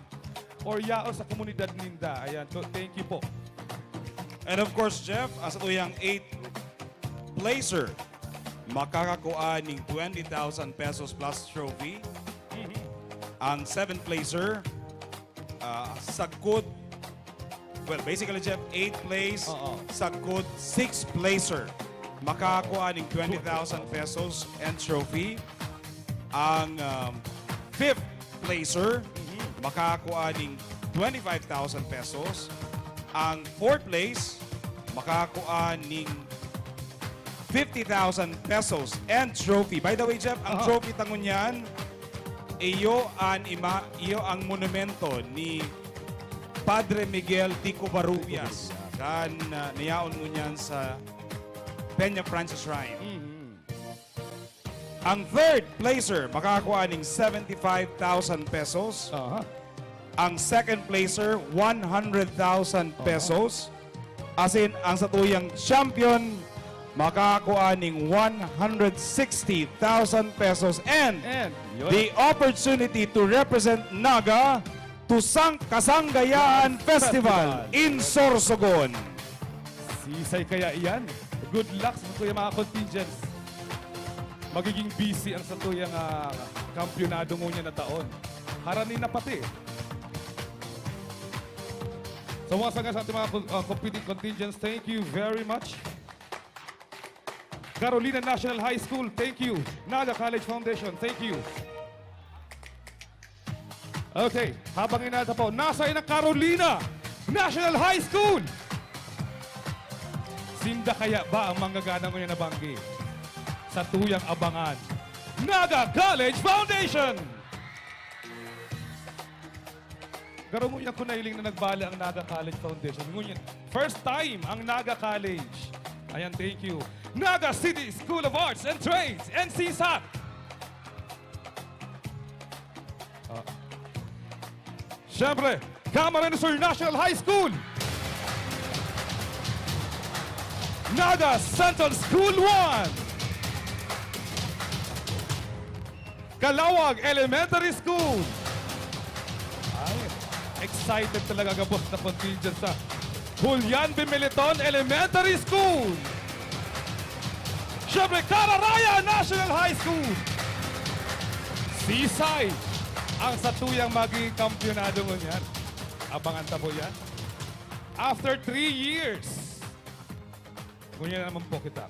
or yaon sa komunidad ninda. Ayan, so, thank you po. And of course, Jeff, ang satuyang eighth placer, makakakua ning twenty thousand pesos plus trophy. Mhm. Ang seventh placer, ah, sagkod, well, basically, Jeff, eighth place, Oo. sagkod, sixth placer, makakakua ning twenty thousand pesos and trophy. Ang, um, fifth placer, Mhm. makakakua ning twenty-five thousand pesos. Ang fourth place, makakakua ning fifty thousand pesos and trophy. By the way, Jeff, ang Aha. trophy ta ngunyan, iyo an ima-, iyo ang monumento ni Padre Miguel de Covarrubias, kan, ah, nayaon ngunyan sa Peña Francia Shrine. Mhm. Ang third placer makakakua ning seventy-five thousand pesos. Aha. Ang second placer, one hundred thousand Aha. pesos. Asin ang satuyang champion makakakua ning one hundred sixty thousand pesos and And, yun. the opportunity to represent Naga to Sang-, Kasanggayaan Festival Festival. in Sorsogon. Sisay kaya iyan? Good luck sa satuyang mga contingents. Magiging busy ang satuyang, ah, kampyonado ngunyan na taon. Harani na pati. So, once again, sa ating mga, ah, competing contingents, thank you very much. Carolina National High School, thank you. Naga College Foundation, thank you. Okay, habang inata po, nasa na Carolina National High School? Sinda kaya ba ang manggagana ngunyan na banggi? Satuyang abangan, Naga College Foundation! Garo ngunyan ko nahiling na nagbale ang Naga College Foundation. Ngunyan, first time ang Naga College. Ayan, thank you. Naga City School of Arts and Trades, N C SAT. Ah. Siyempre, Camarines Sur National High School. Naga Central School one. Calauag Elementary School. Ay, excited talaga gabos na contingent sa Julian B. Militon Elementary School. Siyempre, Cararaya National High School. Sisay ang satuyang magiging kampyonado ngunyan. Abangan ta po yan. After three years, ngunyan na naman po kita.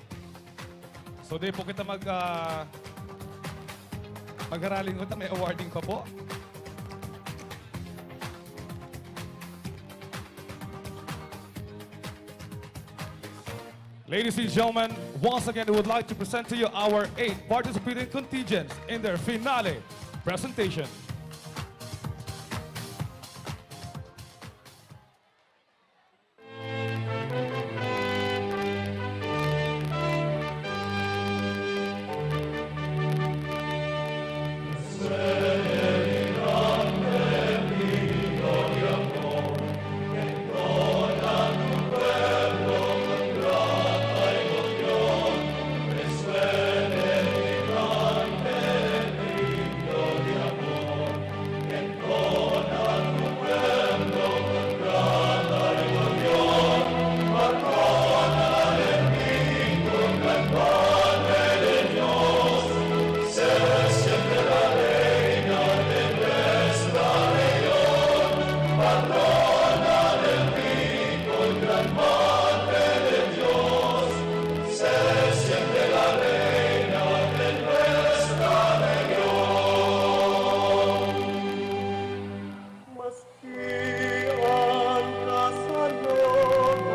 So, di po kita mag, ah, mag-araling utak, may awarding pa po. Ladies and gentlemen, once again, we would like to present to you our eight participating contingents in their finale presentation. Maski an kasalogan,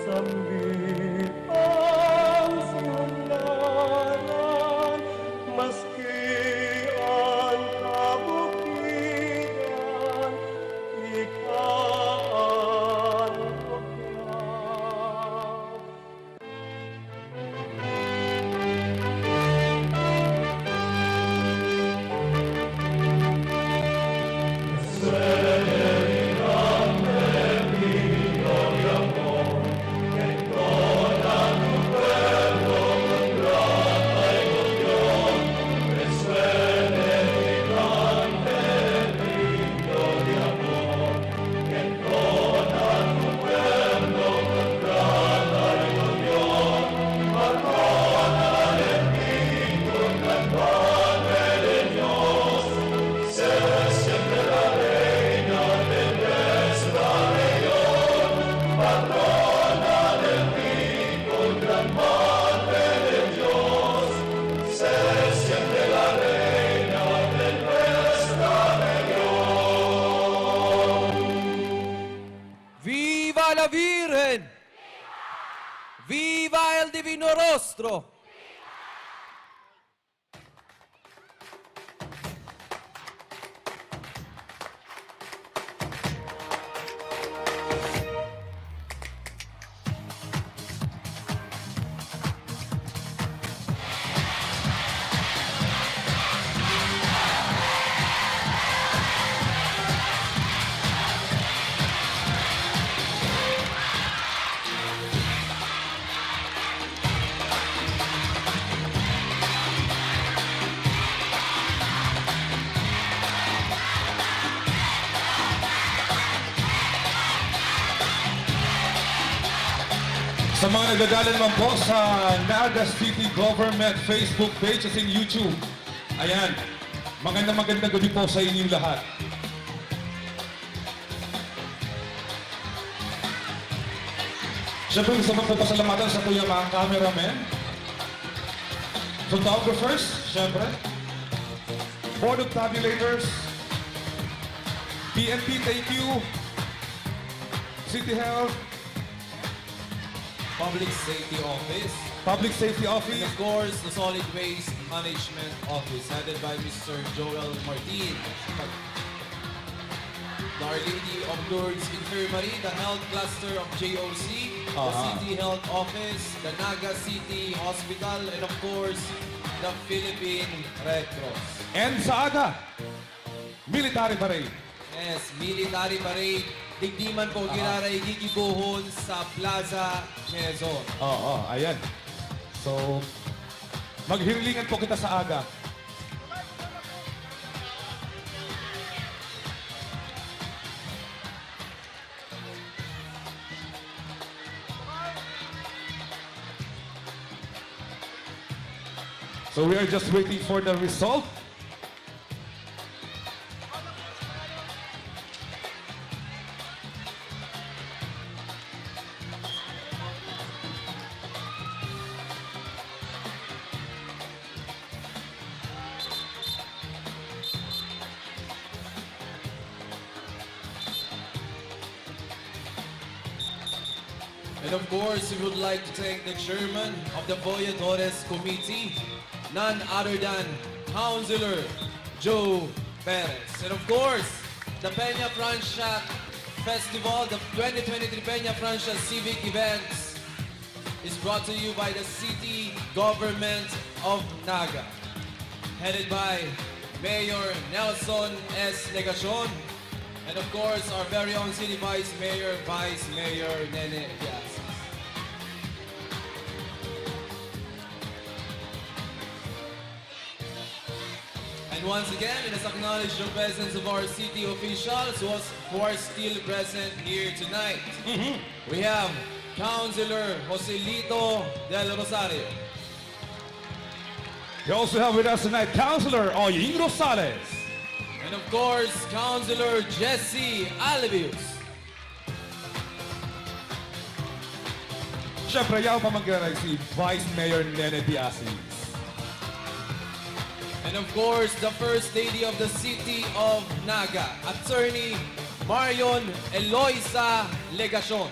sambit an sihondanan, maski an kabukidan, ika an bukyan. Norostro. Sa mga nagdadalan man po sa Naga City Government Facebook page at sa YouTube, ayan, magandang, magandang gabi po sa inyong lahat. Siyempre, gusto ko po pasalamatan sa kuya mga cameramen, photographers, siyempre, Board of Tabulators, P N P, thank you, City Health, Public Safety Office, Public Safety and Office, of course, the Solid Waste Management Office, headed by Mister Joel Martin. The Our Lady of Lourdes Infirmary, the Health Cluster of J O C, the Aha. City Health Office, the Naga City Hospital, and of course, the Philippine Red Cross. And sa aga, military parade. Yes, military parade. Digdi man po Aha. giraray gigibohon sa Plaza Quezon. Oo, ayan. So, maghirilingan po kita sa aga. So we are just waiting for the result. And of course, we would like to thank the chairman of the Voyadores Committee, none other than Councilor Joe Perez. And of course, the Peña Francia Festival, the twenty twenty-three Peña Francia Civic Events, is brought to you by the City Government of Naga, headed by Mayor Nelson S. Legacion, and of course, our very own City Vice Mayor, Vice Mayor Nene Diaz. And once again, let us acknowledge the presence of our city officials who was, who are still present here tonight. Mm-hmm. We have Councilor Joselito Del Rosario. We also have with us tonight Councilor Oying Rosales. And of course, Councilor Jesse Albius. Siyempre, yaon pa man giraray si Vice Mayor Nene Diasis. And of course, the First Lady of the City of Naga, Attorney Marion Eloisa Legacion.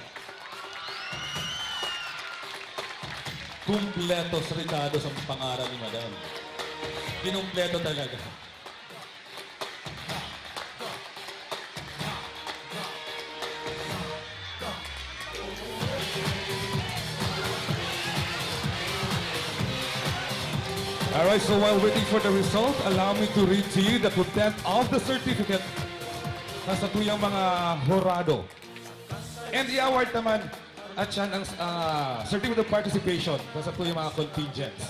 Kumpletos rikados ang pangaran ni Madam. Kinumpleto talaga. Alright, so while waiting for the result, allow me to read to you the content of the certificate sa satuyang mga horado. And i-award naman at siyan ang, ah, certificate of participation sa satuyang mga contingents.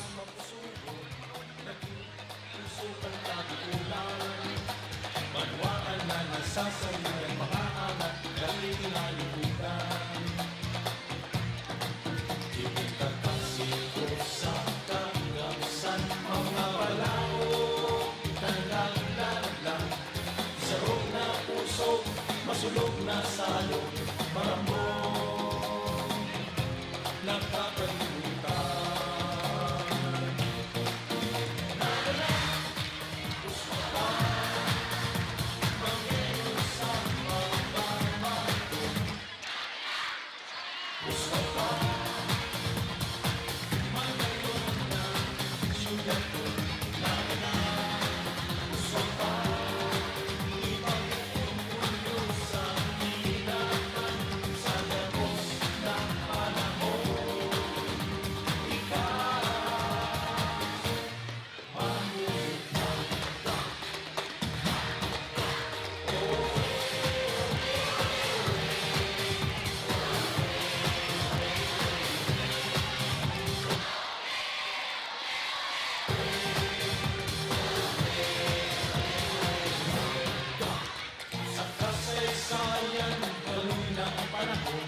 Sa kasaysayan, haloy na ang panahon,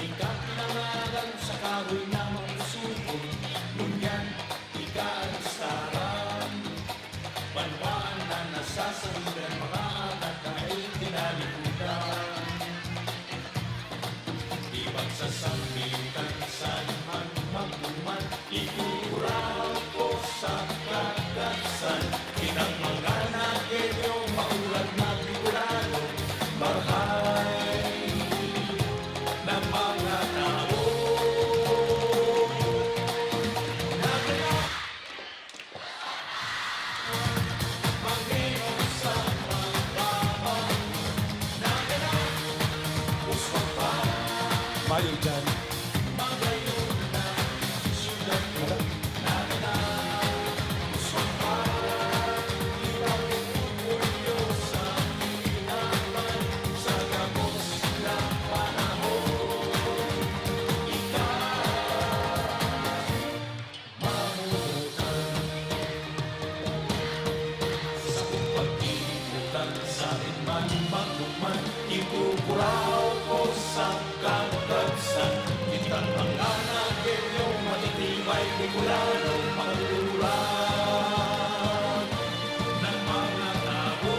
ika pinangalan sa kahoy na mausugon. Ngunyan, ika an listahan. Banwaan na nasasabitan, mga anak na ikinalikutan. Di pagsasambitan sa man magduman, ikukuraw ko sa kagkasan. Kitang mga Nagueño, maurag na Bicolano, marhay na mga tao. Naganap Mayo dyan. Mamotan. Sa pagtitiputan, sa atin man magduman, ikukuraw ko sa kagkagsan. Kitang mga Nagueño, matitibay, Bicolano, magduduran ng mga tao.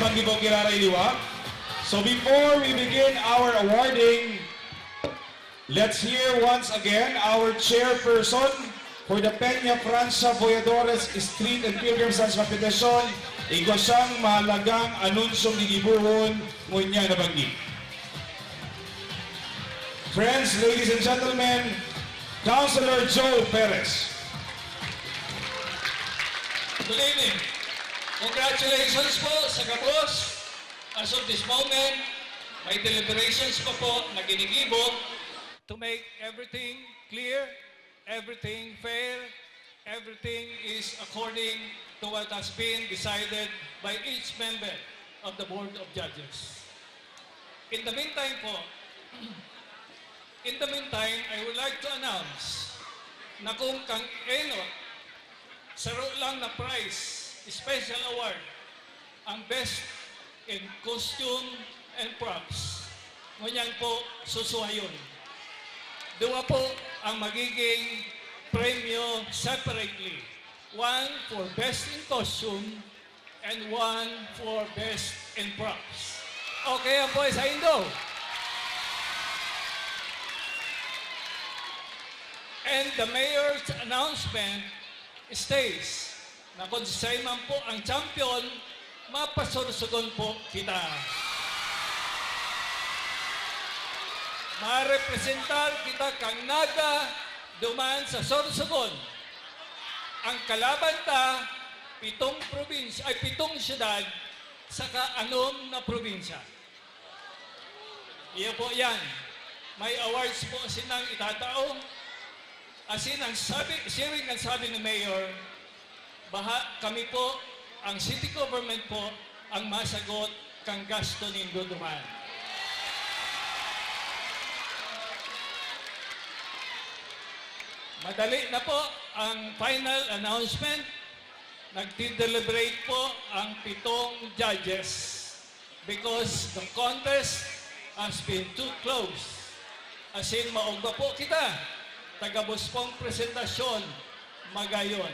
Panggibo Kirara Iliwa. So before we begin our awarding, let's hear once again our chairperson for the Peña Francia Voyadores Street and Pilgrims Dance Competition. Igwa siyang mahalagang anunsyong gigibohon ngunyan na banggi. Friends, ladies and gentlemen, Councilor Joe Perez. Good evening. Congratulations po sa gabos. As of this moment, may deliberations pa po na ginigibo to make everything clear, everything fair, everything is according to what has been decided by each member of the Board of Judges. In the meantime po, in the meantime, I would like to announce na kung kang enot, saro lang na prize, special award, ang Best in Costume and Props. Ngunyan po, susuhayon. Duwa po ang magiging premyo separately. One for Best in Costume and one for Best in Props. Okay ang po sa Indo. And the mayor's announcement states na kung siya man po ang champion, mapasursugon po kita. Marepresentar kita kang Naga duman sa Sorsogon. Ang kalaban ta, pitong probinsya, ay, pitong syudad, saka anom na probinsya. Iyo po yan. May awards po sinang itatao. Asin ang sabi, siring ang sabi ni Mayor, baha kami po, ang city government po, ang masagot kan gasto nindo duman. Madali na po ang final announcement. Nagdi-deliberate po ang pitong judges because the contest has been too close. Asin maugma po kita, tagabos pong presentasyon, magayon.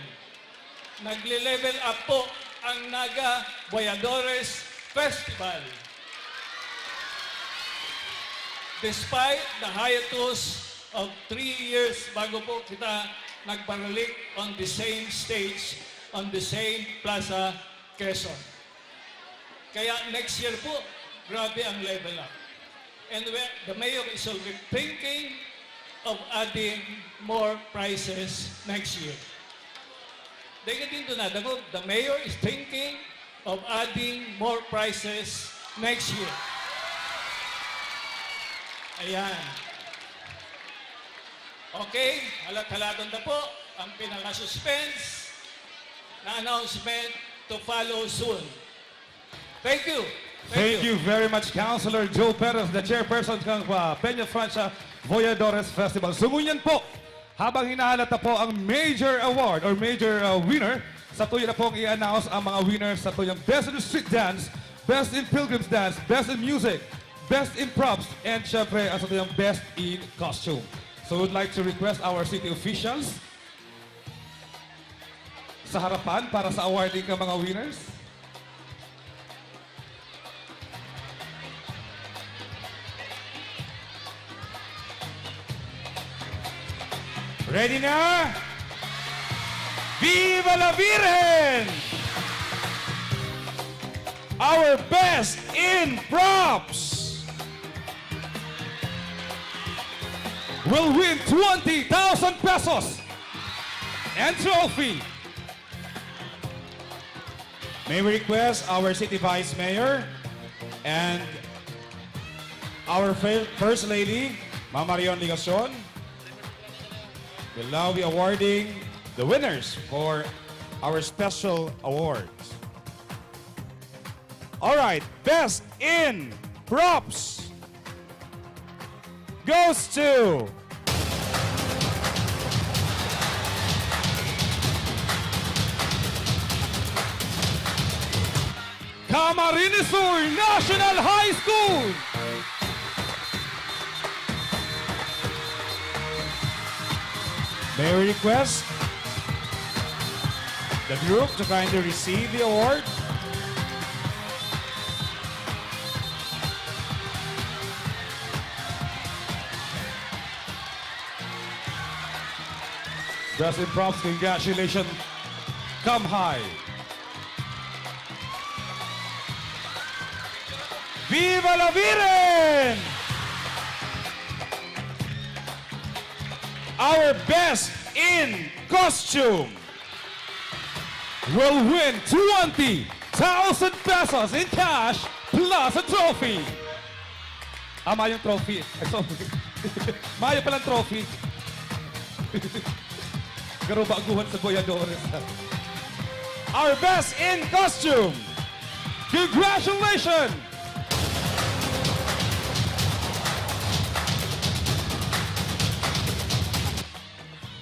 Nagle-level up po ang Naga Boyadores Festival. Despite the hiatus of three years bago po kita nagbalik on the same stage, on the same Plaza, Quezon. Kaya next year po, grabe ang level up. And we, the mayor is already thinking of adding more prizes next year. Dahil din doon na, the, the mayor is thinking of adding more prizes next year. Ayan. Okay, halat-halaton na po ang pinaka-suspense na announcement to follow soon. Thank you. Thank you very much, Councilor Joe Perez, the chairperson ng, uh, Peña Francia Voyadores Festival. So, ngunyan po, habang hinahalat na po ang major award or major, uh, winner, sa tuya na pong i-announce ang mga winners sa tuyang Best in Street Dance, Best in Pilgrims Dance, Best in Music, Best in Props, and syempre, ang sa tuyang Best in Costume. So, we'd like to request our city officials sa harapan para sa awarding ka mga winners. Ready na? Viva la Virgen! Our best in props will win twenty thousand pesos and trophy. May we request our City Vice Mayor and our fir-, First Lady, Ma'am Marion Legacion, will now be awarding the winners for our special awards. All right, best in props goes to Camarines Sur National High School. May we request the group to kindly receive the award. Justin Props, congratulations. Come high. Viva la Virgen! Our best in costume will win twenty thousand pesos in cash plus a trophy. Ah, mayong trophy. Ay, sorry. Mayo palang trophy. Garo baguhan sa Boyadores. Our best in costume. Congratulations!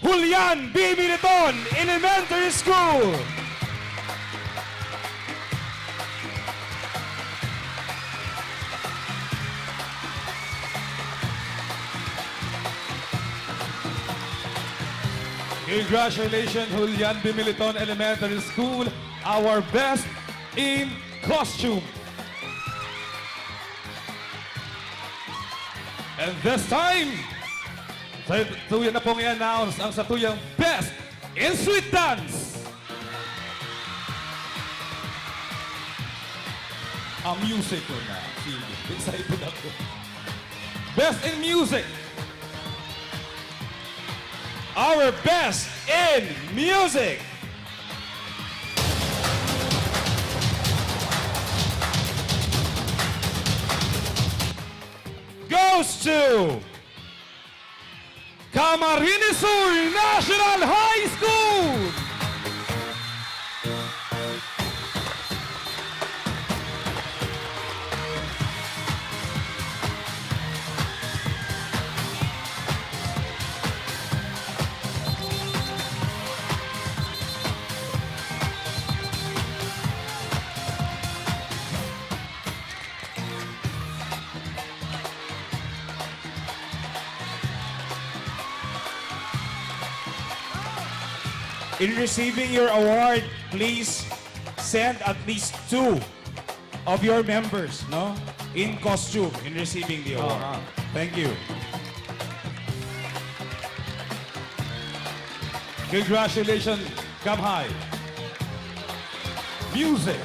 Julian B. Militon Elementary School. Congratulations, Julian B. Militon Elementary School, our best in costume. And this time, sa tuya na pong i-announce ang satuyang best in street dance. Ang music ko na. Sige, excited ako. Best in music. Our best in music goes to Camarines Sur National High School! In receiving your award, please send at least two of your members, no? In costume, in receiving the award. Aha. Thank you. Congratulations, Kamhay. Music.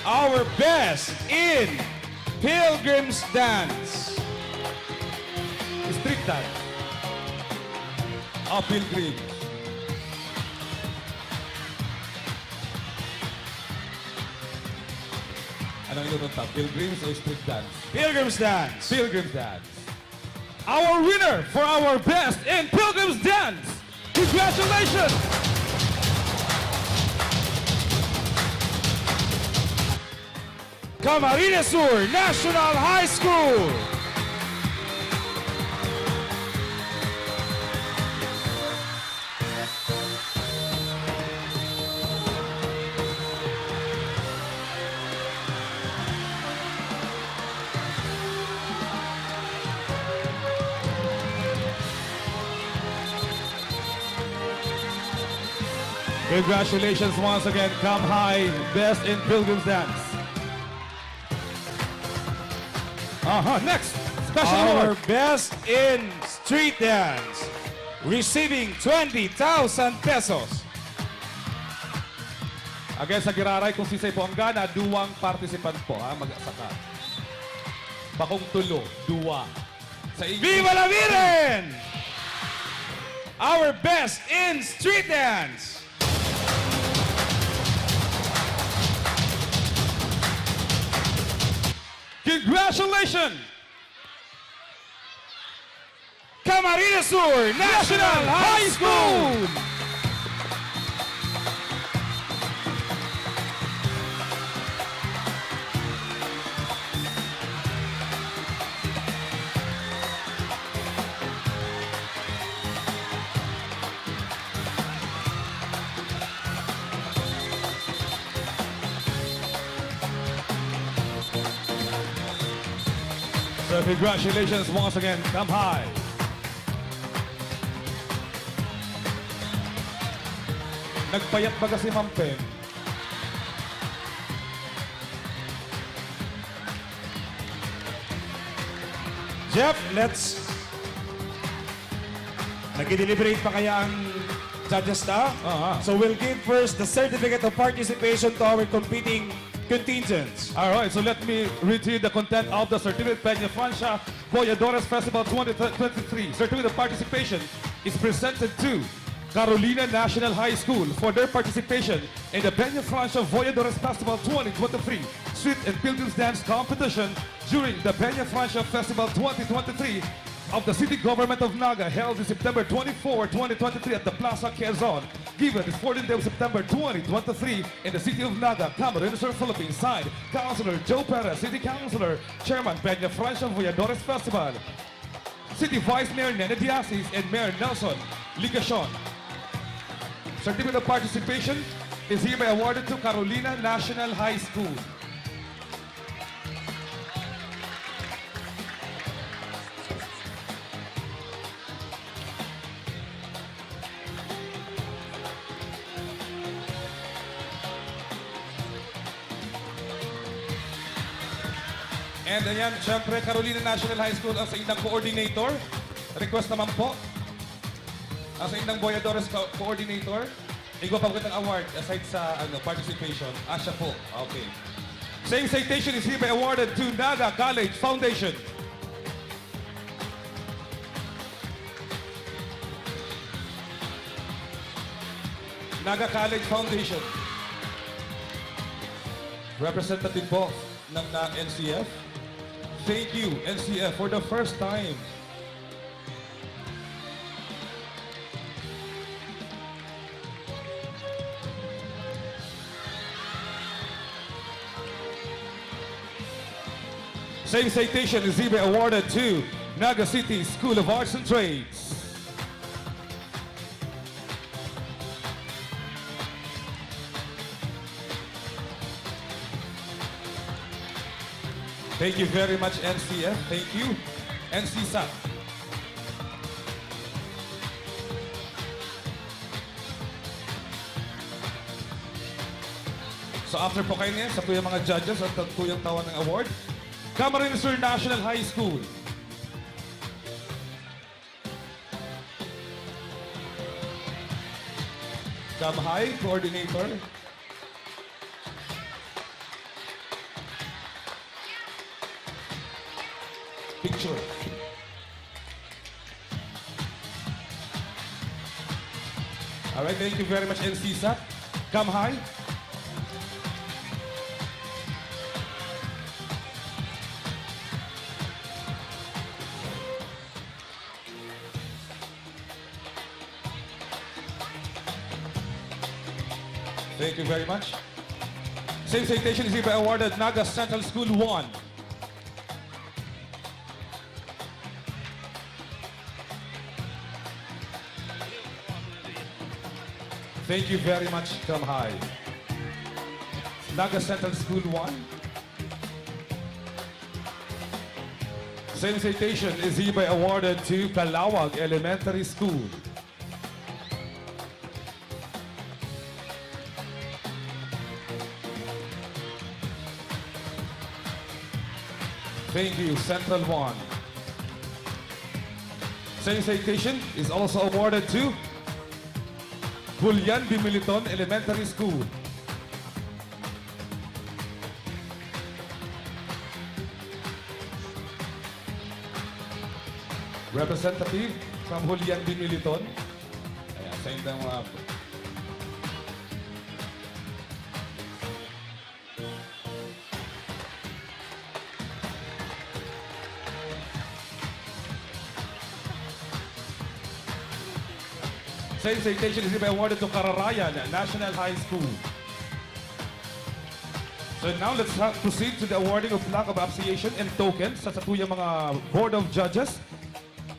Our best in Pilgrim's Dance. Street dance. Ah, Pilgrims. Anong inutong ta? Pilgrims o street dance? Pilgrim's Dance. Pilgrim's Dance. Our winner for our best in Pilgrim's Dance. Congratulations! Camarines Sur National High School. Congratulations once again, Kamhay, Best in Pilgrim's Dance. Aha, next! Special Our award! Best in Street Dance, receiving twenty thousand pesos. Again, sa giraray, kung sisay po ang gana, duwang participant po, ha, magsaka. Bakong tulo, duwa. Sa English. Viva la Virgen! Our best in street dance! Congratulations! Camarines Sur National High School! So, congratulations once again, Kamhay. Nagpayat baga si Ma'am Pen? Jeff, let's Nagde-deliberate pa kaya ang judges ta? Aha. So we'll give first the certificate of participation to our competing contingents. All right, so let me read to you the content of the certificate. Peña Francia Voyadores Festival twenty twenty-three. Certificate of participation is presented to Carolina National High School for their participation in the Peña Francia Voyadores Festival twenty twenty-three Street and Pilgrims Dance Competition during the Peña Francia Festival twenty twenty-three of the City Government of Naga, held in September twenty-four, twenty twenty-three at the Plaza Quezon, given this fourteenth day of September twenty twenty-three in the city of Naga, Camarines Sur, Philippines. Signed, Councilor Joe Perez, City Councilor, Chairman, Peña Francia Voyadores Festival. City Vice Mayor Nene Diasis and Mayor Nelson Ligacion. Certificate of participation is hereby awarded to Carolina National High School. And ayan, syempre, Carolina National High School ang saindang coordinator. Request naman po. Ang saindang Boyadores co-, coordinator. Igwa pa kitang award aside sa, ano, participation. Ah, siya po. Okay. Same citation is hereby awarded to Naga College Foundation. Naga College Foundation. Representative po ng, ng N C F. Thank you, N C F, for the first time. Same citation is hereby awarded to Naga City School of Arts and Trades. Thank you very much, N C F. Thank you, N C sat. So after po kayo niyan, sa tuyang mga judges at tuyang tawan ng award, Camarines Sur National High School. Cam High, coordinator. Picture. All right, thank you very much, N C sat. Cam High. Thank you very much. Same citation is hereby awarded Naga Central School one. Thank you very much, Cam High. Naga Central School one. Same citation is hereby awarded to Calawag Elementary School. Thank you, Central one. Same citation is also awarded to Julian B. Militon Elementary School. Representative from Julian B. Militon. Ayan, sa inyong mga Same citation is hereby awarded to Kararayan National High School. So now let's ha-, proceed to the awarding of plaque of appreciation and tokens sa satuyang mga Board of Judges.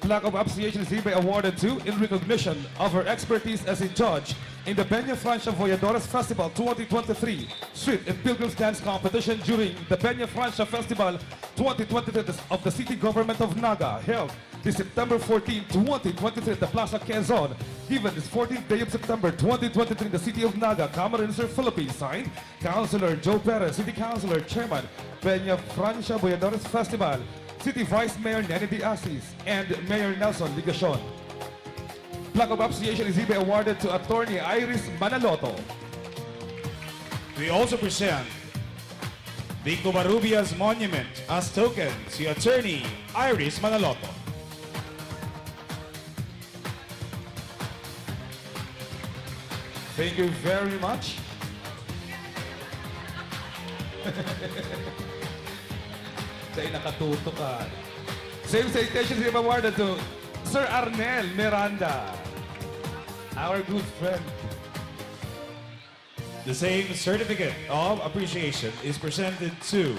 Plaque of appreciation is hereby awarded to in recognition of her expertise as a judge in the Peña Francia Voyadores Festival twenty twenty-three Street and Pilgrims Dance Competition during the Peña Francia Festival twenty twenty-three of the City Government of Naga, held this September fourteen, twenty twenty-three at the Plaza Quezon, given this fourteenth day of September twenty twenty-three in the city of Naga, Camarines Sur, Philippines. Signed, Councilor Joe Perez, City Councilor, Chairman, Peña Francia Voyadores Festival, City Vice Mayor Nene De Asis, and Mayor Nelson Ligacion. Plaque of appreciation is hereby awarded to Attorney Iris Manaloto. We also present the Covarrubias Monument as token to Attorney Iris Manaloto. Thank you very much. Dahil nakatutok ka. Same citation is awarded to Sir Arnel Miranda, our good friend. The same certificate of appreciation is presented to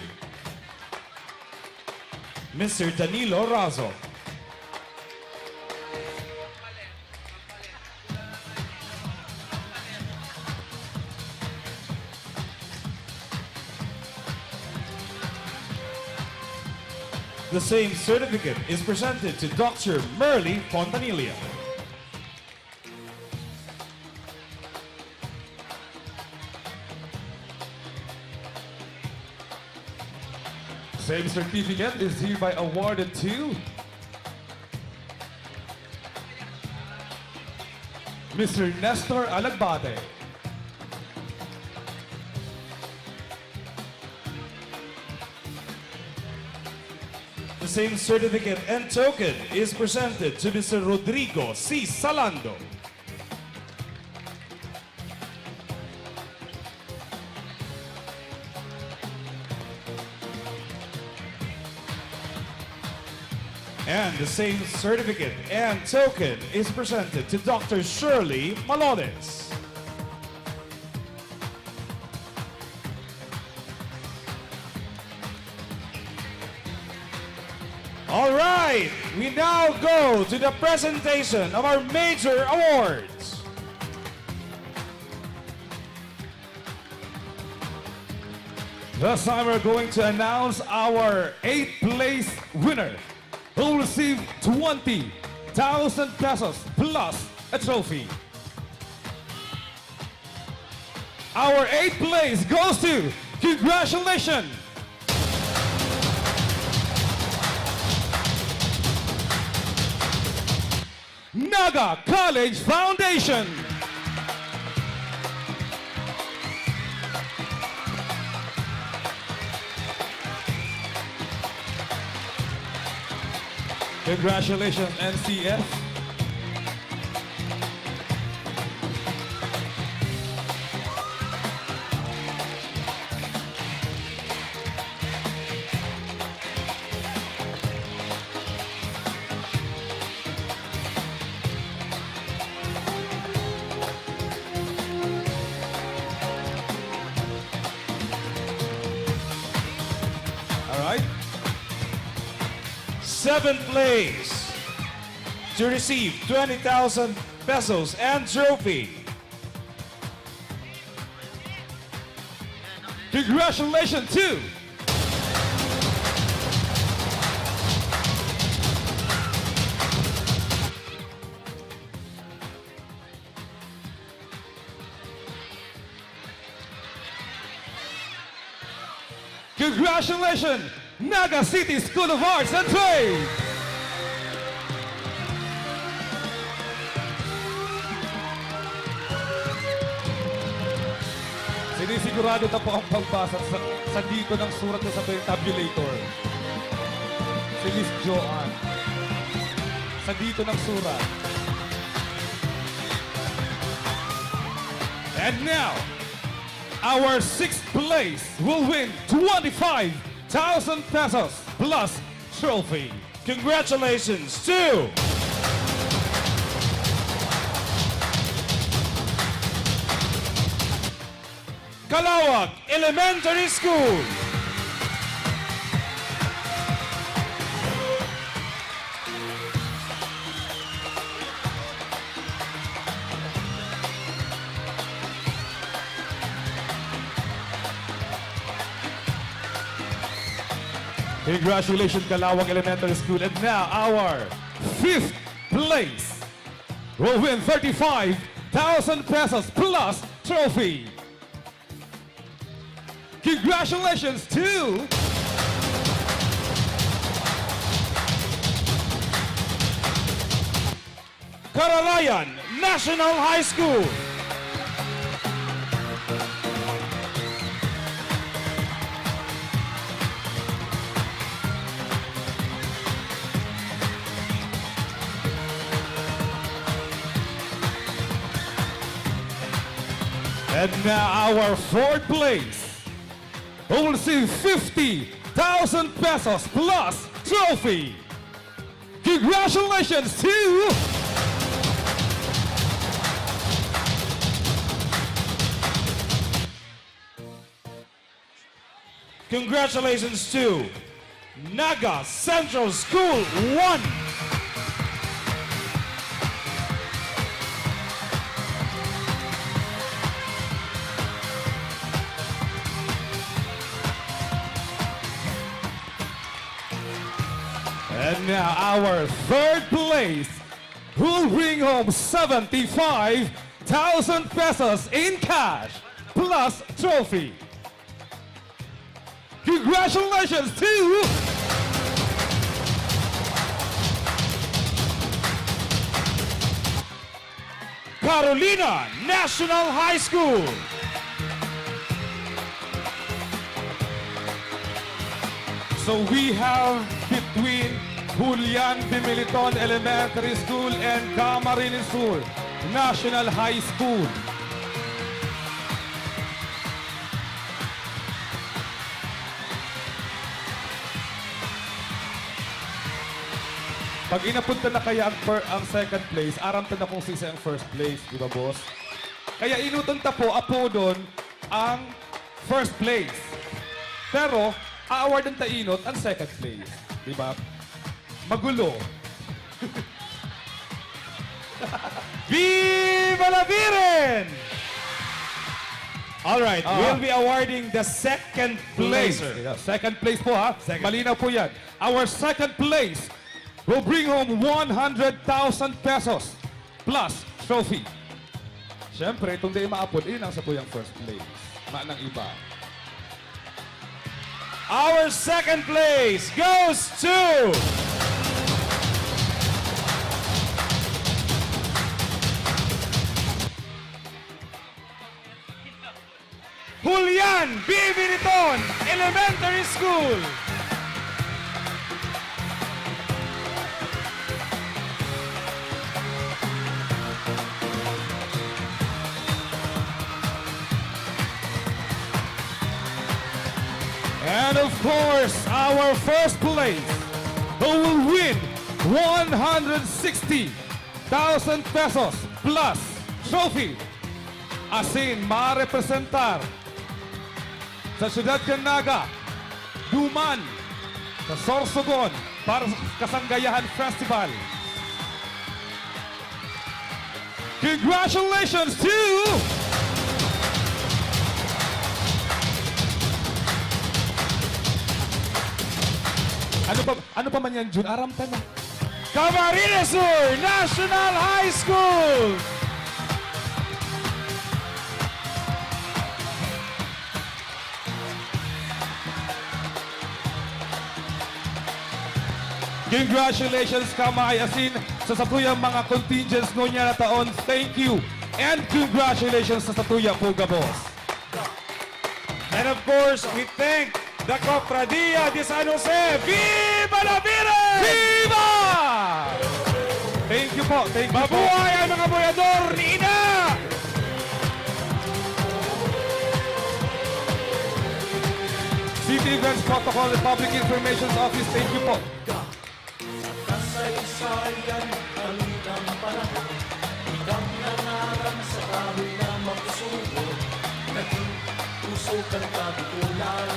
Mister Danilo Razo. The same certificate is presented to Doctor Merly Fontanilla. Same certificate is hereby awarded to Mister Nestor Alagbate. The same certificate and token is presented to Mister Rodrigo C. Salando. And the same certificate and token is presented to Doctor Shirley Malones. All right, we now go to the presentation of our major awards. Thus time, we're going to announce our eighth place winner, who will receive twenty thousand pesos plus a trophy. Our eighth place goes to, congratulations, Naga College Foundation. Congratulations, N C F. All right. Seventh place to receive twenty thousand pesos and trophy. Congratulations to Congratulations, Naga City School of Arts and Trade! Sinisigurado na po ang pagbasa sa, sa dito ng surat na sa tabulator. Si Miss Joanne. Sa dito ng surat. And now, our sixth place will win twenty-five thousand pesos plus trophy. Congratulations to Calauag Elementary School. Congratulations, Calauag Elementary School. And now, our fifth place will win thirty-five thousand pesos plus trophy. Congratulations to Aralayan National High School. And now our fourth place, who will receive fifty thousand pesos plus trophy. Congratulations to Congratulations to Naga Central School one. And now our third place, who'll bring home seventy-five thousand pesos in cash plus trophy. Congratulations to Carolina National High School. So we have between Julian B. Militon Elementary School and Camarines Sur National High School. Pag inapunta na kaya ang fir-, ang second place, aram ta na kung sisay ang first place, di ba, boss? Kaya enoton ta po, apodon ang first place. Pero, a-awardan ta enot ang second place. Di ba? Magulo. Viva la Viren! Alright, Aha. we'll be awarding the second place. Place. Yeah, second place po, ha? Second. Malinaw po yan. Our second place will bring home one hundred thousand pesos plus trophy. Siyempre, itong di maapod, iyan ang sa kuyang first place. Manang iba. Our second place goes to Julian B. Militon Elementary School. And of course, our first place, who will win one hundred sixty thousand pesos plus trophy, asin marepresentar sa siyudad kan Naga, duman sa Sorsogon para sa Kasanggayahan Festival. Congratulations to Ano pa, ano pa man yan, Jun? Aram ka na. Camarines Sur National High School! Congratulations, Kamay, asin sa satuyang mga contingents ngunyan na taon. Thank you and congratulations sa satuya po gabos. And of course, we thank the Cofradia de San Jose. Viva la Virgen! Viva! Thank you po. Thank you po. Mabuhay ang mga boyador ni Ina! City Events Protocol and Public Information Office, thank you po. Sa kasaysayan, kalitang panahon, ikaw na ngaran sa kahoy na makusog, naging puso kan kabikulan.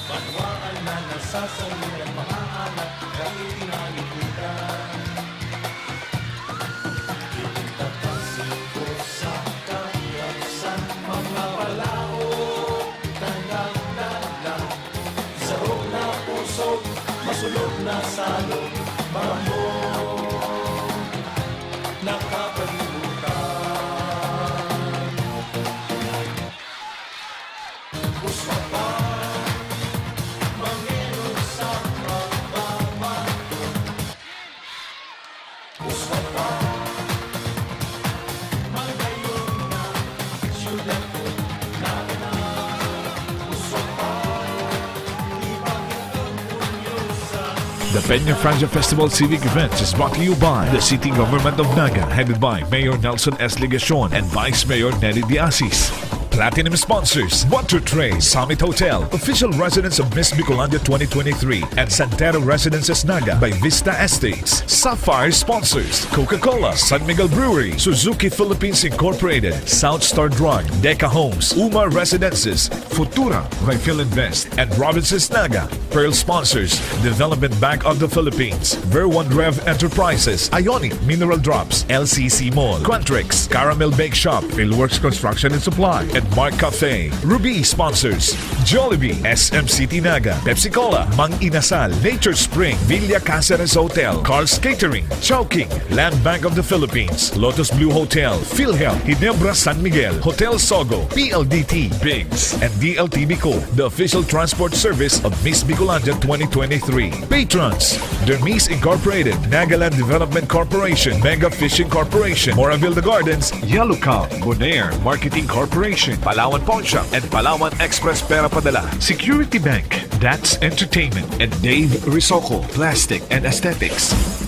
Banwaan na nasasawi ang mga anak, kay tinalibutan. Kita pa singko sa kahirapan, mga balaod, tangang dalan. Sarog na puso, masulog na salog, mga mo nakapalibutan. Uswa pa, mangenon sa pagmamahal. Uswa pa, The Peña Francia Festival Civic Event is brought to you by the City Government of Naga, headed by Mayor Nelson S. Legacion and Vice Mayor Nelly Diasis. Platinum sponsors, Water Trade, Summit Hotel, official residence of Miss Bicolandia twenty twenty-three, and Santero Residences Naga by Vista Estates. Sapphire sponsors, Coca-Cola, San Miguel Brewery, Suzuki Philippines Incorporated, South Star Drug, Deca Homes, Uma Residences, Futura by Philinvest, and Robinsons Naga. Pearl sponsors, Development Bank of the Philippines, Ver One Rev Enterprises, Ionic Mineral Drops, L C C Mall, Quantrix, Caramel Bake Shop, Philworks Construction and Supply, and Mark Cafe. Ruby sponsors, Jollibee, S M City Naga, Pepsi Cola, Mang Inasal, Nature Spring, Villa Caceres Hotel, Carl's Catering, Chowking, Land Bank of the Philippines, Lotus Blue Hotel, PhilHealth, Ginebra San Miguel, Hotel Sogo, P L D T, Biggs, and D L T B Co, the official transport service of Miss Bicolandia twenty twenty-three. Patrons, Dermis Incorporated, Nagaland Development Corporation, Mega Fishing Corporation, Moraville The Gardens, Yellow Cow, Bonaire Marketing Corporation, Palawan Pawn Shop, and Palawan Express Pera Padala, Security Bank, That's Entertainment, and Dave Risocco, Plastic and Aesthetics.